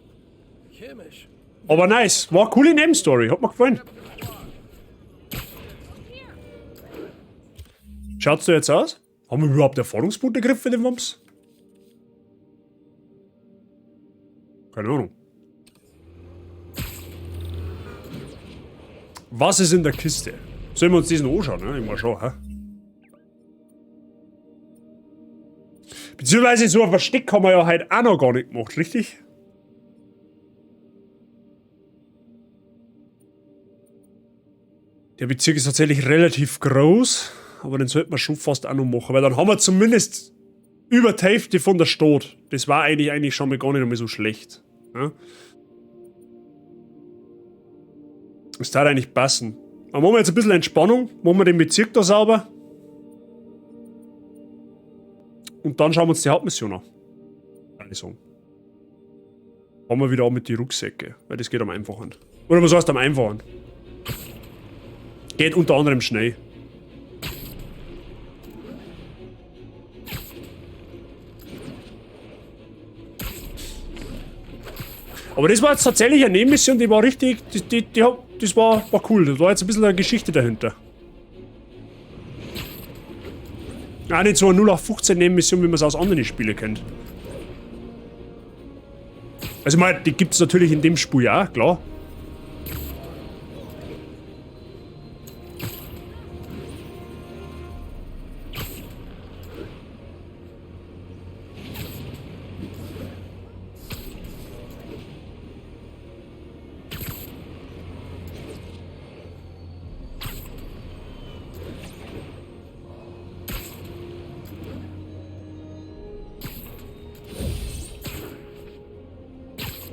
Chemisch.
Aber nice. War eine coole Nebenstory. Hat mir gefallen. Schaut's da jetzt aus? Haben wir überhaupt Erfahrungspunkte gekriegt für den Wumms? Keine Ahnung. Was ist in der Kiste? Sollen wir uns diesen anschauen, ne? Ich mal schauen, hä? Beziehungsweise so ein Versteck haben wir ja heute auch noch gar nicht gemacht, richtig? Der Bezirk ist tatsächlich relativ groß, aber den sollten wir schon fast auch noch machen, weil dann haben wir zumindest über die Hälfte von der Stadt. Das war eigentlich schon mal gar nicht mehr so schlecht. Ja? Das darf eigentlich passen. Aber machen wir jetzt ein bisschen Entspannung, machen wir den Bezirk da sauber. Und dann schauen wir uns die Hauptmission an. Also. Fangen wir wieder an mit den Rucksäcke, weil das geht am einfachen. Oder was heißt am einfachen? Geht unter anderem schnell. Aber das war jetzt tatsächlich eine Nebenmission, die war richtig, das war cool. Das war jetzt ein bisschen eine Geschichte dahinter. Auch nicht so eine 0815 Nebenmission, wie man es aus anderen Spielen kennt. Also ich meine, die gibt's natürlich in dem Spiel ja auch, klar.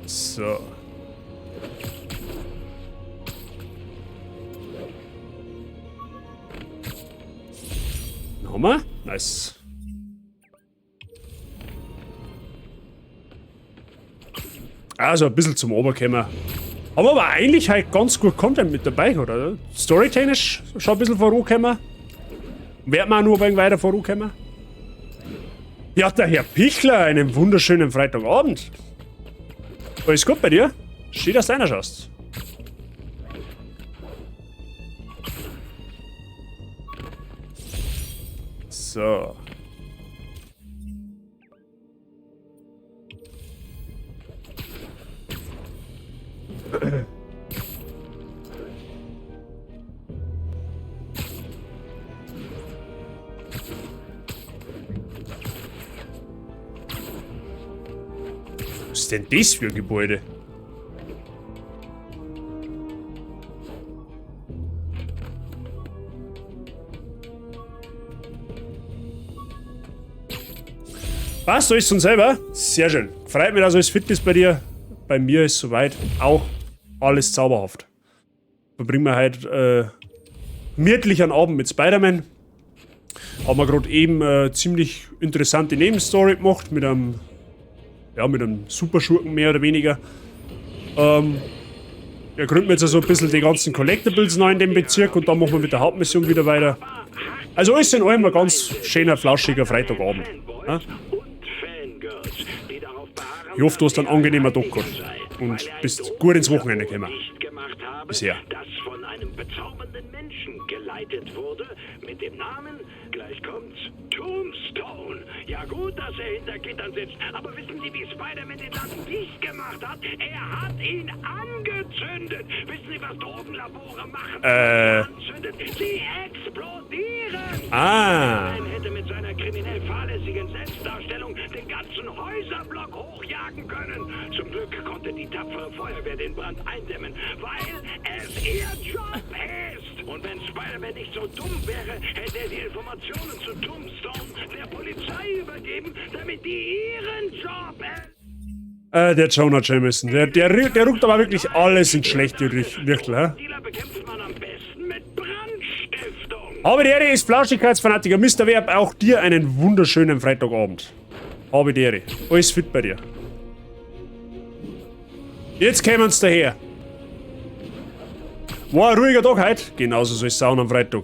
So. Nochmal? Nice. Also ein bisschen zum Oberkämmer. Aber eigentlich halt ganz gut Content mit dabei, oder? Storytechnisch schon ein bisschen vorangekommen. Werden wir auch noch ein wenig weiter vorankommen. Ja, der Herr Pichler, einen wunderschönen Freitagabend. Alles gut bei dir? Schön, dass du reinschaust. So. Was ist denn das für ein Gebäude? Was? So ist es von selber? Sehr schön. Freut mich, dass alles fit ist bei dir. Bei mir ist soweit auch alles zauberhaft. Verbringen wir heute gemütlich einen Abend mit Spider-Man. Haben wir gerade eben ziemlich interessante Nebenstory gemacht mit einem, ja, mit einem Superschurken mehr oder weniger. Ja, gründen wir jetzt also ein bisschen die ganzen Collectibles neu in dem Bezirk und dann machen wir mit der Hauptmission wieder weiter. Also alles in allem ein ganz schöner, flauschiger Freitagabend. Ja? Ich hoffe, du hast einen angenehmen Tag gehabt und bist gut ins Wochenende gekommen. Bisher.
Das von einem bezaubernden Menschen geleitet wurde, mit dem Namen, gleich kommt's, Tombstone. Ja gut, dass er hinter Gittern sitzt, aber wissen Sie, wie Spider-Man den Laden dicht gemacht hat? Er hat ihn angezündet. Wissen Sie, was Drogenlabore machen? Anzündet? Sie explodieren.
Ah.
Spider-Man hätte mit seiner kriminell fahrlässigen Selbstdarstellung den ganzen Häuserblock hochjagen können. Zum Glück konnte die tapfere Feuerwehr den Brand eindämmen, weil es ihr Job ist. Und wenn Spider-Man nicht so dumm wäre, hätte er die Informationen zu Tombstone der Polizei übergeben, damit die ihren Job
Der Jonah Jameson, der rückt aber wirklich alles ins schlechte Licht, hä?
Bekämpft man am besten mit Brandstiftung.
Aber die Ehre ist Flauschigkeitsfanatiker. Mister Werb, auch dir einen wunderschönen Freitagabend. Habe die Ehre. Alles fit bei dir. Jetzt kämen's daher. War ein ruhiger Tag heute. Genauso soll es sein am Freitag.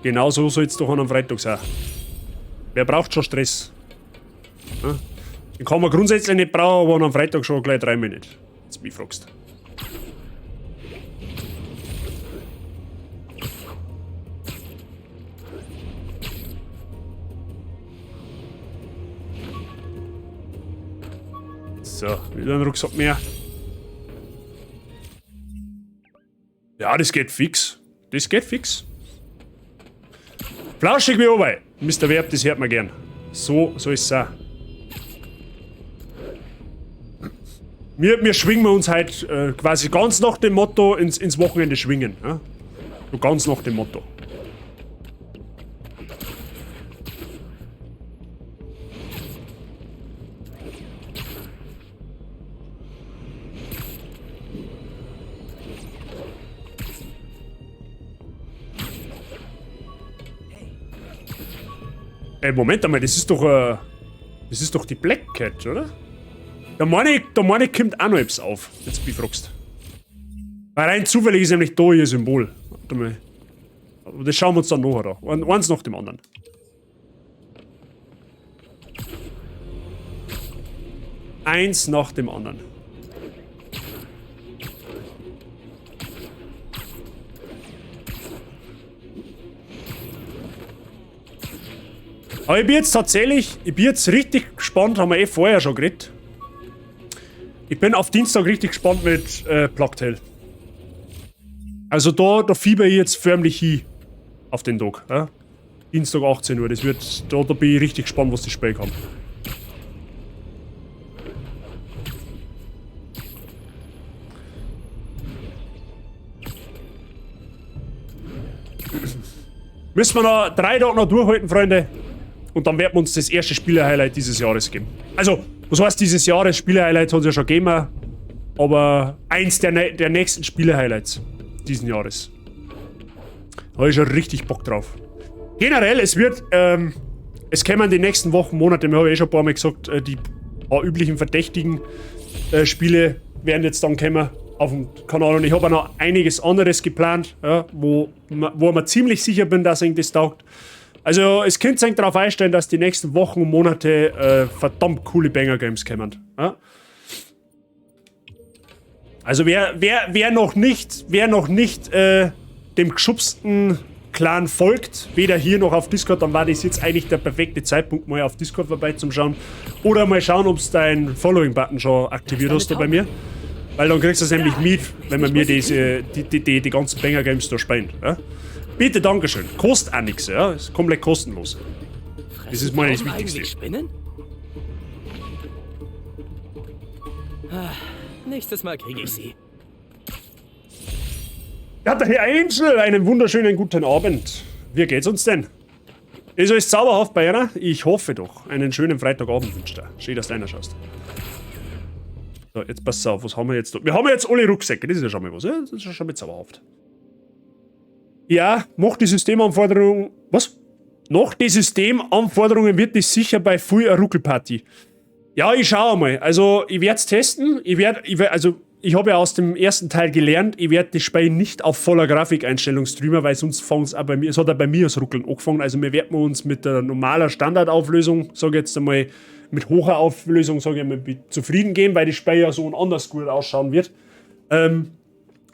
Genau so soll es doch an einem Freitag sein. Wer braucht schon Stress? Ja? Den kann man grundsätzlich nicht brauchen, aber an einem Freitag schon gleich dreimal nicht. Wenn du mich fragst. So, wieder ein Rucksack mehr. Ja, das geht fix. Das geht fix. Flauschig wie oben. Mr. Verb, das hört man gern. So soll es sein. Wir schwingen uns halt quasi ganz nach dem Motto ins Wochenende schwingen. Ja? So ganz nach dem Motto. Ey, Moment einmal, das ist doch die Black Cat, oder? Da meine ich, kommt auch noch etwas auf, wenn du mich fragst. Weil rein zufällig ist nämlich da ihr Symbol. Warte mal. Aber das schauen wir uns dann nachher an. Eins nach dem anderen. Eins nach dem anderen. Aber ich bin jetzt tatsächlich, ich bin jetzt richtig gespannt, haben wir eh vorher schon geredet. Ich bin auf Dienstag richtig gespannt mit Plague Tale. Also da fieber ich jetzt förmlich hin auf den Tag. Ja? Dienstag 18 Uhr, da bin ich richtig gespannt, was das Spiel kann. Müssen wir noch 3 Tage noch durchhalten, Freunde. Und dann werden wir uns das erste Spieler-Highlight dieses Jahres geben. Also, was heißt dieses Jahres? Spieler-Highlight hat es ja schon gegeben, aber eins der nächsten Spieler-Highlights diesen Jahres. Da hab ich schon richtig Bock drauf. Generell, es kämen die nächsten Wochen, Monate, wir haben ja eh schon ein paar Mal gesagt, die paar üblichen verdächtigen Spiele werden jetzt dann kommen auf dem Kanal. Und ich habe auch noch einiges anderes geplant, ja, wo ich mir ziemlich sicher bin, dass ihnen das taugt. Also, es könnt sich darauf einstellen, dass die nächsten Wochen und Monate verdammt coole Banger-Games kommen. Ja? Also, wer noch nicht dem geschubsten Clan folgt, weder hier noch auf Discord, dann war das jetzt eigentlich der perfekte Zeitpunkt, mal auf Discord vorbeizuschauen. Oder mal schauen, ob's dein Following-Button schon aktiviert hast da bei mir. Weil dann kriegst du es nämlich mit, wenn man mir die ganzen Banger-Games da spielt. Ja? Bitte, Dankeschön. Kostet auch nix, ja? Ist komplett kostenlos. Das ist mal das Wichtigste.
Spinnen? Ah, nächstes Mal kriege ich sie.
Ja, der Herr Angel, einen wunderschönen guten Abend. Wie geht's uns denn? Ist alles zauberhaft bei einer? Ich hoffe doch. Einen schönen Freitagabend wünscht er. Schön, dass du reinschaust. So, jetzt pass auf, was haben wir jetzt da? Wir haben jetzt alle Rucksäcke, das ist ja schon mal was, ja? Das ist ja schon mal zauberhaft. Ja, mach die Systemanforderung. Was? Nach die Systemanforderungen wird das sicher bei viel eine Ruckelparty. Ja, ich schau mal. Also, ich werd's testen. Ich werd, ich werd, also, ich hab ja aus dem ersten Teil gelernt, ich werd das Spiel nicht auf voller Grafikeinstellung streamen, weil sonst fängt's auch bei mir, es hat auch bei mir das Ruckeln angefangen. Also, wir werden uns mit der normalen Standardauflösung, sag ich jetzt einmal, mit hoher Auflösung, sag ich einmal, zufrieden geben, weil das Spiel ja so und anders gut ausschauen wird.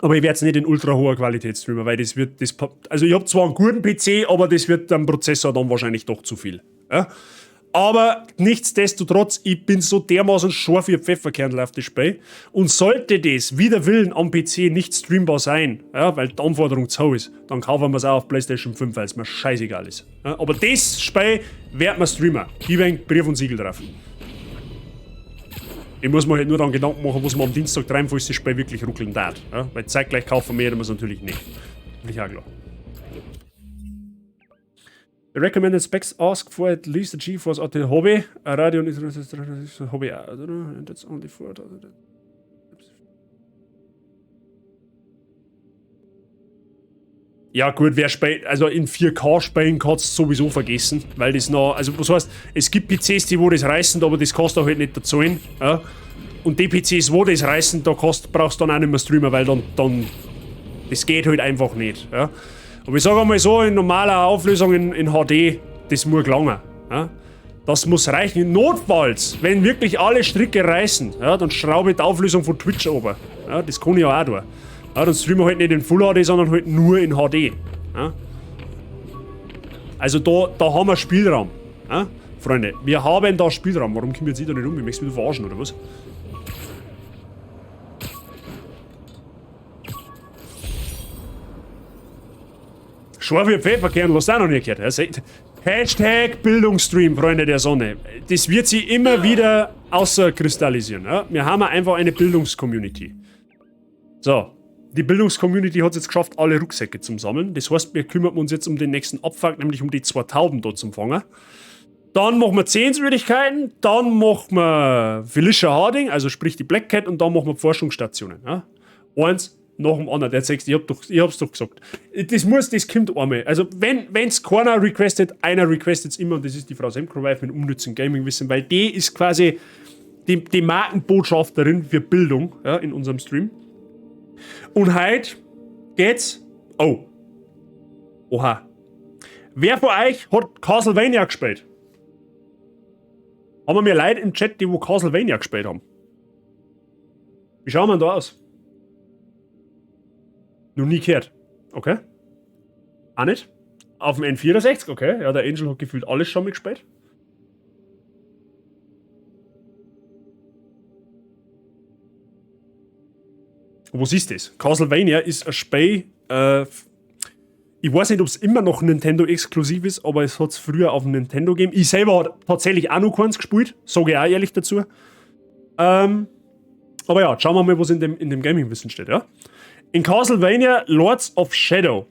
Aber ich werd's nicht in ultra hoher Qualität streamen, weil das wird, das, also ich hab zwar einen guten PC, aber das wird dem Prozessor dann wahrscheinlich doch zu viel. Ja? Aber nichtsdestotrotz, ich bin so dermaßen scharf wie ein Pfefferkernl auf das Spiel. Und sollte das wider Willen am PC nicht streambar sein, ja, weil die Anforderung zu hoch ist, dann kaufen wir's auch auf PlayStation 5, weil's mir scheißegal ist. Ja, aber das Spiel wird man streamen. Gib ein Brief und Siegel drauf. Ich muss mir halt nur dann Gedanken machen, was man am Dienstag treiben, falls das Spiel wirklich ruckeln darf. Ja? Weil zeitgleich kaufen wir es natürlich nicht. Bin ich auch klar. The recommended specs ask for at least a GeForce RT Hobby. A Radeon is Hobby. I don't know, and that's only for. Ja gut, wer spielt, also in 4K spielen kannst du sowieso vergessen, weil das noch, also was heißt, es gibt PCs, die wo das reißen, aber das kannst du halt nicht erzahlen, ja. Und die PCs, wo das reißen, da brauchst du dann auch nicht mehr streamen, weil dann, das geht halt einfach nicht, ja. Aber ich sage einmal so, in normaler Auflösung in HD, das muss gelangen. Ja? Das muss reichen. Notfalls, wenn wirklich alle Stricke reißen, ja, dann schraube ich die Auflösung von Twitch runter. Ja, das kann ich ja auch tun. Ja, dann streamen wir halt nicht in Full HD, sondern halt nur in HD. Ja? Also da haben wir Spielraum. Ja? Freunde, wir haben da Spielraum. Warum kommen wir jetzt da nicht um? Ich möchte mich verarschen, oder was? Scharfe Pfefferkern, hast du auch noch nie gehört. Ja, Hashtag Bildungsstream, Freunde der Sonne. Das wird sich immer wieder außerkristallisieren. Ja? Wir haben einfach eine Bildungscommunity. So, die Bildungscommunity hat es jetzt geschafft, alle Rucksäcke zu sammeln. Das heißt, wir kümmern uns jetzt um den nächsten Abfuck, nämlich um die 2 Tauben dort zum Fangen. Dann machen wir Sehenswürdigkeiten, dann machen wir Felicia Harding, also sprich die Black Cat, und dann machen wir Forschungsstationen. Ja? Eins nach dem anderen. Der sagt, ich hab's doch gesagt. Das kommt einmal. Also, wenn's keiner requestet, einer requestet's immer, und das ist die Frau Semcrowife mit unnützen Gaming-Wissen, weil die ist quasi die Markenbotschafterin für Bildung, ja, in unserem Stream. Und heute geht's. Oh. Oha. Wer von euch hat Castlevania gespielt? Haben wir mir Leute im Chat, die wo Castlevania gespielt haben? Wie schauen wir denn da aus? Noch nie gehört. Okay. Auch nicht. Auf dem N64, okay. Ja, der Angel hat gefühlt alles schon mal gespielt. Was ist das? Castlevania ist ein Spiel, ich weiß nicht, ob's immer noch Nintendo-exklusiv ist, aber es hat's früher auf dem Nintendo gegeben. Ich selber hab tatsächlich auch noch keins gespielt, sage ich auch ehrlich dazu. Aber ja, schauen wir mal, was in dem Gaming-Wissen steht, ja? In Castlevania Lords of Shadow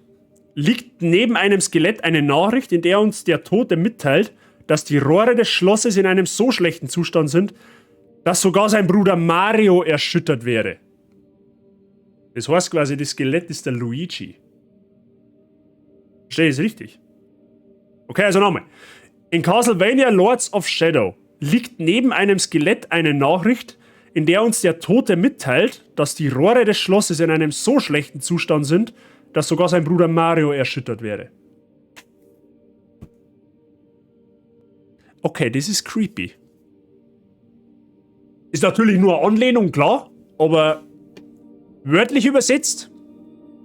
liegt neben einem Skelett eine Nachricht, in der uns der Tote mitteilt, dass die Rohre des Schlosses in einem so schlechten Zustand sind, dass sogar sein Bruder Mario erschüttert wäre. Das heißt quasi, das Skelett ist der Luigi. Verstehe ich es richtig? Okay, also nochmal. In Castlevania Lords of Shadow liegt neben einem Skelett eine Nachricht, in der uns der Tote mitteilt, dass die Rohre des Schlosses in einem so schlechten Zustand sind, dass sogar sein Bruder Mario erschüttert wäre. Okay, das ist creepy. Ist natürlich nur Anlehnung, klar, aber wörtlich übersetzt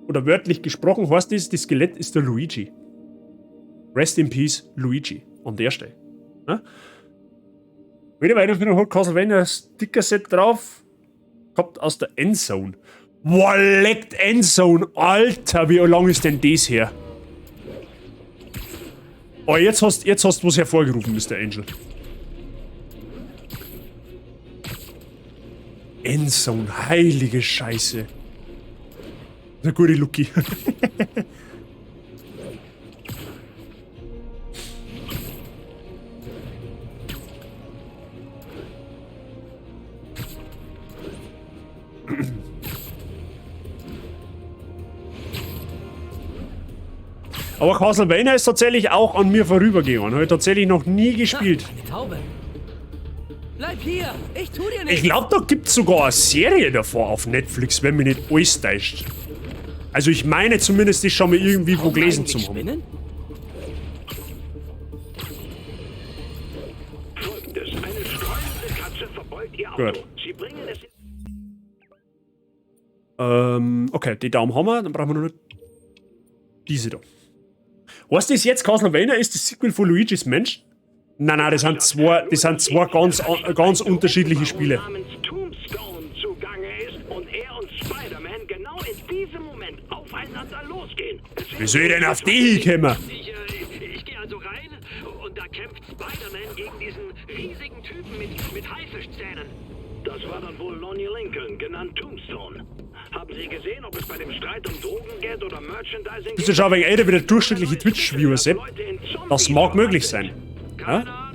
oder wörtlich gesprochen heißt es, das Skelett ist der Luigi. Rest in Peace, Luigi. An der Stelle. Ja? Wieder weiterführen hat Castlevania ein Sticker-Set drauf. Kommt aus der Endzone. Boah, leckt Endzone. Alter, wie lang ist denn das her? Oh, jetzt hast du was hervorgerufen, Mr. Angel. Endzone, heilige Scheiße. Eine gute Lucky. Aber Castlevania ist tatsächlich auch an mir vorübergegangen. Habe ich tatsächlich noch nie gespielt.
Ha, eine Taube. Bleib hier! Ich tu dir nichts.
Ich glaube, da gibt's sogar eine Serie davor auf Netflix, wenn mich nicht alles täuscht. Also ich meine zumindest, das schon mal irgendwie wo gelesen zu haben.
Folgendes: Eine streunende Katze verbeult ihr Auto.
Gut.
Sie bringen es
Okay, die Daumen haben wir, dann brauchen wir nur noch diese da. Weißt du, das jetzt Castlevania ist das Sequel von Luigi's Mansion? Nein, nein, das sind zwei ganz, ganz unterschiedliche Spiele. Wie soll ich denn auf die hinkommen?
Ich gehe also rein und da kämpft Spider-Man gegen diesen riesigen Typen mit Haifischzähnen.
Das war dann wohl Lonnie Lincoln, genannt Tombstone. Haben Sie gesehen, ob es bei dem Streit um Drogengeld oder Merchandising...
Bist du schon wegen älter wie der durchschnittliche Twitch-Viewer, Sepp? Das mag möglich sein. Ja?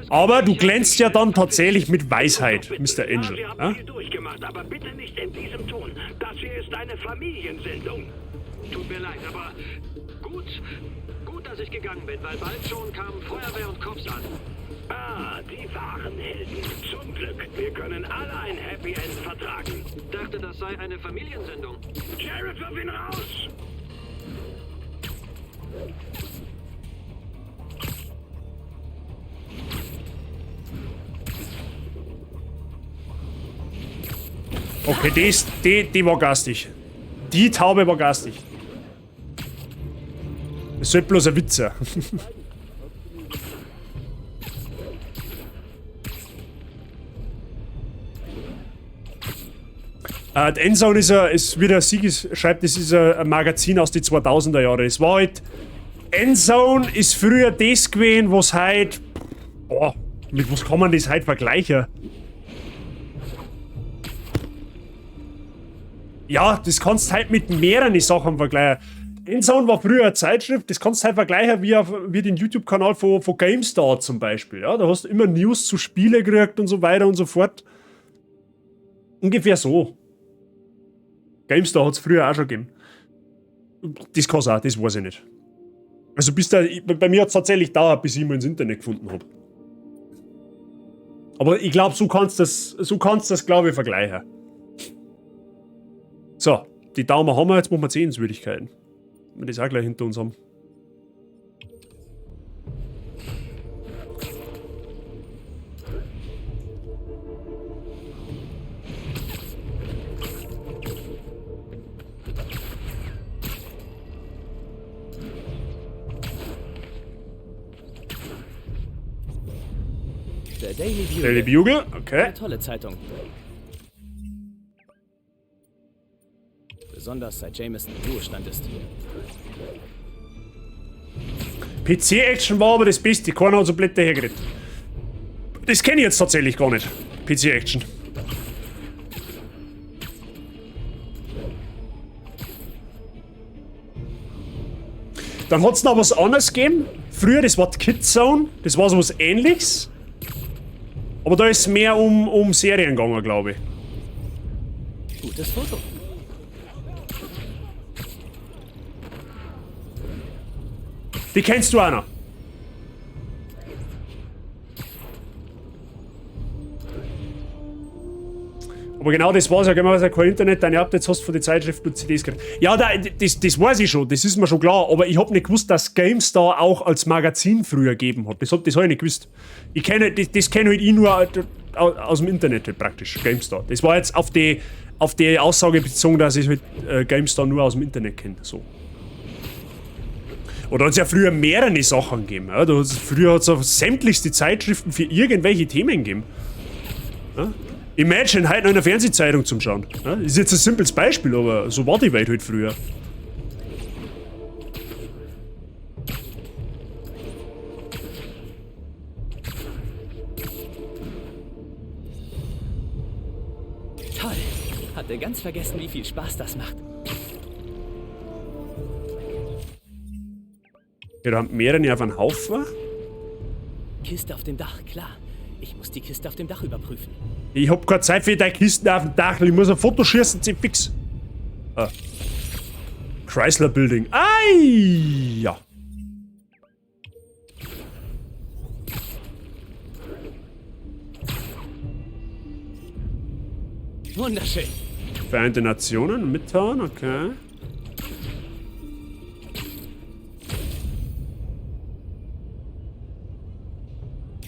Aber du glänzt ja dann tatsächlich mit Weisheit, Mr. Angel.
Ja?
Ja?
Viel durchgemacht, aber bitte nicht in diesem Ton. Das hier ist eine Familiensendung.
Tut mir leid, aber gut, dass ich gegangen bin, weil bald schon kamen Feuerwehr und Cops an.
Ah, die wahren Helden. Zum Glück. Wir können alle ein Happy End vertragen.
Dachte, das sei eine Familiensendung.
Sheriff, wirf ihn raus!
Okay, die war garstig. Die Taube war garstig. Das sollte bloß ein Witz sein. Die Endzone ist, wie der Sigis schreibt, das ist ein Magazin aus den 2000er Jahren. Es war halt. Endzone ist früher das gewesen, was halt. Boah, mit was kann man das halt vergleichen? Ja, das kannst du halt mit mehreren Sachen vergleichen. Endzone war früher eine Zeitschrift, das kannst du halt vergleichen wie den YouTube-Kanal von GameStar zum Beispiel. Ja, da hast du immer News zu Spiele gekriegt und so weiter und so fort. Ungefähr so. GameStar hat es früher auch schon gegeben. Das kann's auch, das weiß ich nicht. Also bis da, bei mir hat es tatsächlich gedauert, bis ich mal ins Internet gefunden habe. Aber ich glaube, so kannst du das, glaube ich, vergleichen. So, die Daumen haben wir, jetzt machen wir Sehenswürdigkeiten. Wenn wir das auch gleich hinter uns haben.
Der Daily Bugle.
Daily Bugle, okay.
Eine tolle Zeitung. Besonders seit Jameson im Ruhestand ist.
PC-Action war aber das Beste. Keiner hat so blöd dahergeredet. Das kenne ich jetzt tatsächlich gar nicht. PC-Action. Dann hat es noch was anderes gegeben. Früher, das war die Kidzone. Das war sowas Ähnliches. Aber da ist mehr um Serien gegangen, glaube ich.
Gutes Foto.
Die kennst du auch noch. Aber genau das war's ja, gell, man weiß ja kein Internet, deine Updates hast von den Zeitschriften und CDs gekriegt. Ja, das weiß ich schon, das ist mir schon klar, aber ich hab nicht gewusst, dass GameStar auch als Magazin früher gegeben hat. Das hab ich nicht gewusst. Ich kenne, das kenne halt ich nur aus dem Internet halt praktisch, GameStar. Das war jetzt auf die Aussage bezogen, dass ich halt GameStar nur aus dem Internet kenne, so. Oder hat es ja früher mehrere Sachen gegeben. Ja? Früher hat es auch sämtlichste Zeitschriften für irgendwelche Themen gegeben. Ja? Imagine, heute noch in der Fernsehzeitung zum Schauen. Ja? Ist jetzt ein simples Beispiel, aber so war die Welt halt früher.
Toll. Hatte ganz vergessen, wie viel Spaß das macht.
Ja, da haben mehrere auf einen Haufen.
Kiste auf dem Dach, klar. Ich muss die Kiste auf dem Dach überprüfen.
Ich hab keine Zeit für deine Kisten auf dem Dach. Ich muss ein Foto schießen, zieh fix. Ah. Chrysler Building. Ei, ja.
Wunderschön.
Vereinte Nationen, Midtown, okay.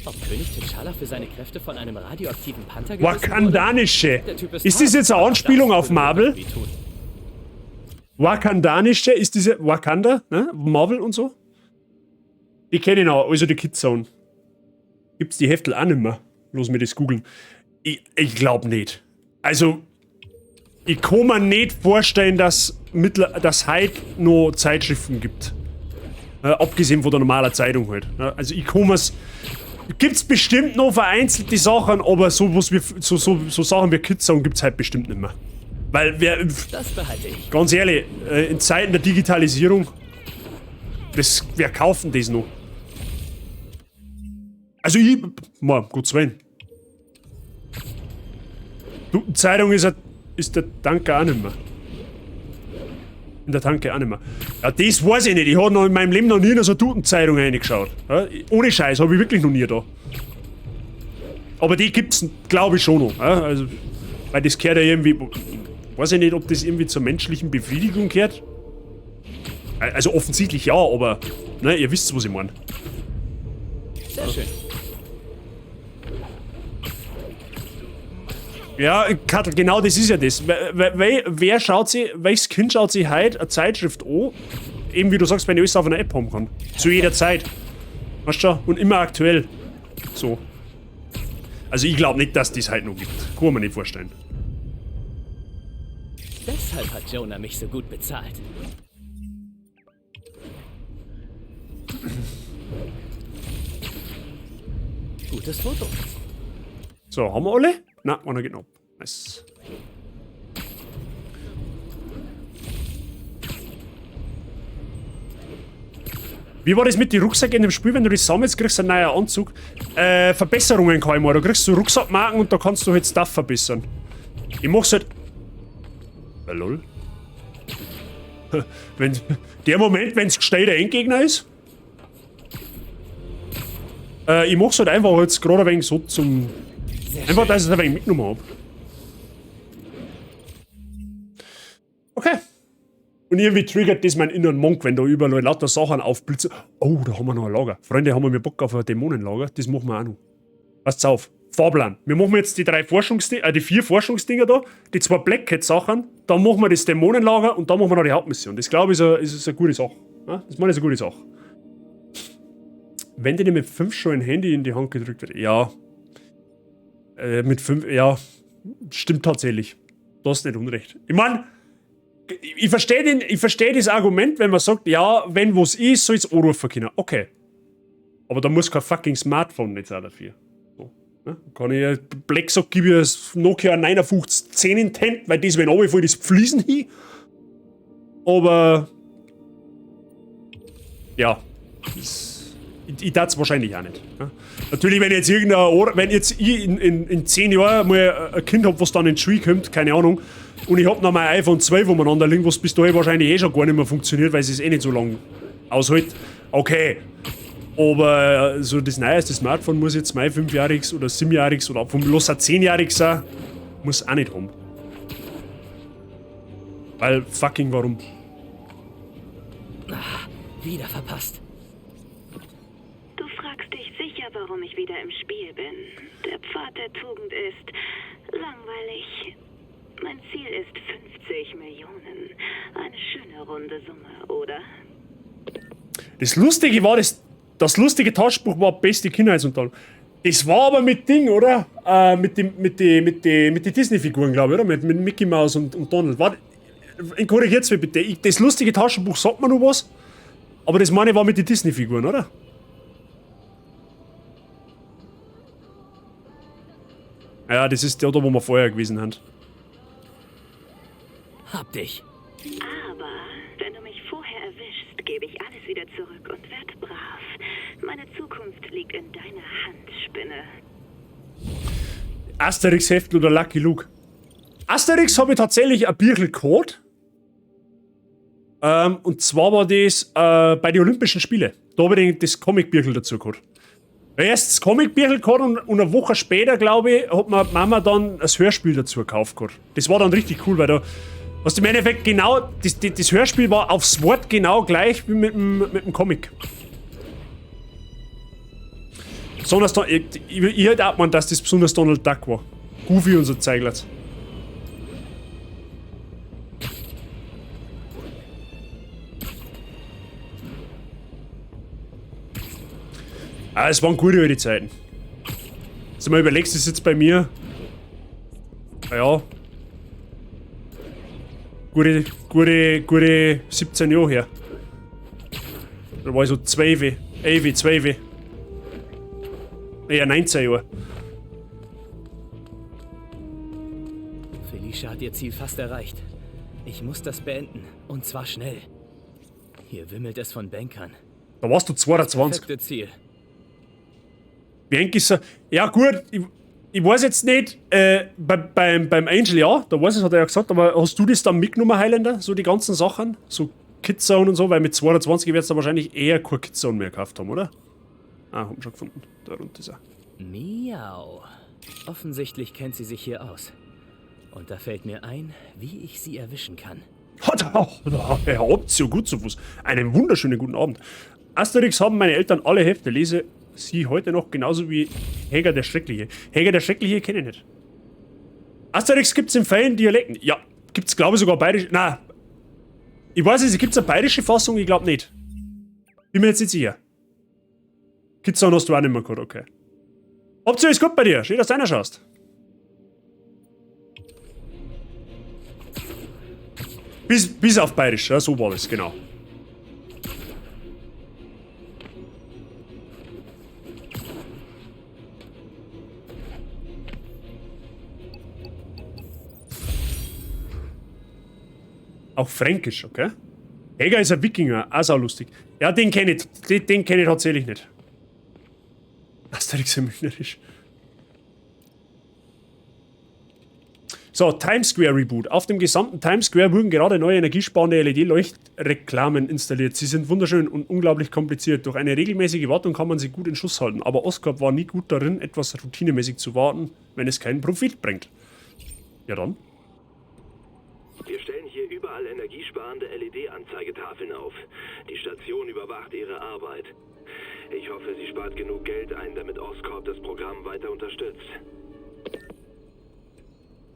Ob König T'Challa für seine Kräfte von einem radioaktiven Panther gebissen wurde?
Wakandanische.
Der Typ
Ist das jetzt eine Anspielung auf Marvel? Wakandanische? Ist diese Wakanda? Ne? Marvel und so? Die kenne ich noch, also die Kidzone. Gibt's die Heftel auch nicht mehr? Lass mir das googeln. Ich glaube nicht. Also, ich kann mir nicht vorstellen, dass heute noch Zeitschriften gibt. Abgesehen von der normalen Zeitung halt. Also ich kann mir's. Gibt's bestimmt noch vereinzelte Sachen, aber so, was wie, so Sachen wie Kidzone gibt's halt bestimmt nicht mehr. Weil wer.
Das behalte ich.
Ganz ehrlich, in Zeiten der Digitalisierung, wer kauft denn das noch? Also ich. Mal, Gottes Willen. Du, Zeitung ist der Tanker auch nicht mehr. In der Tanke auch nicht mehr. Ja, das weiß ich nicht. Ich hab noch in meinem Leben noch nie in so eine Duden-Zeitung reingeschaut. Ja, ohne Scheiß, hab ich wirklich noch nie da. Aber die gibt's, glaube ich, schon noch. Ja, also, weil das gehört ja irgendwie. Weiß ich nicht, ob das irgendwie zur menschlichen Befriedigung gehört. Also offensichtlich ja, aber ne, ihr wisst, was ich meine.
Sehr schön.
Ja, Kattel, genau das ist ja das. Wer schaut sich, welches Kind schaut sich heute eine Zeitschrift an? Eben wie du sagst, wenn ich alles auf einer App haben kann. Zu jeder Zeit. Weißt du schon? Und immer aktuell. So. Also ich glaube nicht, dass das heute noch gibt. Kann man nicht vorstellen.
Deshalb hat Jonah mich so gut bezahlt. Gutes Foto.
So, haben wir alle? Na, einer geht noch. Nice. Wie war das mit den Rucksäcken in dem Spiel, wenn du die sammelst, kriegst du einen neuen Anzug? Verbesserungen kann ich mal. Da kriegst du Rucksackmarken und da kannst du halt Stuff verbessern. Ich mach's halt... Lol. Wenn, der Moment, wenn's gestellter Endgegner ist. Ich mach's halt einfach jetzt gerade ein wenig so zum... Einfach, dass ich es ein wenig mitgenommen hab. Okay. Und irgendwie triggert das meinen inneren Monk, wenn da überall lauter Sachen aufblitzen. Oh, da haben wir noch ein Lager. Freunde, haben wir Bock auf ein Dämonenlager? Das machen wir auch noch. Passt auf. Fahrplan. Wir machen jetzt die drei die vier Forschungsdinger da, die zwei Black Cat Sachen, dann machen wir das Dämonenlager und dann machen wir noch die Hauptmission. Das glaube ich ist eine gute Sache. Ja? Das meine ich ist eine gute Sache. Wenn dir mit 5 schon ein Handy in die Hand gedrückt wird, ja. Mit 5, ja. Stimmt tatsächlich. Du hast nicht unrecht. Ich meine, ich verstehe das Argument, wenn man sagt, ja, wenn was ist, soll es anrufen können. Okay. Aber da muss kein fucking Smartphone nicht sein dafür. So, ne? Kann ich, Black sagt, gib ich das Nokia 5910 in die Hand, weil das, wenn runterfällt, das Fliesen hin. Aber ja, das, ich tat es wahrscheinlich auch nicht. Ne? Natürlich, wenn jetzt irgendein, wenn jetzt ich in 10 Jahren mal ein Kind hab, was dann in die Schule kommt, keine Ahnung, und ich hab noch mein iPhone 12 umeinander liegen, was bis dahin wahrscheinlich eh schon gar nicht mehr funktioniert, weil es eh nicht so lange aushält. Okay. Aber so das neueste Smartphone muss jetzt mein 5-jähriges oder 7-jähriges oder vom los ein 10-jähriges sein, muss auch nicht haben. Weil fucking warum?
Ah, wieder verpasst.
Du fragst dich sicher, warum ich wieder im Spiel bin. Der Pfad der Tugend ist langweilig. Mein Ziel ist 50 Millionen. Eine schöne runde Summe, oder?
Das Lustige war, das lustige Taschenbuch war beste Kindheitsunterhaltung. Das war aber mit Ding, oder? Mit den Disney-Figuren, glaube ich, oder? Mit Mickey Mouse und Donald. Warte, korrigiert's mir bitte. Das lustige Taschenbuch sagt mir noch was, aber das meine ich war mit den Disney-Figuren, oder? Ja, das ist der, da wo wir vorher gewesen sind.
Hab dich.
Aber wenn du mich vorher erwischst, gebe ich alles wieder zurück und werd brav. Meine Zukunft liegt in deiner Hand, Spinne.
Asterix-Heftel oder Lucky Luke? Asterix habe ich tatsächlich ein Birchel gehabt. Und zwar war das bei den Olympischen Spielen. Da habe ich das Comic-Birchel dazu gehabt. Erst das Comic-Birchel gehabt und eine Woche später, glaube ich, hat mir Mama dann das Hörspiel dazu gekauft gehabt. Das war dann richtig cool, weil da... Was im Endeffekt genau, das Hörspiel war aufs Wort genau gleich wie mit dem Comic. Besonders, ich hätte auch gemeint, dass das besonders Donald Duck war. Goofy und so Zeiglatz. Ah, es waren gute alte Zeiten. Wenn du mal überlegst, ist jetzt bei mir. Naja. Gute 17 Jahre her. Da war ich so 12, 11, 12. Eher 19 Jahre.
Felicia hat ihr Ziel fast erreicht. Ich muss das beenden. Und zwar schnell. Hier wimmelt es von Bankern.
Da warst du 22.
Perfekte Ziel.
Wie ist er? Ja gut, ich weiß jetzt nicht, beim Angel, ja, da weiß ich, hat er ja gesagt, aber hast du das dann mitgenommen, Highlander? So die ganzen Sachen? So Kidzone und so, weil mit 22 wird's da wahrscheinlich eher kein Kidzone mehr gekauft haben, oder? Ah, hab ihn schon gefunden. Da runter ist er.
Miau. Offensichtlich kennt sie sich hier aus. Und da fällt mir ein, wie ich sie erwischen kann.
Hat auch, Herr Optio, gut zu Fuß. Einen wunderschönen guten Abend. Asterix haben meine Eltern alle Hefte, lese sie heute noch genauso wie Häger der Schreckliche. Häger der Schreckliche kenne ich nicht. Asterix gibt's in vielen Dialekten. Ja, gibt's glaube ich sogar bayerisch. Na, ich weiß nicht, gibt's eine bayerische Fassung? Ich glaube nicht. Bin mir jetzt nicht sicher. Kidzone hast du auch nicht mehr gehabt, okay. Optio ist gut bei dir. Schön, dass du reinschaust. Bis auf bayerisch, ja, so war das, genau. Auch fränkisch, okay? Häger ist ein Wikinger, auch sau lustig. Ja, den kenn ich, den kenn ich tatsächlich nicht. Asterix im Münchnerisch. So, Times Square Reboot. Auf dem gesamten Times Square wurden gerade neue energiesparende L E D-Leuchtreklamen installiert. Sie sind wunderschön und unglaublich kompliziert. Durch eine regelmäßige Wartung kann man sie gut in Schuss halten. Aber Oscorp war nie gut darin, etwas routinemäßig zu warten, wenn es keinen Profit bringt. Ja dann.
Wir stellen hier überall energiesparende L E D-Anzeigetafeln auf. Die Station überwacht ihre Arbeit. Ich hoffe, sie spart genug Geld ein, damit Oscorp das Programm weiter unterstützt.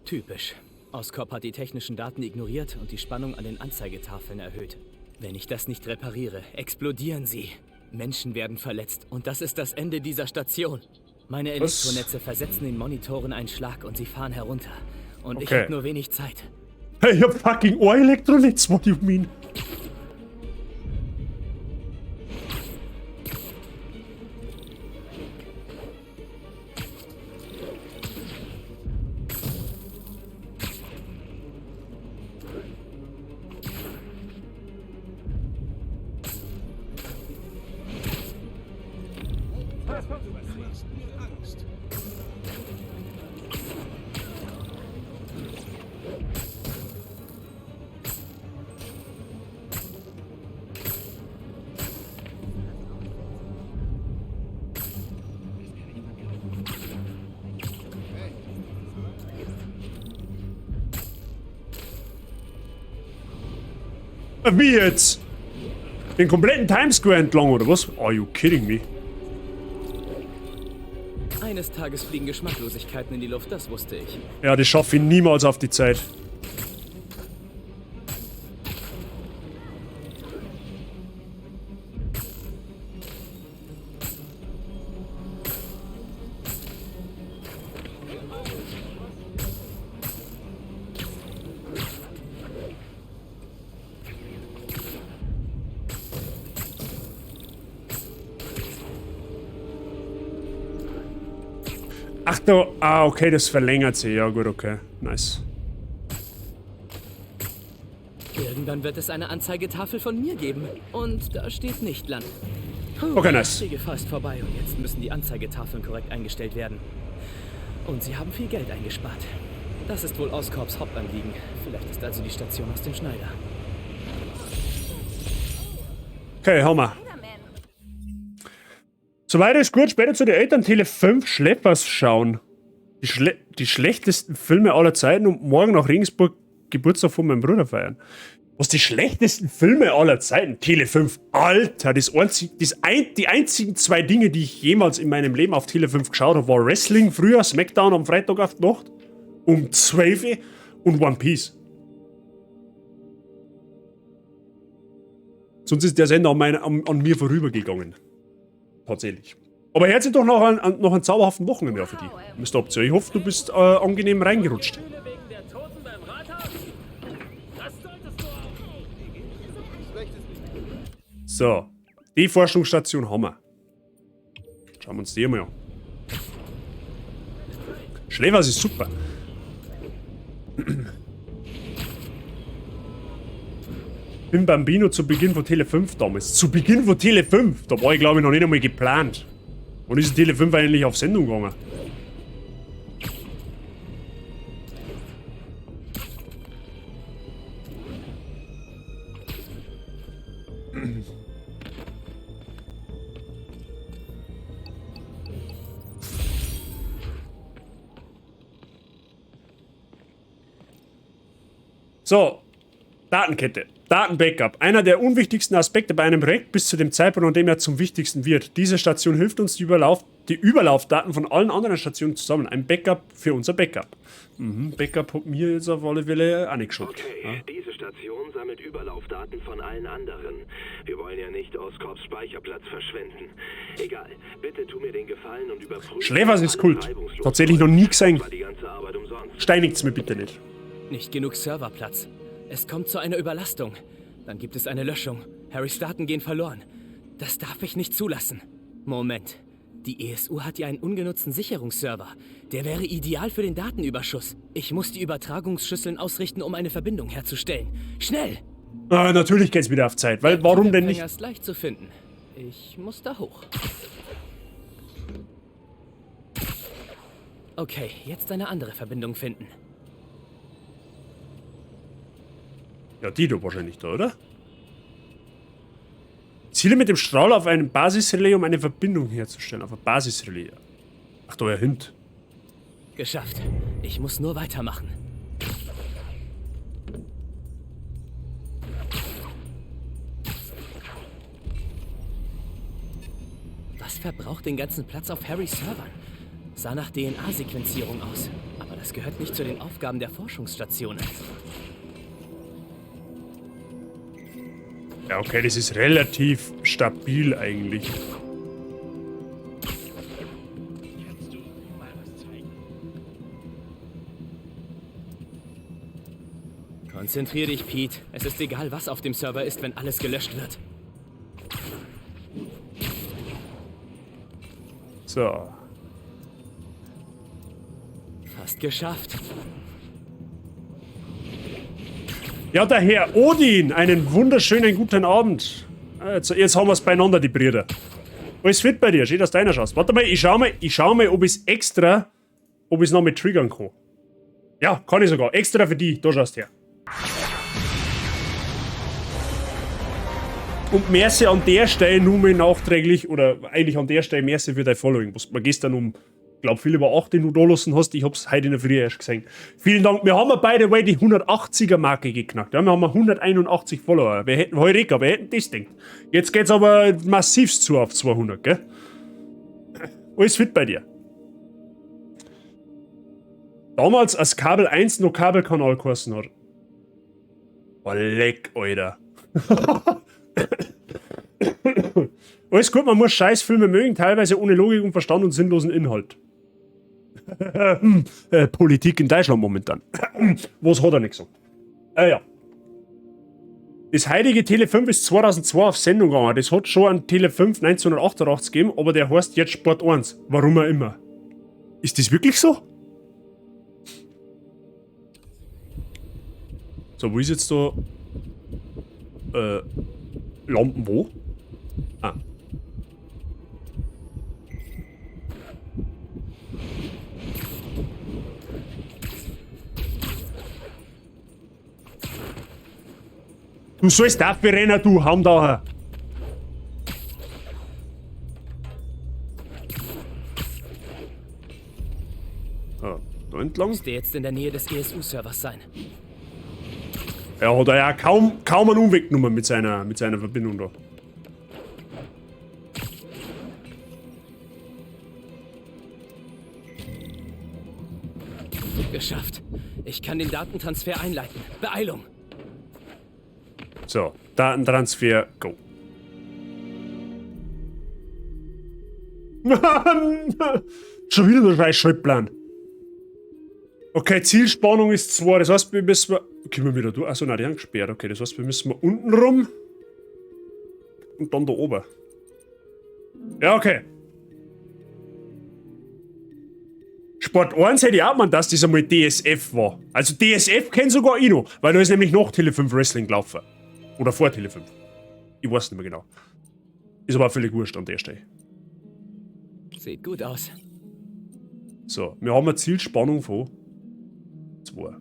Typisch. Oscorp hat die technischen Daten ignoriert und die Spannung an den Anzeigetafeln erhöht. Wenn ich das nicht repariere, explodieren sie. Menschen werden verletzt und das ist das Ende dieser Station. Meine
Was?
Elektronetze versetzen den Monitoren einen Schlag und sie fahren herunter. Und ich
Okay.
hab nur wenig Zeit.
Hey, ich hab fucking Ohr-Elektronetz, what do you mean? Wie jetzt? Den kompletten Times Square entlang, oder was? Are you kidding me?
Eines Tages fliegen Geschmacklosigkeiten in die Luft, das wusste ich.
Ja, das schaffe ich niemals auf die Zeit. Ach da, okay, das verlängert sich. Ja gut, okay. Nice.
Irgendwann wird es eine Anzeigetafel von mir geben. Und da steht nicht Land. Puh,
Okay, nice.
Die Gefahr ist vorbei und jetzt müssen die Anzeigetafeln korrekt eingestellt werden. Und sie haben viel Geld eingespart. Das ist wohl Oscorps Hauptanliegen. Vielleicht ist also die Station aus dem Schneider.
Okay, Hammer. Soweit ist gut, später zu den Eltern Tele 5 Schleppers schauen. Die schlechtesten Filme aller Zeiten und morgen nach Regensburg Geburtstag von meinem Bruder feiern. Was die schlechtesten Filme aller Zeiten? Tele 5, Alter, die einzigen zwei Dinge, die ich jemals in meinem Leben auf Tele 5 geschaut habe, war Wrestling früher, Smackdown am Freitag auf die Nacht um 12 Uhr und One Piece. Sonst ist der Sender an mir vorübergegangen. Tatsächlich. Aber herzlich doch noch einen zauberhaften Wochenende für dich, Mister Optio. Ich hoffe, du bist angenehm reingerutscht. So, die Forschungsstation haben wir. Schauen wir uns die mal an. Schläfers ist super. Bin Bambino zu Beginn von Tele 5 damals. Zu Beginn von Tele 5? Da war ich, glaub ich, noch nicht einmal geplant. Wann ist Tele 5 eigentlich auf Sendung gegangen? So. Datenkette. Datenbackup. Einer der unwichtigsten Aspekte bei einem Projekt bis zu dem Zeitpunkt, an dem er zum wichtigsten wird. Diese Station hilft uns, die Überlaufdaten von allen anderen Stationen zusammen. Ein Backup für unser Backup. Backup hat mir jetzt auf alle Fälle auch nicht geschaut.
Okay,
Ja.
diese Station sammelt Überlaufdaten von allen anderen. Wir wollen ja nicht Oscorps Speicherplatz verschwenden. Egal, bitte tu mir den Gefallen und überprüfe,
Schläfers
ob
ist
alles
Kult.
reibungslos
Tatsächlich noch
läuft.
nie gesehen.
War die ganze Arbeit umsonst.
Steinigt's mir bitte nicht.
Nicht genug Serverplatz. Es kommt zu einer Überlastung. Dann gibt es eine Löschung. Harrys Daten gehen verloren. Das darf ich nicht zulassen. Moment. Die ESU hat ja einen ungenutzten Sicherungsserver. Der wäre ideal für den Datenüberschuss. Ich muss die Übertragungsschüsseln ausrichten, um eine Verbindung herzustellen. Schnell!
Ah, natürlich geht's wieder auf Zeit, weil warum denn nicht?
Der Empfänger ist leicht zu finden. Ich muss da hoch. Okay, jetzt eine andere Verbindung finden.
Ja, die da wahrscheinlich da, oder? Ziele mit dem Strahl auf einem Basisrelais, um eine Verbindung herzustellen. Auf ein Basisrelais. Ach, da ja hint.
Geschafft. Ich muss nur weitermachen. Was verbraucht den ganzen Platz auf Harrys Servern? Sah nach D N A-Sequenzierung aus. Aber das gehört nicht zu den Aufgaben der Forschungsstationen.
Ja, okay, das ist relativ stabil eigentlich.
Kannst du mal was zeigen?
Konzentrier dich, Pete. Es ist egal, was auf dem Server ist, wenn alles gelöscht wird.
So.
Fast geschafft.
Ja, der Herr Odin, einen wunderschönen guten Abend. Jetzt haben wir's beieinander, die Brüder. Alles fit bei dir, schön, dass du reinschaust. Warte mal, ich schau mal, ob ich's extra, ob ich's noch mit triggern kann. Ja, kann ich sogar. Extra für die, da schaust her. Und merci an der Stelle nur mal nachträglich, oder eigentlich an der Stelle merci für dein Following, was man gestern um, glaub, viel über 8, den du da lassen hast. Ich hab's heute in der Früh erst gesehen. Vielen Dank. Wir haben ja, by the way, die 180er-Marke geknackt. Ja, wir haben 181 Follower. Wir hätten Heureka, wir hätten das denkt. Jetzt geht's aber massivst zu auf 200, gell? Alles fit bei dir. Damals, als Kabel 1 noch Kabelkanal geheißen hat. Oh, leck, Alter. Alles gut, man muss Scheißfilme mögen, teilweise ohne Logik und Verstand und sinnlosen Inhalt. Politik in Deutschland momentan. Was hat er nicht gesagt? Ja. Das heutige Tele 5 ist 2002 auf Sendung gegangen. Das hat schon an Tele 5 1988 gegeben, aber der heißt jetzt Sport 1. Warum auch immer. Ist das wirklich so? So, wo ist jetzt da? Lampen wo? Ah. Du sollst dafür rennen, du Hamdauer. Ah, da entlang.
Müsste jetzt in der Nähe des E S U-Servers sein.
Er hat ja kaum einen Umweg genommen mit seiner Verbindung da.
Geschafft. Ich kann den Datentransfer einleiten. Beeilung!
So, Datentransfer, go. Schon wieder der scheiß Schaltplan. Okay, Zielspannung ist 2, das heißt, wir müssen... Können wir wieder durch? Achso, nein, die haben gesperrt. Okay, das heißt, wir müssen mal unten rum. Und dann da oben. Ja, okay. Sport 1 hätte ich auch gemeint, dass das einmal DSF war. Also DSF kennt sogar ich noch, weil da ist nämlich noch Tele 5 Wrestling gelaufen. Oder vor Tele 5. Ich weiß nicht mehr genau. Ist aber auch völlig wurscht an der Stelle.
Sieht gut aus.
So, wir haben eine Zielspannung von 2.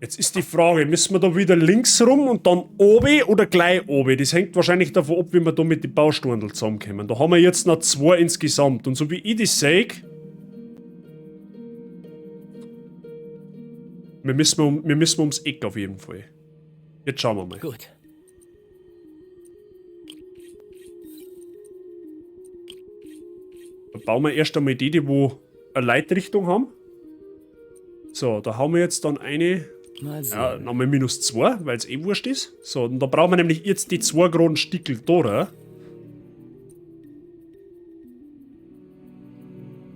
Jetzt ist die Frage, müssen wir da wieder links rum und dann oben oder gleich oben? Das hängt wahrscheinlich davon ab, wie wir da mit den Bausteinl zusammenkommen. Da haben wir jetzt noch 2 insgesamt. Und so wie ich das sehe, Wir müssen ums Eck auf jeden Fall. Jetzt schauen wir mal.
Gut.
Da bauen wir erst einmal die, wo eine Leitrichtung haben. So, da haben wir jetzt dann eine.
Mal sehen.
Ja, nochmal minus 2, weil es eh wurscht ist. So, und da brauchen wir nämlich jetzt die 2 geraden Stickel da, oder?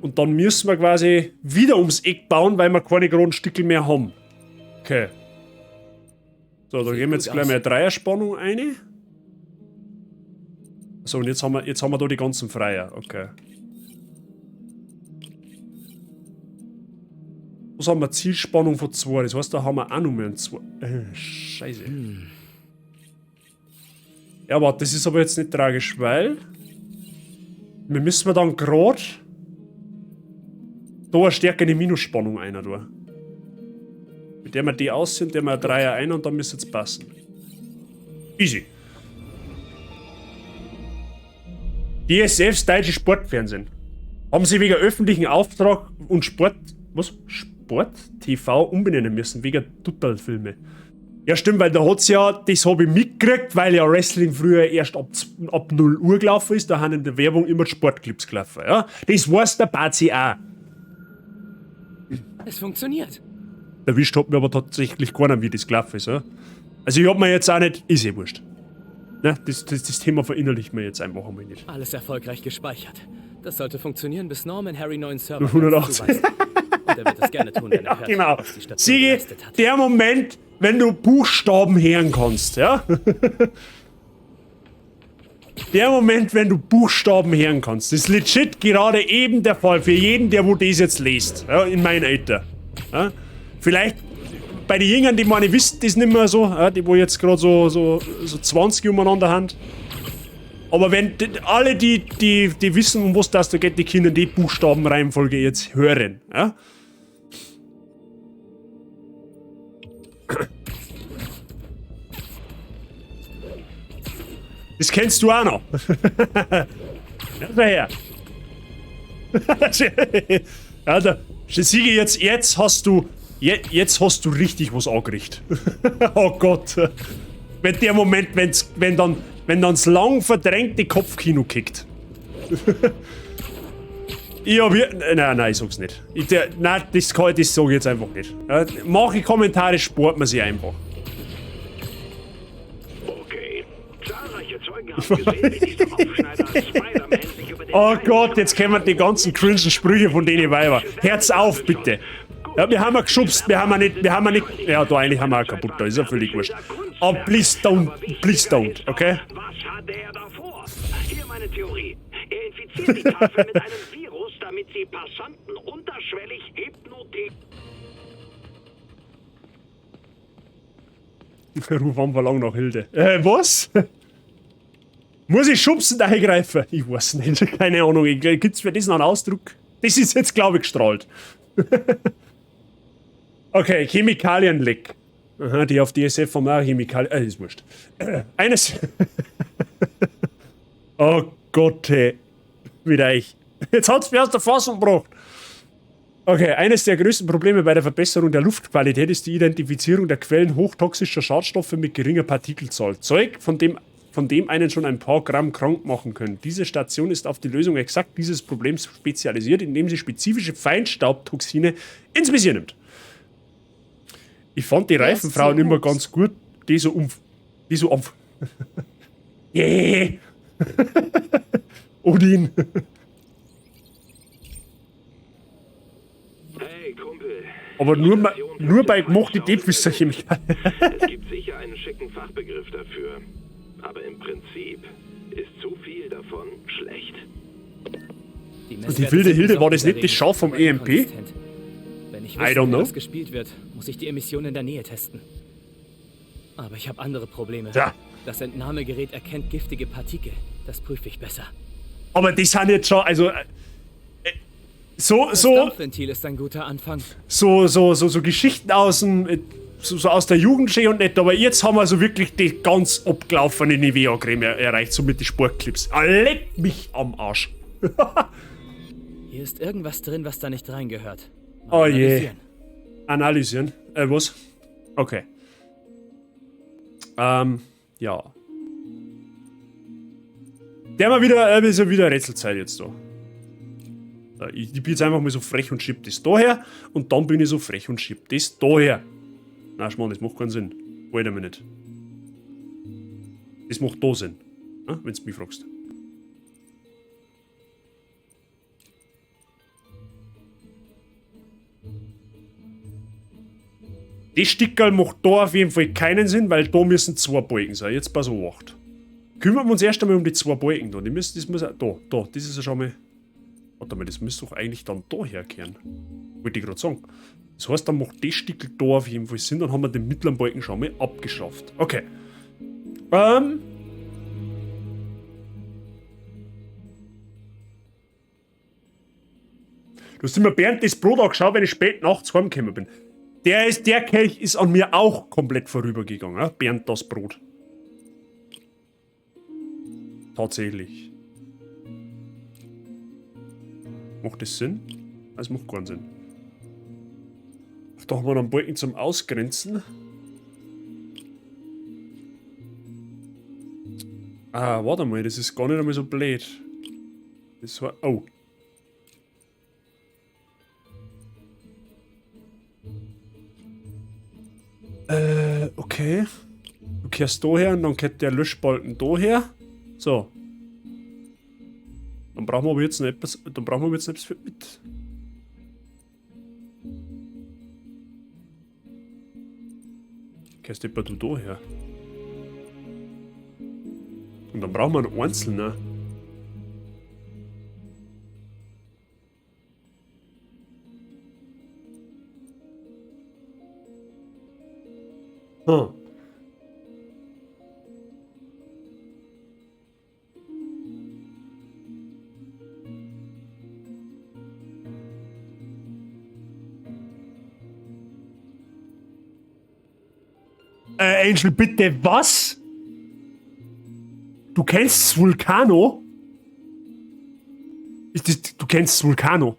Und dann müssen wir quasi wieder ums Eck bauen, weil wir keine geraden Stickel mehr haben. Okay. So, da
Sieht
gehen wir jetzt
gut
gleich
aus.
mal eine Dreierspannung rein. So, und jetzt haben wir da die ganzen Freier. Okay. Was haben wir? Zielspannung von 2. Das heißt, da haben wir auch noch mehr ein 2. Scheiße. Ja, warte, das ist aber jetzt nicht tragisch, weil wir müssen dann gerade da eine stärkere Minusspannung rein tun. Mit der wir die aussehen, der wir eine Dreier ein und dann müsste es passen. Easy. DSFs deutsche Sportfernsehen. Haben sie wegen öffentlichen Auftrag und Sport. Was? Sport TV umbenennen müssen, wegen Tuttal-Filme. Ja, stimmt, weil da hat's ja, das hab ich mitgekriegt, weil ja Wrestling früher erst ab 0 Uhr gelaufen ist, da haben in der Werbung immer die Sportclips gelaufen. Ja? Das weiß der Bazi auch.
Es funktioniert.
Erwischt hat mir aber tatsächlich keiner, wie das gelaufen ist. Ja? Also ich hab mir jetzt auch nicht, ist eh wurscht. Ne? Das Thema verinnerlicht mir jetzt einfach einmal nicht.
Alles erfolgreich gespeichert. Das sollte funktionieren, bis Norman Harry neuen Server
180.
zuweist. Und er wird es gerne tun, wenn er
Ja,
hört,
genau.
was die Station
Sigi,
geleistet hat.
der Moment, wenn du Buchstaben hören kannst, ja? Der Moment, wenn du Buchstaben hören kannst. Das ist legit gerade eben der Fall für jeden, der wo das jetzt liest. Ja, in meinem Alter. Ja? Vielleicht bei den Jüngern, die meine wissen das nicht mehr so, ja, die wo jetzt gerade so 20 umeinander haben. Aber wenn alle, die wissen, um was das da geht, die können die Buchstabenreihenfolge jetzt hören. Ja? Das kennst du auch noch. Ja, daher. Ja, da, Sigi, jetzt hast du richtig was angerichtet. Oh Gott. Wenn der Moment, wenn dann das lang verdrängte Kopfkino kickt. Ich hab hier, nein, nein, ich sag's nicht. Nein, das sag ich jetzt einfach nicht. Ja, manche Kommentare spart man sich einfach.
Okay. Zahlreiche Zeugen haben gesehen, wie dieser Aufschneider Spider-Man sich über den
Oh Gott, jetzt kommen die ganzen cringen Sprüche von denen Weiber. Hört's auf, bitte. Ja, wir haben ja geschubst, wir haben ja nicht, ja, da eigentlich haben wir auch kaputt, da ist ja völlig wurscht. Aber please don't, okay?
Was hat er davor? Hier meine Theorie. Er infiziert die Tafel mit einem Virus, damit sie Passanten unterschwellig hypnotisieren.
Ruf an, verlang nach Hilde. Was? Muss ich schubsen, da eingreifen? Ich weiß nicht, keine Ahnung. Gibt's für das noch einen Ausdruck? Das ist jetzt, glaube ich, gestrahlt. Okay, Chemikalienleck. Aha, die auf DSF haben auch Chemikalien. Ist wurscht. Eines. Oh Gott, hey. Wieder ich. Jetzt hat's mir aus der Fassung gebracht. Okay, eines der größten Probleme bei der Verbesserung der Luftqualität ist die Identifizierung der Quellen hochtoxischer Schadstoffe mit geringer Partikelzahl. Zeug, von dem einen schon ein paar Gramm krank machen können. Diese Station ist auf die Lösung exakt dieses Problems spezialisiert, indem sie spezifische Feinstaubtoxine ins Visier nimmt. Ich fand die Reifenfrauen immer ganz gut, die so Yeah. Odin.
Hey, Kumpel.
Aber nur bei gemachte Deepwisser-Chemikalien.
Es gibt sicher einen schicken Fachbegriff dafür. Aber im Prinzip ist zu viel davon schlecht.
Und die wilde Hilde, war das nicht das Schaf vom EMP?
Wenn ich
I
wüsste,
don't know.
was gespielt wird, muss ich die Emissionen in der Nähe testen. Aber ich habe andere Probleme.
Ja.
Das Entnahmegerät erkennt giftige Partikel. Das prüfe ich besser.
Aber die sind jetzt schon, also so
Das Dampfventil ist ein guter Anfang.
So Geschichten aus dem, so aus der Jugend schön und nicht, aber jetzt haben wir so wirklich die ganz abgelaufene Nivea-Creme erreicht, so mit den Sportclips. Leck mich am Arsch.
Hier ist irgendwas drin, was da nicht reingehört. Mal
Oh je.
analysieren.
Analysieren. Was? Okay. Ja. Der mal wieder, ist ja wieder Rätselzeit jetzt da. Ich bin jetzt einfach mal so frech und schieb das da her. Und dann bin ich so frech und schieb das da her. Na, Schmarrn, das macht keinen Sinn. Wait a minute. Das macht da Sinn. Ja, wenn du mich fragst. Das Stickerl macht da auf jeden Fall keinen Sinn, weil da müssen 2 Balken sein. Jetzt pass auf, 8. Kümmern wir uns erst einmal um die 2 Balken da. Die müssen, das muss, da, da, das ist ja schon mal. Warte mal, das müsste doch eigentlich dann da herkehren. Wollte ich grad sagen. Das heißt, dann macht das Stickel da auf jeden Fall Sinn, dann haben wir den mittleren Balken schon mal abgeschafft. Okay. Du hast immer Bernd das Brot angeschaut, wenn ich spät nachts heimgekommen bin. Der Kelch ist an mir auch komplett vorübergegangen, ja? Bernd das Brot. Tatsächlich. Macht das Sinn? Das macht keinen Sinn. Da haben wir noch einen Balken zum Ausgrenzen. Ah, warte mal, das ist gar nicht einmal so blöd. Das war. Oh. Okay. Du kehrst da her und dann kehrt der Löschbalken da her. So. Dann brauchen wir aber jetzt noch etwas. Dann brauchen wir jetzt noch etwas für mit. Kehrst etwa du da her? Und dann brauchen wir einen einzelnen. Angel, bitte was? Du kennst Vulcano? Ist das, du kennst Vulcano?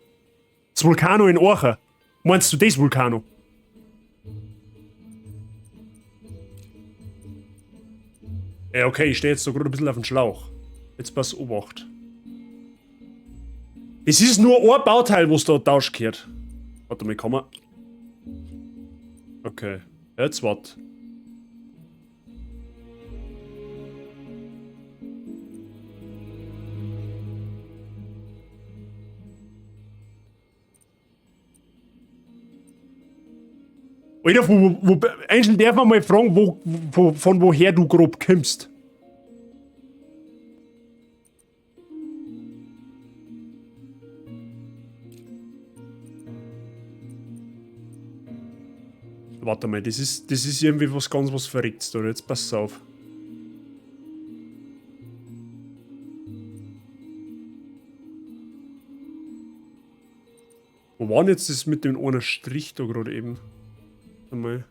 Das Vulcano in Orcha. Meinst du das Vulcano? Ja, okay, ich stehe jetzt so gerade ein bisschen auf dem Schlauch. Jetzt pass Obacht. Es ist nur ein Bauteil, wo's da tauscht gehört. Warte mal, kann man. Okay, jetzt wart. Alter, Angel, darf man mal fragen, von woher du grob kommst? Warte mal, das ist irgendwie was ganz was Verrücktes, oder? Jetzt pass auf. Wo war denn jetzt das mit dem einen Strich da gerade eben? Warte mal.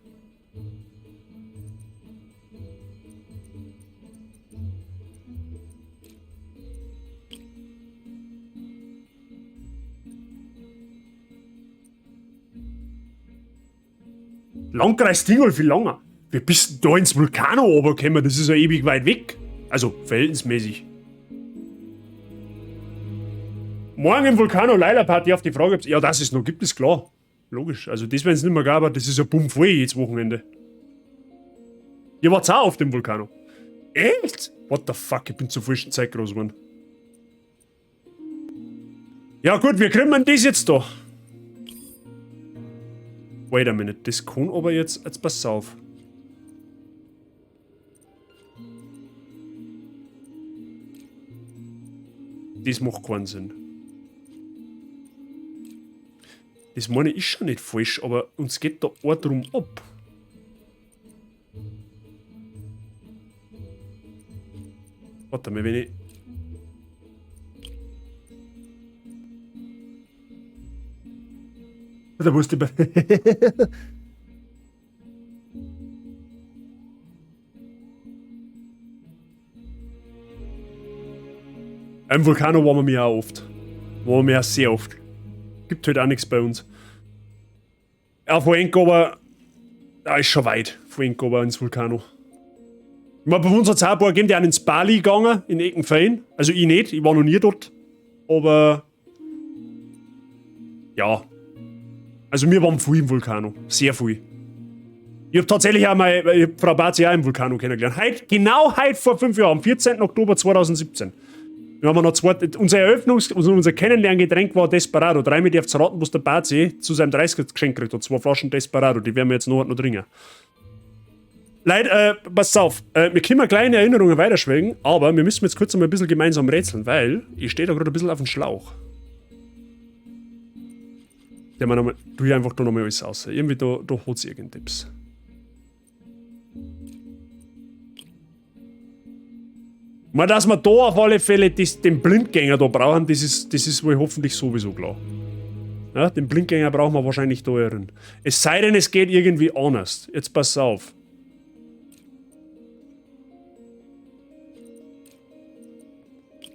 Landkreis Dingolf, wie lange? Wie bist denn da ins Vulcano runtergekommen? Das ist ja ewig weit weg. Also, verhältnismäßig. Morgen im Vulcano Leila Party auf die Frage, ob's, ja, dass es noch gibt, ist klar. Logisch. Also, das, wenn's nicht mehr gab, das ist ja bumm voll jedes Wochenende. Ihr wart's auch auf dem Vulcano. Echt? What the fuck, ich bin zur falschen Zeit groß geworden. Ja gut, wie kriegen wir denn das jetzt da? Wait a minute, das kann aber jetzt, jetzt pass auf. Das macht keinen Sinn. Das meine ich schon nicht falsch, aber uns geht da auch drum ab. Warte mal, wenn ich... Da musste ich bei Im Vulcano waren wir mir auch oft. Waren wir auch sehr oft. Gibt halt auch nichts bei uns. Auf Enk, aber Da ist schon weit, von Inkober ins Vulcano. Ich mein, bei uns hat's auch ein paar gegeben, die auch ins Bali gegangen, in Eckenfein. Also ich nicht, ich war noch nie dort. Aber ja. Also wir waren viel im Vulcano. Sehr viel. Ich hab tatsächlich auch meine, ich hab Frau Bazi auch im Vulcano kennengelernt. Heut, genau heute vor 5 Jahren, am 14. Oktober 2017. Wir haben noch zwei, unser Eröffnungs-, also unser Kennenlerngetränk war Desperado. Dreimal darfst du raten, was der Bazi zu seinem 30er geschenkt kriegt hat. 2 Flaschen Desperado, die werden wir jetzt noch trinken. Leute, passt auf, wir können kleine Erinnerungen weiterschwelgen, aber wir müssen jetzt kurz einmal ein bisschen gemeinsam rätseln, weil ich stehe da gerade ein bisschen auf dem Schlauch. Der mal nochmal, tu ich einfach da nochmal alles aus. Irgendwie da hat's irgendetwas. Mal, dass wir da auf alle Fälle den Blindgänger da brauchen, das ist wohl hoffentlich sowieso klar. Ja, den Blindgänger brauchen wir wahrscheinlich da herin. Es sei denn, es geht irgendwie anders. Jetzt pass auf.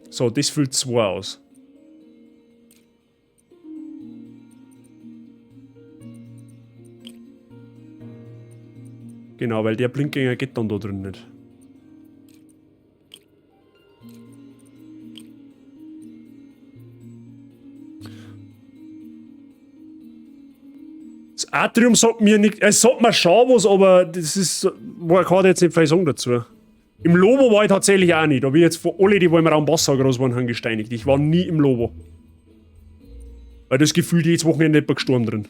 So, das füllt 2 aus. Genau, weil der Blindgänger geht dann da drin nicht. Das Atrium sagt mir nicht, es sagt mir schon was, aber das ist, wo ich kann jetzt nicht viel sagen dazu. Im Lobo war ich tatsächlich auch nicht. Da bin ich jetzt von alle, die wo im Raum Passau groß waren, haben gesteinigt. Ich war nie im Lobo. Weil das Gefühl, jedes Wochenende jemand gestorben drin.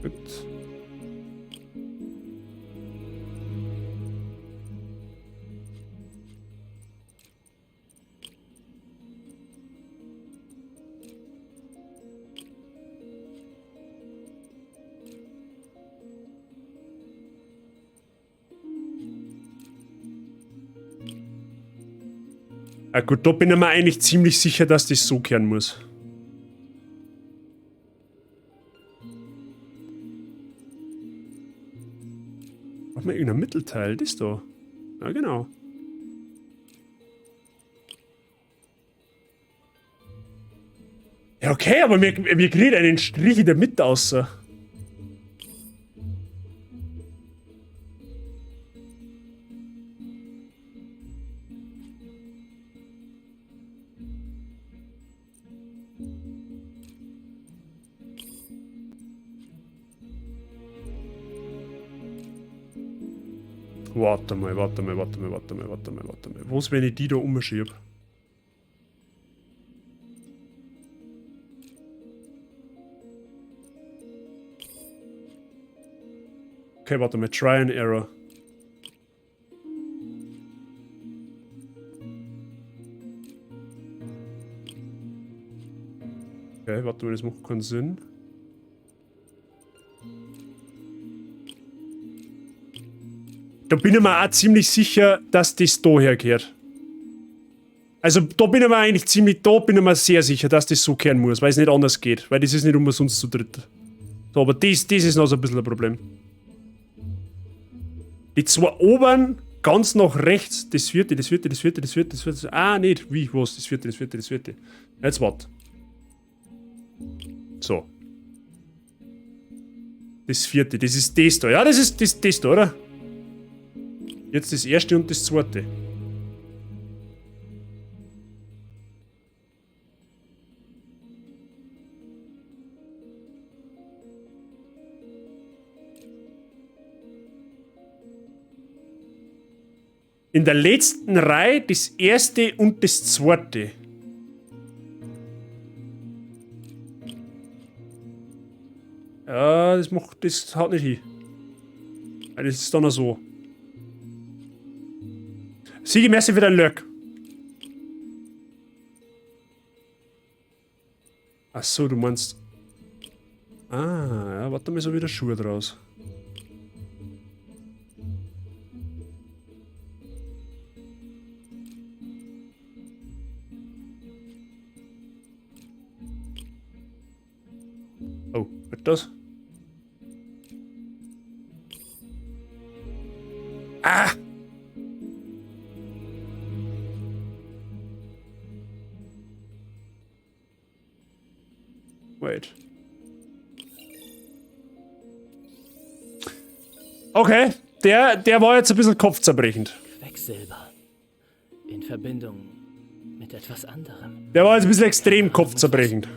Gut. Ah gut, da bin ich mir eigentlich ziemlich sicher, dass das so kehren muss. Braucht man irgendein Mittelteil? Das da. Ja, genau. Ja, okay, aber wir kriegen einen Strich in der Mitte raus. Warte mal, warte mal, warte mal, warte mal, warte mal, warte mal. Was, wenn ich die da umschieb? Okay, warte mal. Try and Error. Okay, warte mal, das macht keinen Sinn. Da bin ich mir auch ziemlich sicher, dass das da herkehrt. Also da bin ich mir eigentlich ziemlich, da bin ich mir sehr sicher, dass das so kehren muss, weil es nicht anders geht. Weil das ist nicht umsonst zu dritt. So, aber das ist noch so ein bisschen ein Problem. Die zwei oberen, ganz nach rechts, das vierte, das vierte, das vierte, das vierte, das vierte. Ah, nicht. Wie, was? Das vierte, das vierte, das vierte. Jetzt wart. So. Das vierte, das ist das da. Ja, das ist das da, oder? Jetzt das erste und das zweite. In der letzten Reihe das erste und das zweite. Ja, das haut nicht hin. Weil das ist dann auch so. Sigi, merci für dein Lurk. Ach so, du meinst... Ah, ja, warte mal, so wieder Schuhe draus. Oh, wird das? Ah! Okay, der war jetzt ein bisschen kopfzerbrechend.
Quecksilber. In Verbindung mit etwas anderem.
Der war jetzt ein bisschen extrem kopfzerbrechend.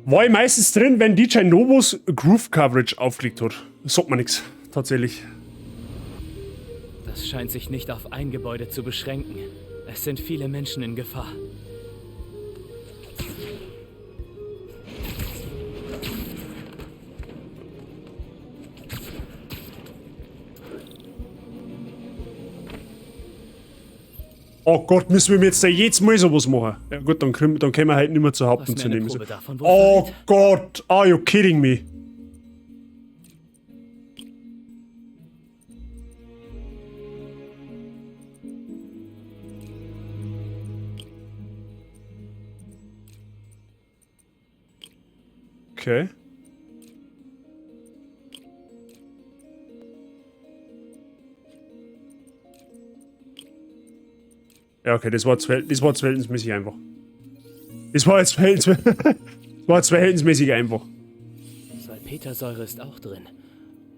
War ich meistens drin, wenn DJ Novus Groove Coverage aufgelegt hat. Sagt man nix, tatsächlich.
Das scheint sich nicht auf ein Gebäude zu beschränken. Es sind viele Menschen in Gefahr.
Oh Gott, müssen wir jetzt da jedes Mal sowas machen? Ja gut, dann können wir halt nicht mehr zur Hauptunternehmen. Oh Gott, are you kidding me? Okay. Ja, okay, das war jetzt verhältnismäßig einfach. Das war jetzt verhältnismäßig einfach.
Salpetersäure ist auch drin,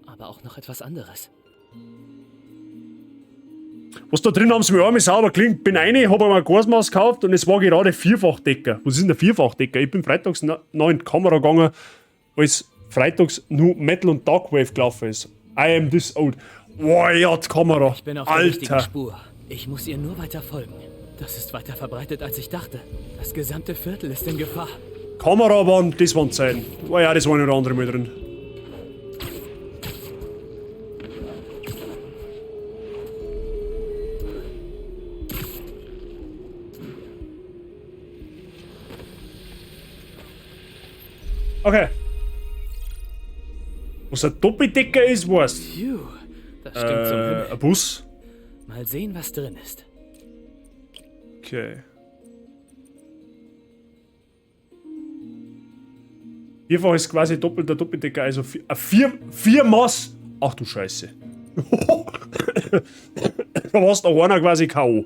aber auch noch etwas anderes.
Was da drin haben sie mir einmal sauber klingt. Bin eine, hab einmal Gasmaske gekauft und es war gerade Vierfachdecker. Was ist denn der Vierfachdecker? Ich bin freitags noch in die Kamera gegangen, als freitags nur Metal und Darkwave gelaufen ist. I am this old. Boah, ja, die Kamera.
Ich bin auf der richtigen Spur. Ich muss ihr nur weiter folgen. Das ist weiter verbreitet, als ich dachte. Das gesamte Viertel ist in Gefahr.
Kamera waren, das waren Zeiten. Oh ja, das war nicht andere mit drin. Okay. Was ein Doppeldecker ist, weißt
du. Das stinkt zum Himmel.
Ein Bus.
Mal sehen, was drin ist.
Okay. Vierfach ist quasi doppelter Doppeldecker, also vier Mass. Ach du Scheiße. Da warst auch einer quasi K.O.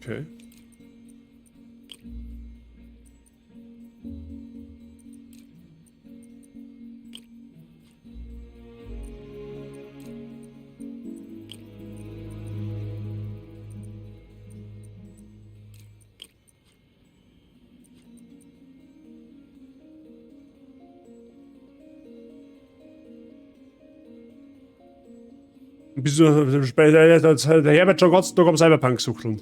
Okay. Bist du der Herbert schon ganz Tag am Cyberpunk suchteln?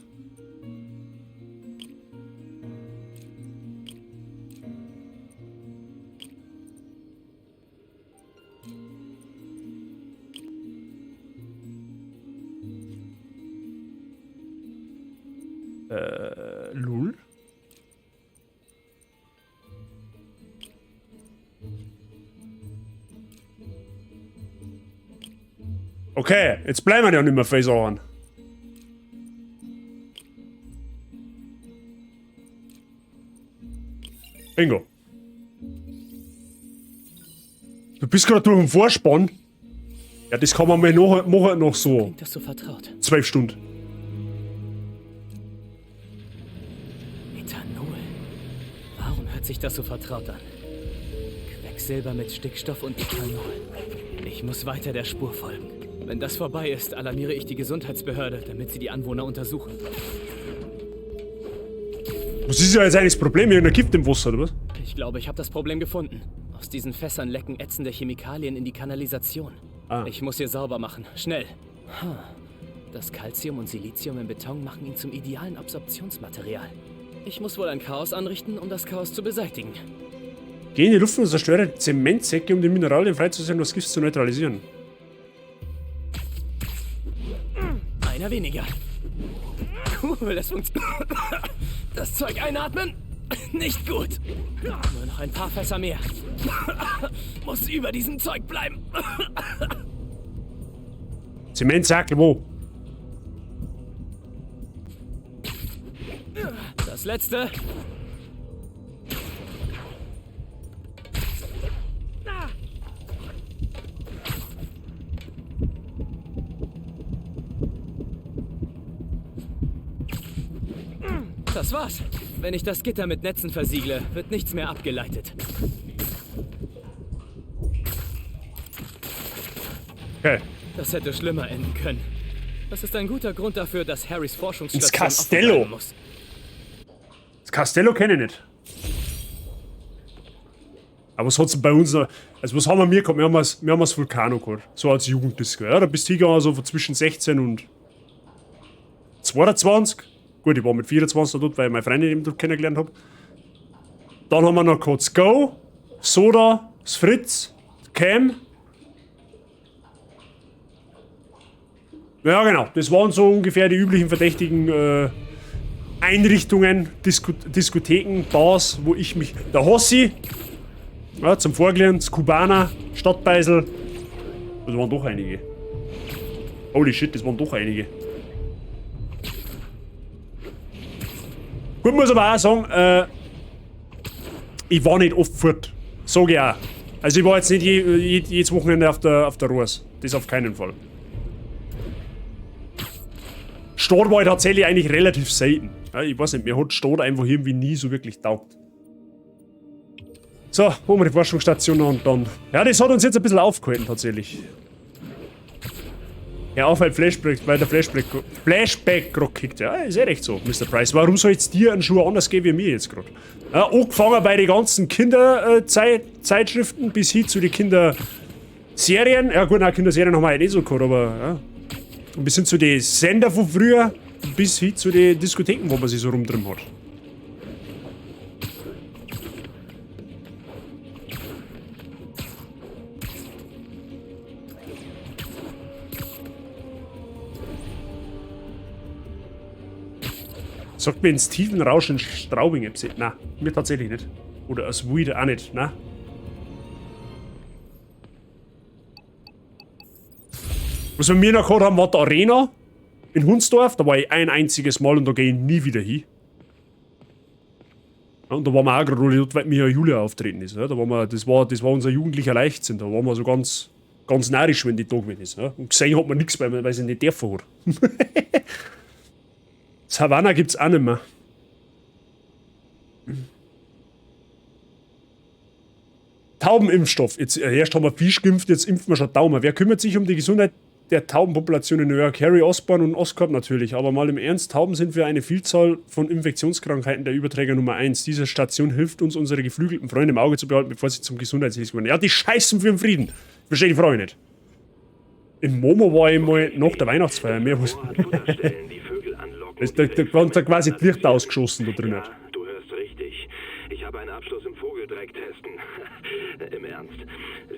Lul? Okay, jetzt bleiben wir ja nicht mehr viel Sachen. Bingo. Du bist gerade durch den Vorspann. Ja, das kann man mal noch, machen noch so.
Klingt das so vertraut?
12 Stunden.
Ethanol. Warum hört sich das so vertraut an? Quecksilber mit Stickstoff und Ethanol. Ich muss weiter der Spur folgen. Wenn das vorbei ist, alarmiere ich die Gesundheitsbehörde, damit sie die Anwohner untersuchen.
Was ist ja jetzt eigentlich das Problem? Irgendein Gift im Wasser, oder was?
Ich glaube, ich habe das Problem gefunden. Aus diesen Fässern lecken ätzende Chemikalien in die Kanalisation.
Ah.
Ich muss hier sauber machen. Schnell. Das Calcium und Silizium im Beton machen ihn zum idealen Absorptionsmaterial. Ich muss wohl ein Chaos anrichten, um das Chaos zu beseitigen.
Geh in die Luft und zerstöre Zementsäcke, um die Mineralien freizusetzen und das Gift zu neutralisieren.
Einer weniger. Cool, das funktioniert. Das Zeug einatmen? Nicht gut. Nur noch ein paar Fässer mehr. Muss über diesem Zeug bleiben.
Zementsäcke, wo?
Das letzte. Das war's. Wenn ich das Gitter mit Netzen versiegle, wird nichts mehr abgeleitet.
Okay.
Das hätte schlimmer enden können. Das ist ein guter Grund dafür, dass Harrys Forschungsstation
Ins Castello.
offen bleiben muss.
Das Castello kenne ich nicht. Aber was hat's denn bei uns noch? Also was haben wir mir gehabt? Wir haben das Vulcano gehabt. So als Jugenddisco. Ja, da bist du hingegangen, so von zwischen 16 und 22. Gut, ich war mit 24 dort, weil ich meine Freundin eben dort kennengelernt hab. Dann haben wir noch gehabt Go, Soda, das Fritz, Cam. Ja, genau. Das waren so ungefähr die üblichen verdächtigen Einrichtungen, Diskotheken, Bars, wo ich mich... Der Hossi, ja, zum Vorglühen, das Kubaner, Stadtbeisel. Das waren doch einige. Holy shit, das waren doch einige. Gut, muss aber auch sagen, ich war nicht oft fort. Sag ich auch. Also ich war jetzt nicht jedes Wochenende auf der Rohrs. Das auf keinen Fall. Stadt war ich tatsächlich eigentlich relativ selten. Ja, ich weiß nicht, mir hat Stadt einfach irgendwie nie so wirklich taugt. So, holen wir die Forschungsstation und dann... Ja, das hat uns jetzt ein bisschen aufgehalten tatsächlich. Ja, auf ein Flashback, weil der Flashback gerade kickt. Ja, ist eh recht so, Mr. Price. Warum soll jetzt dir ein Schuh anders gehen wie mir jetzt gerade? Ja, angefangen bei den ganzen Kinderzeitschriften bis hin zu den Kinderserien. Ja gut, nein, Kinderserien haben wir halt nicht so gehabt, aber ja. Und bis hin zu den Sender von früher, bis hin zu den Diskotheken, wo man sich so rumdrüben hat. Sagt mir ins tiefen Rauschen Straubing etwas? Nein, mir tatsächlich nicht. Oder aus Weed auch nicht, nein. Was wir mir noch gehabt haben, war die Arena in Hunsdorf. Da war ich ein einziges Mal und da gehe ich nie wieder hin. Ja, und da waren wir auch gerade dort, weil mir ja Julia auftreten ist. Ja, da waren wir, das war unser jugendlicher Leichtsinn. Da waren wir so ganz, ganz narrisch, wenn die da gewesen ist. Ja. Und gesehen hat man nichts, weil sie nicht dürfen hat. Savannah gibt's auch nicht mehr. Taubenimpfstoff. Jetzt, erst haben wir Fisch geimpft, jetzt impfen wir schon Tauben. Wer kümmert sich um die Gesundheit der Taubenpopulation in New York? Harry Osborn und Oscorp natürlich. Aber mal im Ernst, Tauben sind für eine Vielzahl von Infektionskrankheiten der Überträger Nummer 1. Diese Station hilft uns, unsere geflügelten Freunde im Auge zu behalten, bevor sie zum Gesundheitsrisiko werden. Ja, die scheißen für den Frieden. Verstehe die Frage nicht. Im Momo war ich mal nach der Weihnachtsfeier. Mehr was. Da waren da quasi die Lichter ausgeschossen da drin.
Ja, du hörst richtig. Ich habe einen Abschluss im Vogeldreck testen. Im Ernst.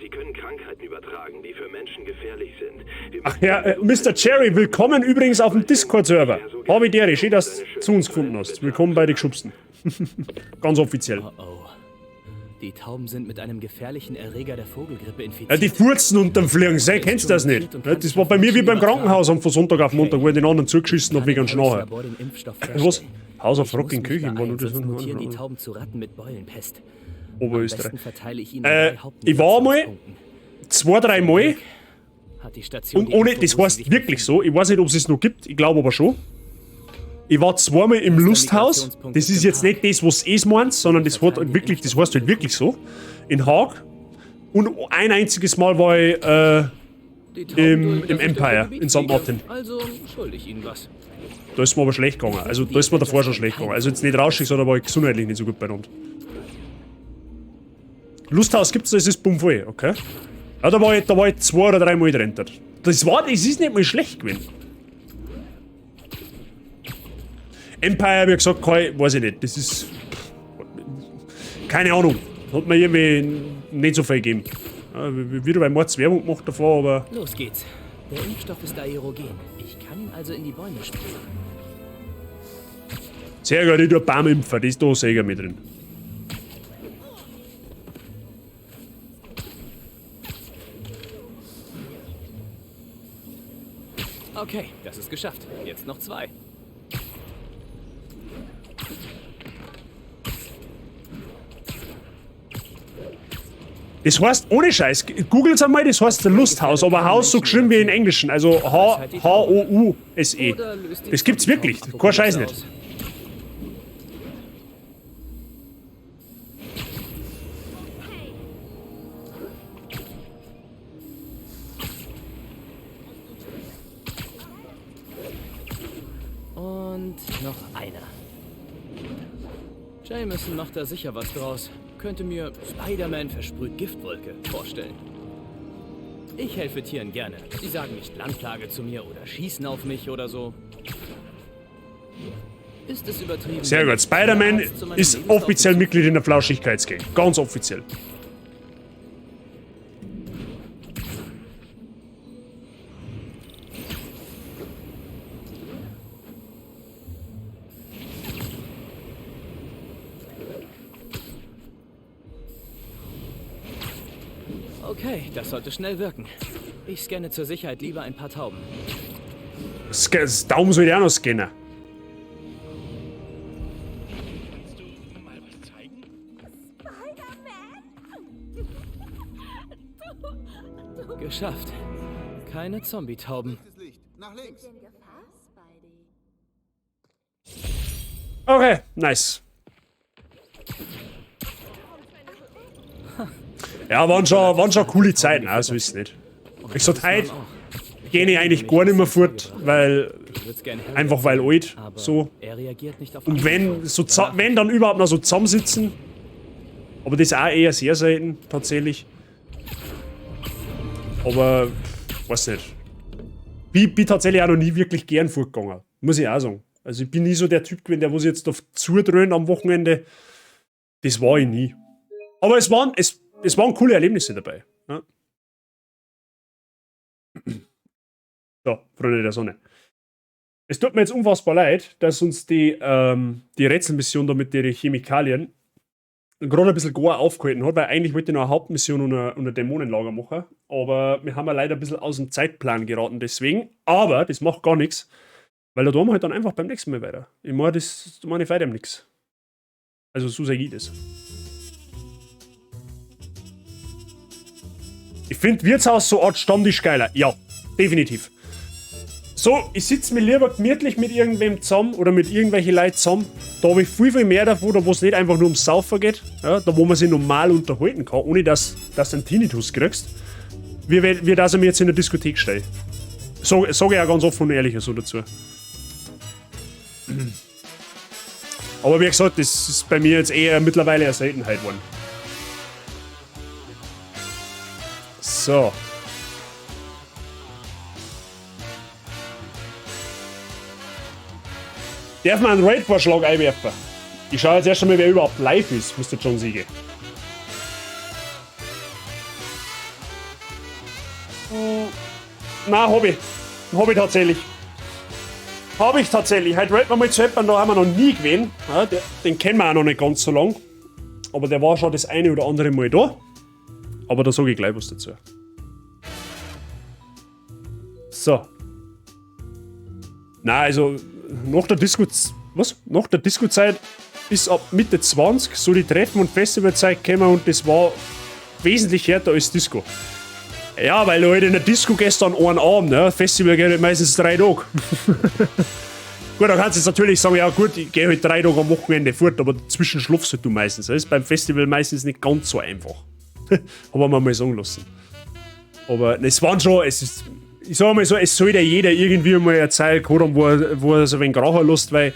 Sie können Krankheiten übertragen, die für Menschen gefährlich sind.
Ach ja, Mr. Cherry, willkommen übrigens auf dem Discord-Server. Habe ich dir, schön, dass du zu uns gefunden hast. Willkommen bei den Geschubsten. Ganz offiziell.
Oh oh. Die Tauben sind mit einem gefährlichen Erreger der Vogelgrippe infiziert.
Ja, die furzen unterm Fliegen, sei, kennst du das nicht? Ja, das war bei mir wie beim Krankenhaus am von Sonntag auf Montag, wo ich den anderen zugeschissen hab wegen Schnarchen. Was? Haus auf Rock in Küchen war nur das.
Die Tauben zu Ratten mit Beulenpest.
Oberösterreich. Ich war mal 2, 3 Mal und ohne, das heißt wirklich so, ich weiß nicht, ob es es noch gibt, ich glaube aber schon. Ich war zweimal im Lusthaus, das ist jetzt nicht das, was es meint, sondern das hat halt wirklich, das heißt halt wirklich so, in Haag. Und ein einziges Mal war ich im Empire, in St. Martin. Da ist mir aber schlecht gegangen, also da ist mir davor schon schlecht gegangen. Also jetzt nicht rauschig, sondern war ich gesundheitlich nicht so gut beieinander. Lusthaus gibt's, das ist bummvoll, okay. Ja, da war ich 2 oder 3 Mal drin. Das ist nicht mal schlecht gewesen. Empire, wie gesagt, kann ich, weiß ich nicht. Das ist. Keine Ahnung. Hat mir irgendwie nicht so viel gegeben. Ja, wieder bei Mords Werbung gemacht davor, aber.
Los geht's. Der Impfstoff ist aerogen. Ich kann ihn also in die Bäume spritzen.
Sehr gut, ich tue Baumimpfer, das ist da sicher mit drin.
Okay, das ist geschafft. Jetzt noch 2.
Das heißt, ohne Scheiß, googelt's einmal, das heißt Lusthaus, aber Haus so geschrieben wie in Englischen, also H-O-U-S-E. Das gibt's wirklich, kein Scheiß nicht.
Und noch einer. Jameson macht da sicher was draus. Könnte mir Spider-Man versprüht Giftwolke vorstellen. Ich helfe Tieren gerne. Sie sagen nicht Landplage zu mir oder schießen auf mich oder so. Ist es übertrieben?
Sehr gut. Spider-Man ist offiziell Mitglied in der Flauschigkeitsgang. Ganz offiziell.
Okay, das sollte schnell wirken. Ich scanne zur Sicherheit lieber ein paar Tauben.
Das Daumen soll ich auch noch scannen.
Geschafft. Keine Zombie-Tauben.
Okay, nice. Ja, waren schon coole Zeiten, also ist es nicht. Ich sag, heute gehe ich eigentlich gar nicht mehr fort, weil. Einfach weil alt, so. Und wenn, so, wenn dann überhaupt noch so zusammensitzen. Aber das ist auch eher sehr selten, tatsächlich. Aber, weiß nicht. Ich bin tatsächlich auch noch nie wirklich gern fortgegangen, muss ich auch sagen. Also ich bin nie so der Typ gewesen, der wo sich jetzt auf zudröhnt am Wochenende. Das war ich nie. Aber es waren coole Erlebnisse dabei. Ja. So, Freunde der Sonne. Es tut mir jetzt unfassbar leid, dass uns die Rätselmission da mit den Chemikalien gerade ein bisschen gar aufgehalten hat, weil eigentlich wollte ich noch eine Hauptmission und ein Dämonenlager machen. Aber wir haben ja leider ein bisschen aus dem Zeitplan geraten deswegen. Aber das macht gar nichts, weil da tun wir halt dann einfach beim nächsten Mal weiter. Ich meine, das meine ich weiter nichts. Also so sage ich das. Ich finde Wirtshaus so Art Stammtisch geiler. Ja, definitiv. So, ich sitze mir lieber gemütlich mit irgendwem zusammen oder mit irgendwelchen Leuten zusammen. Da habe ich viel, viel mehr davon, da wo es nicht einfach nur ums Saufen geht. Ja, da wo man sich normal unterhalten kann, ohne dass du einen Tinnitus kriegst. Wie dass ich mir jetzt in der Diskothek stelle. So, sage ich auch ganz offen und ehrlich so dazu. Aber wie gesagt, das ist bei mir jetzt eher mittlerweile eine Seltenheit geworden. So. Darf man einen Raid-Vorschlag einwerfen? Ich schaue jetzt erst einmal, wer überhaupt live ist, Mr. John Siege. Nein, hab ich. Hab ich tatsächlich. Hab ich tatsächlich. Heute raiden wir mal zu jemandem, da haben wir noch nie gewesen. Ja, den kennen wir auch noch nicht ganz so lang. Aber der war schon das eine oder andere Mal da. Aber da sage ich gleich was dazu. So. Na, also nach der Disco... Was? Nach der Disco-Zeit ist ab Mitte 20 so die Treffen- und Festivalzeit gekommen und das war wesentlich härter als Disco. Ja, weil du halt in der Disco gestern einen Abend, ne? Festival geht halt meistens 3 Tage. Gut, da kannst du jetzt natürlich sagen, ja gut, ich gehe halt 3 Tage am Wochenende fort, aber dazwischen schlafst halt du meistens. Das ist beim Festival meistens nicht ganz so einfach. Haben wir mal sagen lassen. Aber es waren schon, es ist, ich sag mal so, es sollte jeder irgendwie mal eine Zeit gehabt haben, wo er so ein wenig rauchen lässt, weil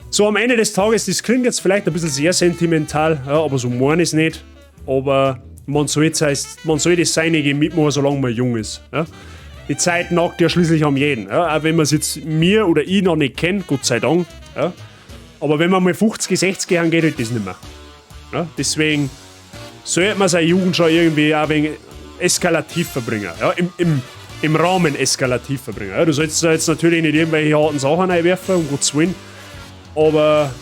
so am Ende des Tages, das klingt jetzt vielleicht ein bisschen sehr sentimental, ja, aber so meine ich es nicht. Aber man sollte das Seinige mitmachen, solange man jung ist. Ja. Die Zeit nagt ja schließlich am jeden. Ja. Auch wenn man es jetzt mir oder ich noch nicht kennt, Gott sei Dank. Ja. Aber wenn man mal 50, 60 haben, geht halt das nicht mehr. Ja. Deswegen sollte man seine Jugend schon irgendwie auch ein wenig eskalativ verbringen. Ja. Im Rahmen eskalativ verbringen. Ja. Du sollst da jetzt natürlich nicht irgendwelche harten Sachen einwerfen, um Gottes Willen. Aber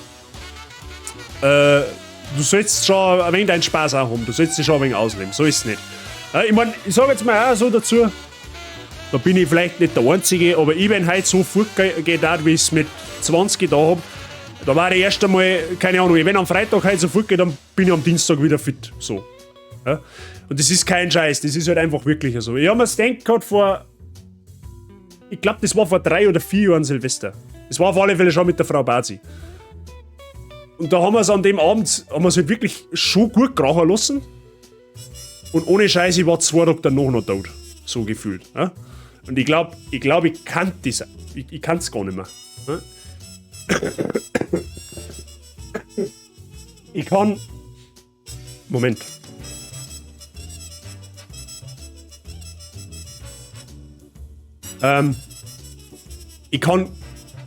du sollst schon ein wenig deinen Spaß auch haben. Du sollst dich schon ein wenig ausleben. So ist es nicht. Ja, ich meine, ich sage jetzt mal auch so dazu, da bin ich vielleicht nicht der Einzige, aber ich bin heute so fortgegangen, wie ich es mit 20 da hab. Da war ich erst einmal, keine Ahnung, wenn am Freitag heute so fortgehe, dann bin ich am Dienstag wieder fit. So. Ja? Und das ist kein Scheiß, das ist halt einfach wirklich so. Ich hab mir's gedacht gehabt vor, ich glaub, das war vor 3 oder 4 Jahren Silvester. Das war auf alle Fälle schon mit der Frau Bazi. Und da haben wir's an dem Abend, haben wir's halt wirklich schon gut krachen lassen. Und ohne Scheiß, ich war 2 Tage danach noch tot. So gefühlt. Ja? Und ich glaub, ich glaub, ich kann das, ich, ich kann's gar nicht mehr. Ja? Ich kann... Moment. Ich kann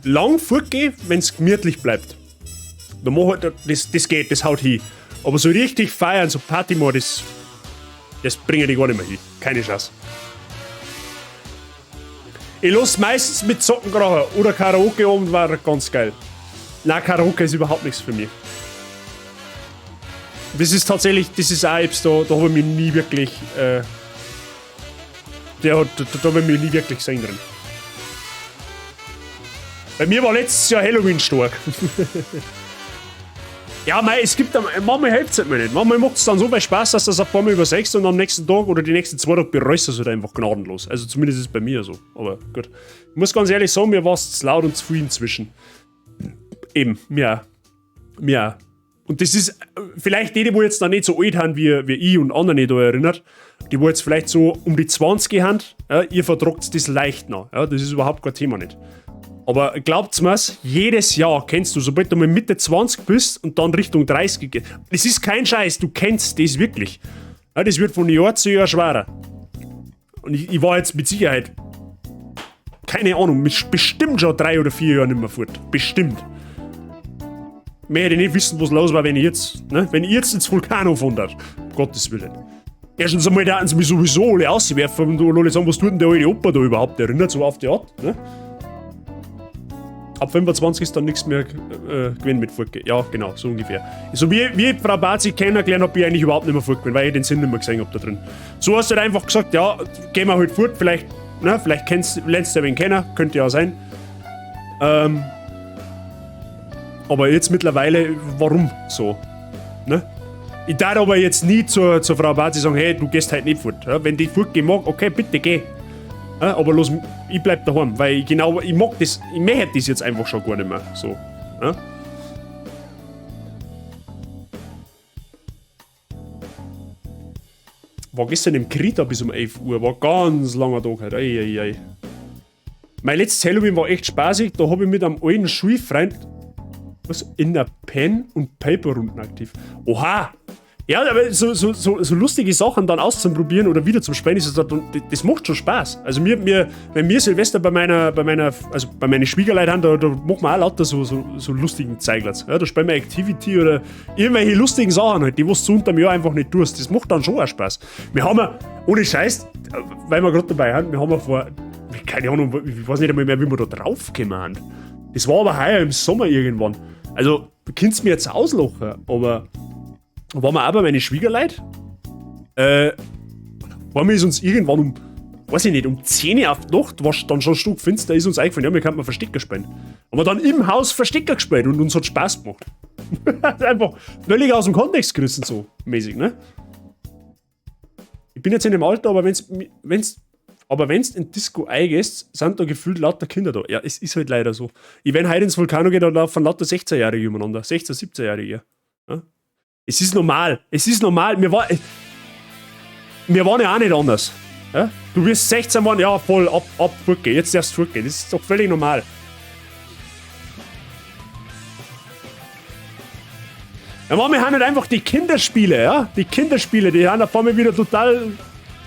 lang fortgehen, wenn's gemütlich bleibt. Da mach halt, das, das geht, das haut hin. Aber so richtig feiern, so Party machen, das bringe ich gar nicht mehr hin. Keine Chance. Ich lass meistens mit Zocken krachen oder Karaoke oben war ganz geil. Nein, Karaoke ist überhaupt nichts für mich. Das ist tatsächlich, das ist auch etwas, da, da hab ich mich nie wirklich der hat, da, da hab ich mich nie wirklich gesehen drin. Bei mir war letztes Jahr Halloween stark. Ja, mei, es gibt am, manchmal hilft's halt mir nicht. Manchmal macht's dann so viel Spaß, dass du das auf einmal übersehst und am nächsten Tag oder die nächsten 2 Tage bereust du es halt einfach gnadenlos. Also zumindest ist es bei mir so. Aber gut. Ich muss ganz ehrlich sagen, mir war's zu laut und zu viel inzwischen. Eben, mir auch. Mir auch. Und das ist vielleicht die, die wo jetzt noch nicht so alt sind, wie ich und andere da erinnert, die wo jetzt vielleicht so um die 20 haben, ja, ihr vertragt das leicht noch. Ja, das ist überhaupt kein Thema nicht. Aber glaubt's mir's, jedes Jahr kennst du, sobald du mal Mitte 20 bist und dann Richtung 30 gehst, das ist kein Scheiß, du kennst das wirklich. Ja, das wird von Jahr zu Jahr schwerer. Und ich war jetzt mit Sicherheit, keine Ahnung, mit bestimmt schon 3 oder 4 Jahren nicht mehr fort. Bestimmt. Mehr hätte ich nicht wissen, was los war, wenn ich jetzt, ne, wenn ich jetzt ins Vulcano fahren darf. Um Gottes Willen. Erstens einmal, da hätten sie mich sowieso alle auswerfen und alle sagen, was tut denn der alte Opa da überhaupt? Der erinnert so auf die Art, ne? Ab 25 ist dann nichts mehr gewesen mit Fortgehen. Ja, genau, so ungefähr. So wie ich Frau Bazi kennengelernt hab, bin ich eigentlich überhaupt nicht mehr fortgegangen, weil ich den Sinn nicht mehr gesehen hab da drin. So hast du halt einfach gesagt, ja, gehen wir halt fort, vielleicht, ne, vielleicht kennst, lernst du ja wen kennen, könnte ja sein. Aber jetzt mittlerweile, warum so? Ne? Ich darf aber jetzt nie zur Frau Bazi sagen, hey, du gehst halt nicht fort. Ja, wenn die fortgehen mag, okay, bitte geh. Ja, aber los, ich bleib daheim, weil ich genau, ich mag das, ich möchte das jetzt einfach schon gar nicht mehr. So. Ja? War gestern im Krita bis um 11 Uhr, war ganz langer Tag heute. Ei, ei, ei. Mein letztes Halloween war echt spaßig, da hab ich mit einem alten Schulfreund was in der Pen- und Paper-Runden aktiv. Oha! Ja, aber so lustige Sachen dann auszuprobieren oder wieder zum Spielen, das macht schon Spaß. Also mir, wenn wir Silvester bei meiner, bei meiner, also bei meinen Schwiegerleuten haben, da machen wir auch lauter so lustigen Zeiglatz. Ja, da spielen wir Activity oder irgendwelche lustigen Sachen halt, die was du unterm Jahr einfach nicht tust. Das macht dann schon auch Spaß. Wir haben ja, ohne Scheiß, weil wir grad dabei sind, wir haben ja vor, keine Ahnung, ich weiß nicht einmal mehr, wie wir da drauf gekommen sind. Das war aber heuer im Sommer irgendwann. Also, du könntest mir jetzt auslachen, aber waren wir auch bei meinen Schwiegerleuten? Vor mir ist uns irgendwann um, weiß ich nicht, um 10 Uhr auf die Nacht, war dann schon stockfinster, ist uns eingefallen, ja, wir könnten mal Verstecker spielen. Haben wir dann im Haus Verstecker gespielt und uns hat Spaß gemacht. Einfach völlig aus dem Kontext gerissen, so mäßig, ne? Ich bin jetzt in dem Alter, aber wenn's in Disco eingehst, sind da gefühlt lauter Kinder da. Ja, es ist halt leider so. Ich, wenn heute ins Vulcano gehe, da laufen lauter 16-Jährige umeinander. 16-, 17-Jährige. Ja? Es ist normal. Es ist normal. Wir waren ja auch nicht anders. Ja? Du wirst 16 geworden, ja, voll, ab, ab, fortgehen. Jetzt darfst du fortgehen. Das ist doch völlig normal. Ja, Mann, wir haben halt einfach die Kinderspiele, ja? Die Kinderspiele, die haben auf einmal wieder total...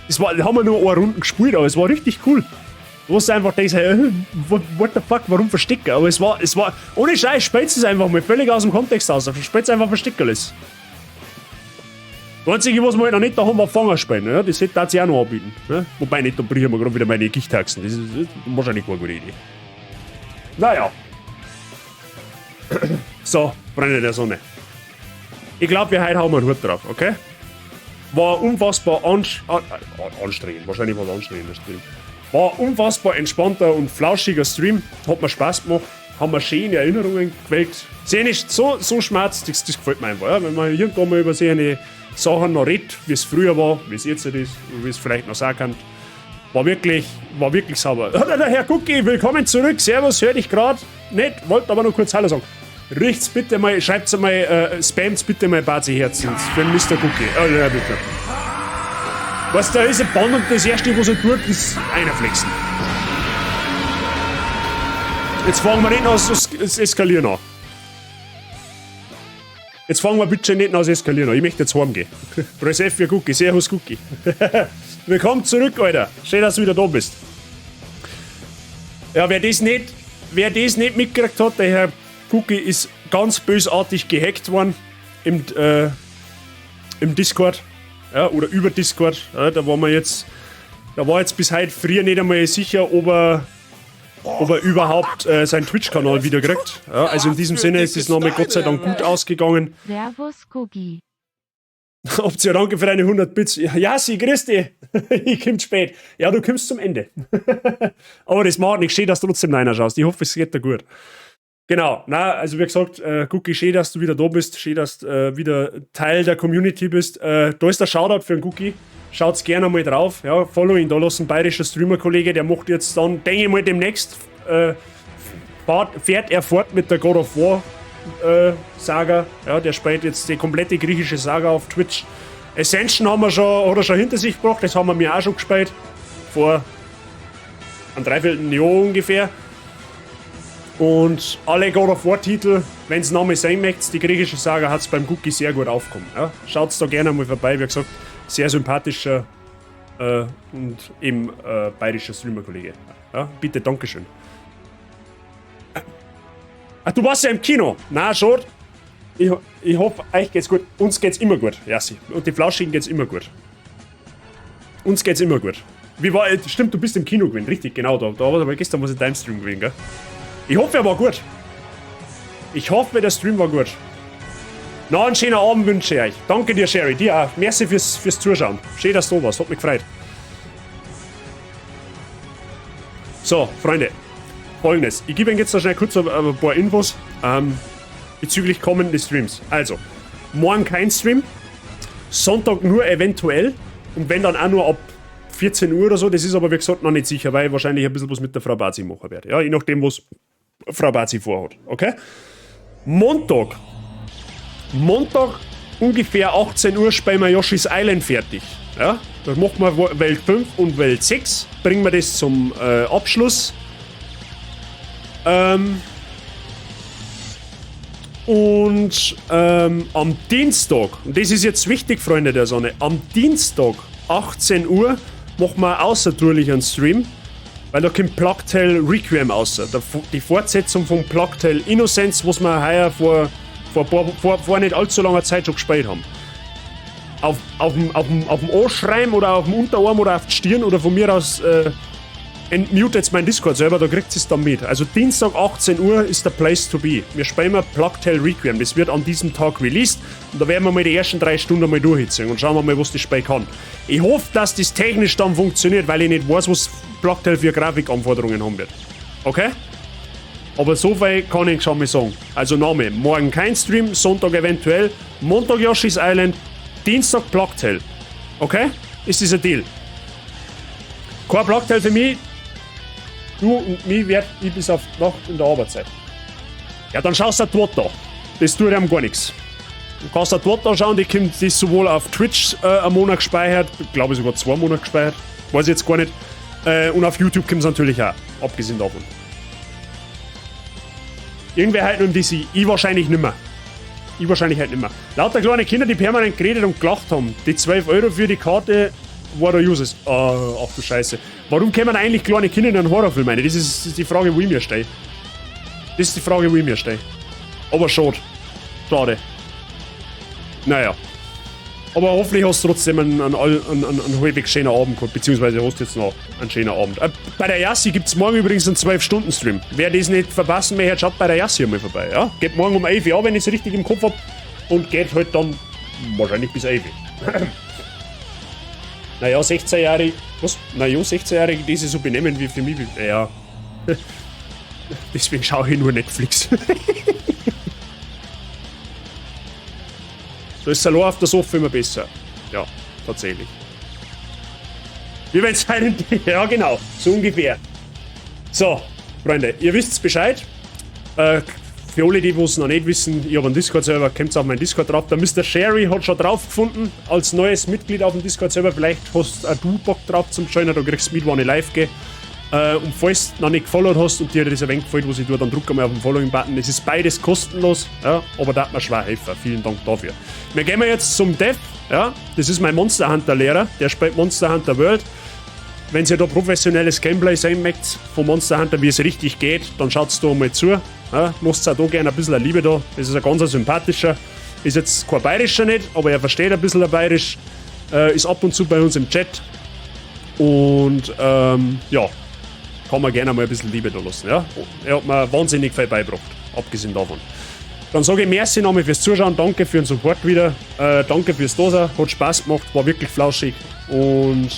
Das war, die haben wir nur eine Runde gespielt, aber es war richtig cool. Du hast einfach denkst, hey, what the fuck, warum Verstecker? Aber es war, ohne Scheiß, spielst es einfach mal völlig aus dem Kontext aus. Spielst einfach Versteckerles. Das Einzige, was wir halt noch nicht da haben, war Fanger spielen. Ja? Das hätte ich auch noch anbieten. Ja? Wobei nicht, da brechen wir gerade wieder meine Gichthaxen. Das ist wahrscheinlich keine gute Idee. Naja. So, Freunde der Sonne. Ich glaub, wir heute hauen wir einen Hut drauf, okay? War unfassbar anstrengend, wahrscheinlich war es anstrengend, der Stream. War unfassbar entspannter und flauschiger Stream, hat mir Spaß gemacht. Haben wir schöne Erinnerungen geweckt. Sehr nicht so, so schmerzt, das gefällt mir einfach. Ja? Wenn man irgendwann mal über solche Sachen noch redet, wie es früher war, wie es jetzt ist und wie es vielleicht noch sein kann. War wirklich sauber. Der Herr Gucki, willkommen zurück. Servus, hör dich grad nicht, wollte aber noch kurz Hallo sagen. Riecht's bitte mal, schreibt's mal, spamt's bitte mal Bazi Herzen für den Mr. Gucki. Oh, ja, bitte. Was, da ist ein Band und das erste, was er tut, ist einflexen. Jetzt fangen wir nicht noch das Eskalieren an. Jetzt fangen wir bitte nicht noch das Eskalieren an. Ich möchte jetzt heimgehen. Press F für Gucki. Servus Gucki. Willkommen zurück, Alter. Schön, dass du wieder da bist. Ja, wer das nicht mitgekriegt hat, der Herr Gucki ist ganz bösartig gehackt worden im Discord. Ja, oder über Discord. Ja, da war jetzt bis heute früher nicht einmal sicher, ob er überhaupt seinen Twitch-Kanal wieder kriegt. Ja, also in diesem Sinne ist es nochmal Gott sei Dank gut ausgegangen.
Servus, Gucki.
Option, danke für deine 100 Bits. Ja, sie, grüß dich. Ich komm spät. Ja, du kommst zum Ende. Aber das macht nichts. Schön, dass du trotzdem reinschaust. Ich hoffe, es geht dir gut. Genau. Na, also wie gesagt, Gucki, schön, dass du wieder da bist. Schön, dass du wieder Teil der Community bist. Da ist der Shoutout für den Gucki. Schaut's gerne mal drauf. Ja, follow ihn da, lassen bayerischer Streamer-Kollege, der macht jetzt dann, denke ich mal, demnächst fährt er fort mit der God of War Saga. Ja, der spielt jetzt die komplette griechische Saga auf Twitch. Ascension haben wir schon, hat er schon hinter sich gebracht, das haben wir mir auch schon gespielt. Vor einem Dreivierteljahr ungefähr. Und alle God of War Titel, wenn es nochmal sein möchtet, die griechische Saga hat es beim Gucki sehr gut aufgekommen. Ja, schaut's da gerne mal vorbei, wie gesagt, sehr sympathischer und eben bayerischer Streamer-Kollege. Ja, bitte, Dankeschön. Ach, du warst ja im Kino. Na, schade. Ich hoffe, euch geht's gut. Uns geht's immer gut, Jassi. Und die Flauschigen geht's immer gut. Uns geht's immer gut. Wie war, stimmt, du bist im Kino gewesen, richtig, genau. Da war aber gestern was in deinem Stream gewesen, gell? Ich hoffe, er war gut. Ich hoffe, der Stream war gut. Na, einen schönen Abend wünsche ich euch. Danke dir, Sherry. Dir auch. Merci fürs Zuschauen. Schön, dass du da warst. Hat mich gefreut. So, Freunde. Folgendes. Ich gebe Ihnen jetzt noch schnell kurz ein paar Infos bezüglich kommenden Streams. Also, morgen kein Stream. Sonntag nur eventuell. Und wenn dann auch nur ab 14 Uhr oder so. Das ist aber, wie gesagt, noch nicht sicher, weil ich wahrscheinlich ein bisschen was mit der Frau Bazi machen werde. Ja, je nachdem, was Frau Bazi vorhat. Okay? Montag. Montag ungefähr 18 Uhr spielen wir Yoshi's Island fertig. Ja, da machen wir Welt 5 und Welt 6. Bringen wir das zum Abschluss. Am Dienstag, und das ist jetzt wichtig, Freunde der Sonne, am Dienstag 18 Uhr machen wir außertourlich einen Stream, weil da kommt Plague Tale Requiem raus. Die Fortsetzung von Plague Tale Innocence, was wir heuer vor nicht allzu langer Zeit schon gespielt haben. Auf dem Ohrschreim oder auf dem Unterarm oder auf die Stirn oder von mir aus entmute jetzt mein Discord selber, da kriegt es dann mit. Also Dienstag 18 Uhr ist der Place to be. Wir spielen mal Plague Tale Requiem. Das wird an diesem Tag released und da werden wir mal die ersten 3 Stunden mal durchziehen und schauen wir mal, was das Spiel kann. Ich hoffe, dass das technisch dann funktioniert, weil ich nicht weiß, was Plague Tale für Grafikanforderungen haben wird. Okay? Aber so viel kann ich schon mal sagen. Also Name, morgen kein Stream, Sonntag eventuell, Montag Yoshi's Island, Dienstag Plague Tale. Okay? Ist das ein Deal? Kein Plague Tale für mich. Du und mich werd ich bis auf die Nacht in der Arbeit sein. Ja, dann schaust du dort da. Das tut einem gar nichts. Du kannst dort da schauen, die kommt, die ist sowohl auf Twitch einen Monat gespeichert, glaube ich sogar 2 Monate gespeichert, weiß ich jetzt gar nicht. Und auf YouTube kommt es natürlich auch, abgesehen davon. Irgendwer halt nur im DC, ich wahrscheinlich nimmer. Ich wahrscheinlich halt nimmer. Lauter kleine Kinder, die permanent geredet und gelacht haben. Die 12 Euro für die Karte war der Uses. Oh, ach du Scheiße. Warum kommen eigentlich kleine Kinder in einen Horrorfilm rein? Das ist die Frage, wo ich mir stehe. Das ist die Frage, wo ich mir stehe. Aber schade. Schade. Naja. Aber hoffentlich hast du trotzdem einen halbwegs schönen Abend gehabt, beziehungsweise hast du jetzt noch einen schönen Abend. Bei der Yassi gibt es morgen übrigens einen 12-Stunden-Stream. Wer das nicht verpassen möchte, schaut bei der Yassi einmal vorbei. Ja? Geht morgen um 11 Uhr, wenn ich es richtig im Kopf hab, und geht halt dann wahrscheinlich bis 11 Uhr. Naja, 16-Jährige, was? Naja, 16-Jährige, die sich so benehmen wie für mich, ja. Deswegen schaue ich nur Netflix. Da ist allein auf der Sofa immer besser. Ja, tatsächlich. Wie wenn es einen. Ja, genau. So ungefähr. So, Freunde, ihr wisst Bescheid. Für alle, die es noch nicht wissen, ich habe einen Discord-Server, kommt auf meinen Discord drauf. Der Mr. Sherry hat schon drauf gefunden, als neues Mitglied auf dem Discord-Server. Vielleicht hast auch du Bock drauf zum Joinen, da kriegst du mit, wann ich live gehe. Und falls du noch nicht gefollowt hast und dir das Event gefällt, was ich tue, dann drück einmal auf den Following-Button. Es ist beides kostenlos, ja, aber da hat mir schwer helfen. Vielen Dank dafür. Wir gehen jetzt zum Dev, ja, das ist mein Monster Hunter-Lehrer, der spielt Monster Hunter World. Wenn ihr da professionelles Gameplay sehen möchtet von Monster Hunter, wie es richtig geht, dann schaut da mal zu. Ja, lasst auch da gerne ein bisschen Liebe da. Das ist ein ganz sympathischer. Ist jetzt kein Bayerischer nicht, aber er versteht ein bisschen Bayerisch. Ist ab und zu bei uns im Chat. Und ja, kann man gerne mal ein bisschen Liebe da lassen. Ja? Er hat mir wahnsinnig viel beigebracht, abgesehen davon. Dann sage ich merci nochmal fürs Zuschauen, danke für den Support wieder, danke fürs Dasein, hat Spaß gemacht, war wirklich flauschig und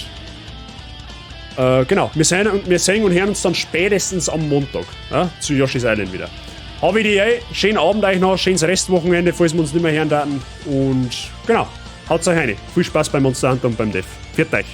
genau, wir sehen und hören uns dann spätestens am Montag, ja, zu Yoshi's Island wieder. Hab ich die eh, schönen Abend euch noch, schönes Restwochenende, falls wir uns nicht mehr hören werden und genau, haut euch rein. Viel Spaß beim Monster Hunter und beim Dev. Pfiat euch.